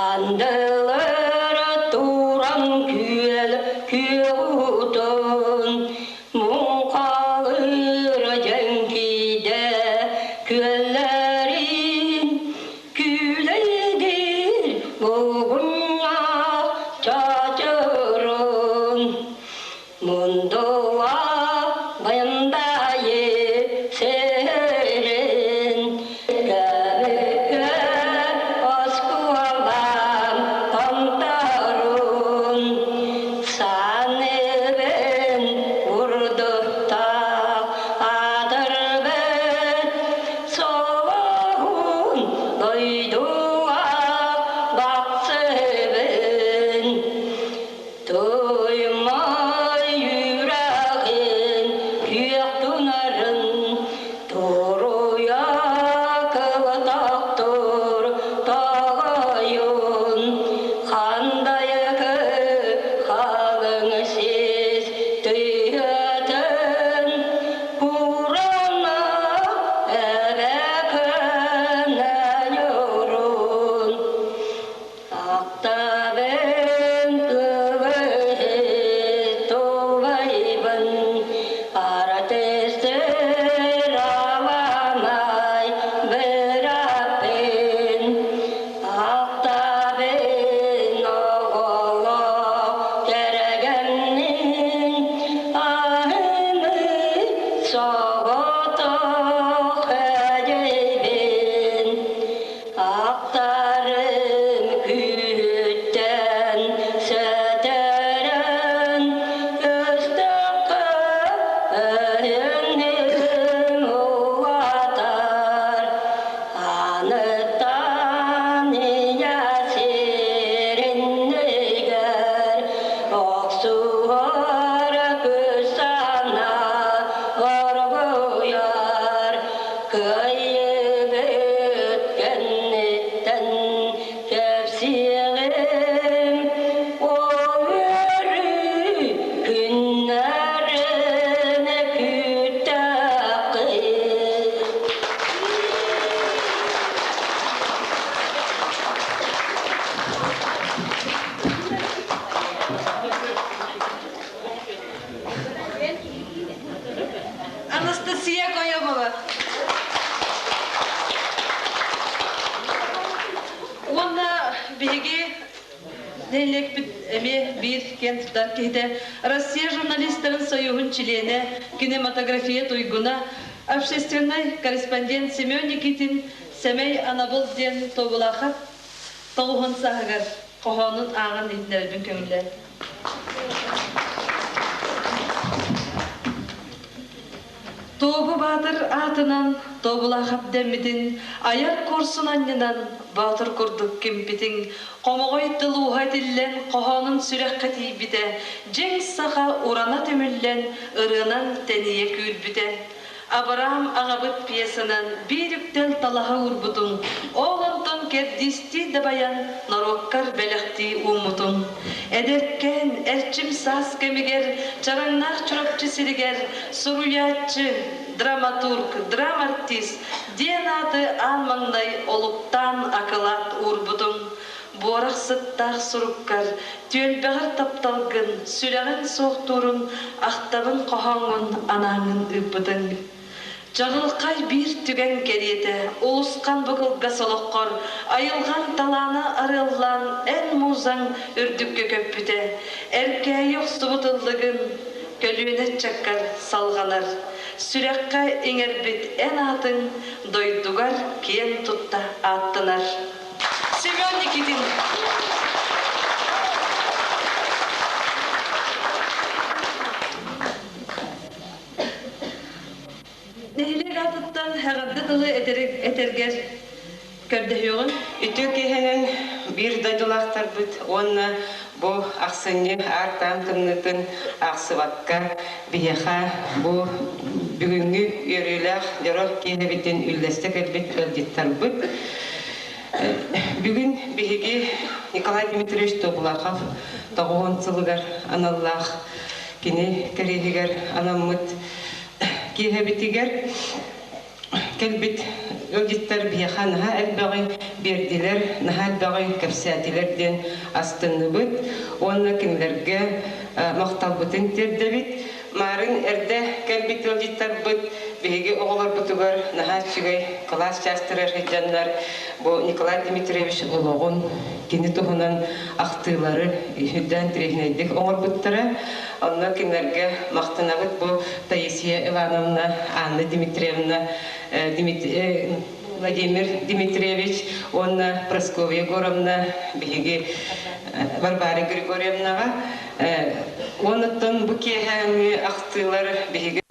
андылар туран күөл күөҕүтун, муҥхалыыр дьэҥкиидэ күөллэрин күүлэйдиир бугунньах чачырын. Мундула баяндайы Анастасия Коемова. Уонна биһиги нэһилиэкпит эмиэ биир киэн туттар киһитэ Россия журналистарын союһун чилиэнэ, кинематография туйгуна, общественнай корреспондент Семен Никитин Сэмэй анабыл диэн Тобулаахап тоҕуһун сааһыгар хоһоонун ааҕан иһитиннэрэрбин көҥүллээн. Туобу Баатыр аатынан Туобулаахап дэммитин, айар куорсун анньынан боотур курдук кимпитиҥ, хомоҕой тыл ууһа этиллэн хоһоонун сүрэххэ тиийбитэ, дьиҥ саха урана түмүллэн ырыанан тэнийэ күүрбүтэ. Абыраам аҕабыт пьесанан биир үктэл талаһа уурбутуҥ, ол онтон кэрдиистии дабайан норуоккар бэлэхтии ууммутуҥ. Эдэркээн, эрчим саас кэмигэр Чараҥнаах Чурапчы сиригэр суруйааччы, драматург, драмартист диэн ааты аан маҥнай олуктаан акылаат уурбутуҥ. Буорах сыттаах суруккар түөлбэҕэр тапталгын, сүрэҕиҥ суохтуурун, ахтабын хоһооҥҥун анааҥҥын ыыппытыҥ. Чаҕылхай биир түгэн кэриэтэ улусхан бу кылгас олоххор айылҕаҥ талаана арыаллаан эн музаҥ үрдүккэ көппүтэ, эркээйи охсубут ыллыгын көлүөнэ ыччаккар салҕанар. Сүрэххэ иҥэрбит эн аатыҥ дойдугар киэн тутта ааттанар. Семен Никитин. Нэһилиэк аатыттан эҕэрдэ тылы этэргэр көрдөһүөҕүн. Үтүө киэһэнэн биир дойдулаахтарбыт уонна бу ахсынньы аар-таан тымныытын аахсыбакка биһиэхэ бу бүгүҥҥү үөрүүлээх дьоро киэһэбитин үллэстэ кэлбит ыалдьыттарбыт. Бүгүн биһиги Николай Дмитриевич Тобулахов тоҕуһун сылыгар аналлаах кини кэриэһигэр анаммыт киэһэбитигэр кэлбит ыалдьыттар биһиэхэ наһаа элбэҕи биэрдилэр, наһаа элбэҕи кэпсээтилэр диэн астынныбыт уонна кинилэргэ махталбытын тиэрдэбит. Маарын эрдэ кэлбит ыалдьыттарбыт биһиги оҕолорбутугар наһаа үчүгэй кылаас чаастарыгар сылдьаннар бу Николай Дмитриевич олоҕун, кини туһунан ахтыылары үрдээн интэриэһинэйдик оҥорбуттара. Онно кинилэргэ махтанабыт бу Таисия Ивановна, Анна Дмитриевна, Владимир Дмитриевич уонна Прасковья Егоровна биһиги Варвара Григорьевнаҕа. Уонуттан бу киэһээҥҥи ахтыылар биһиги.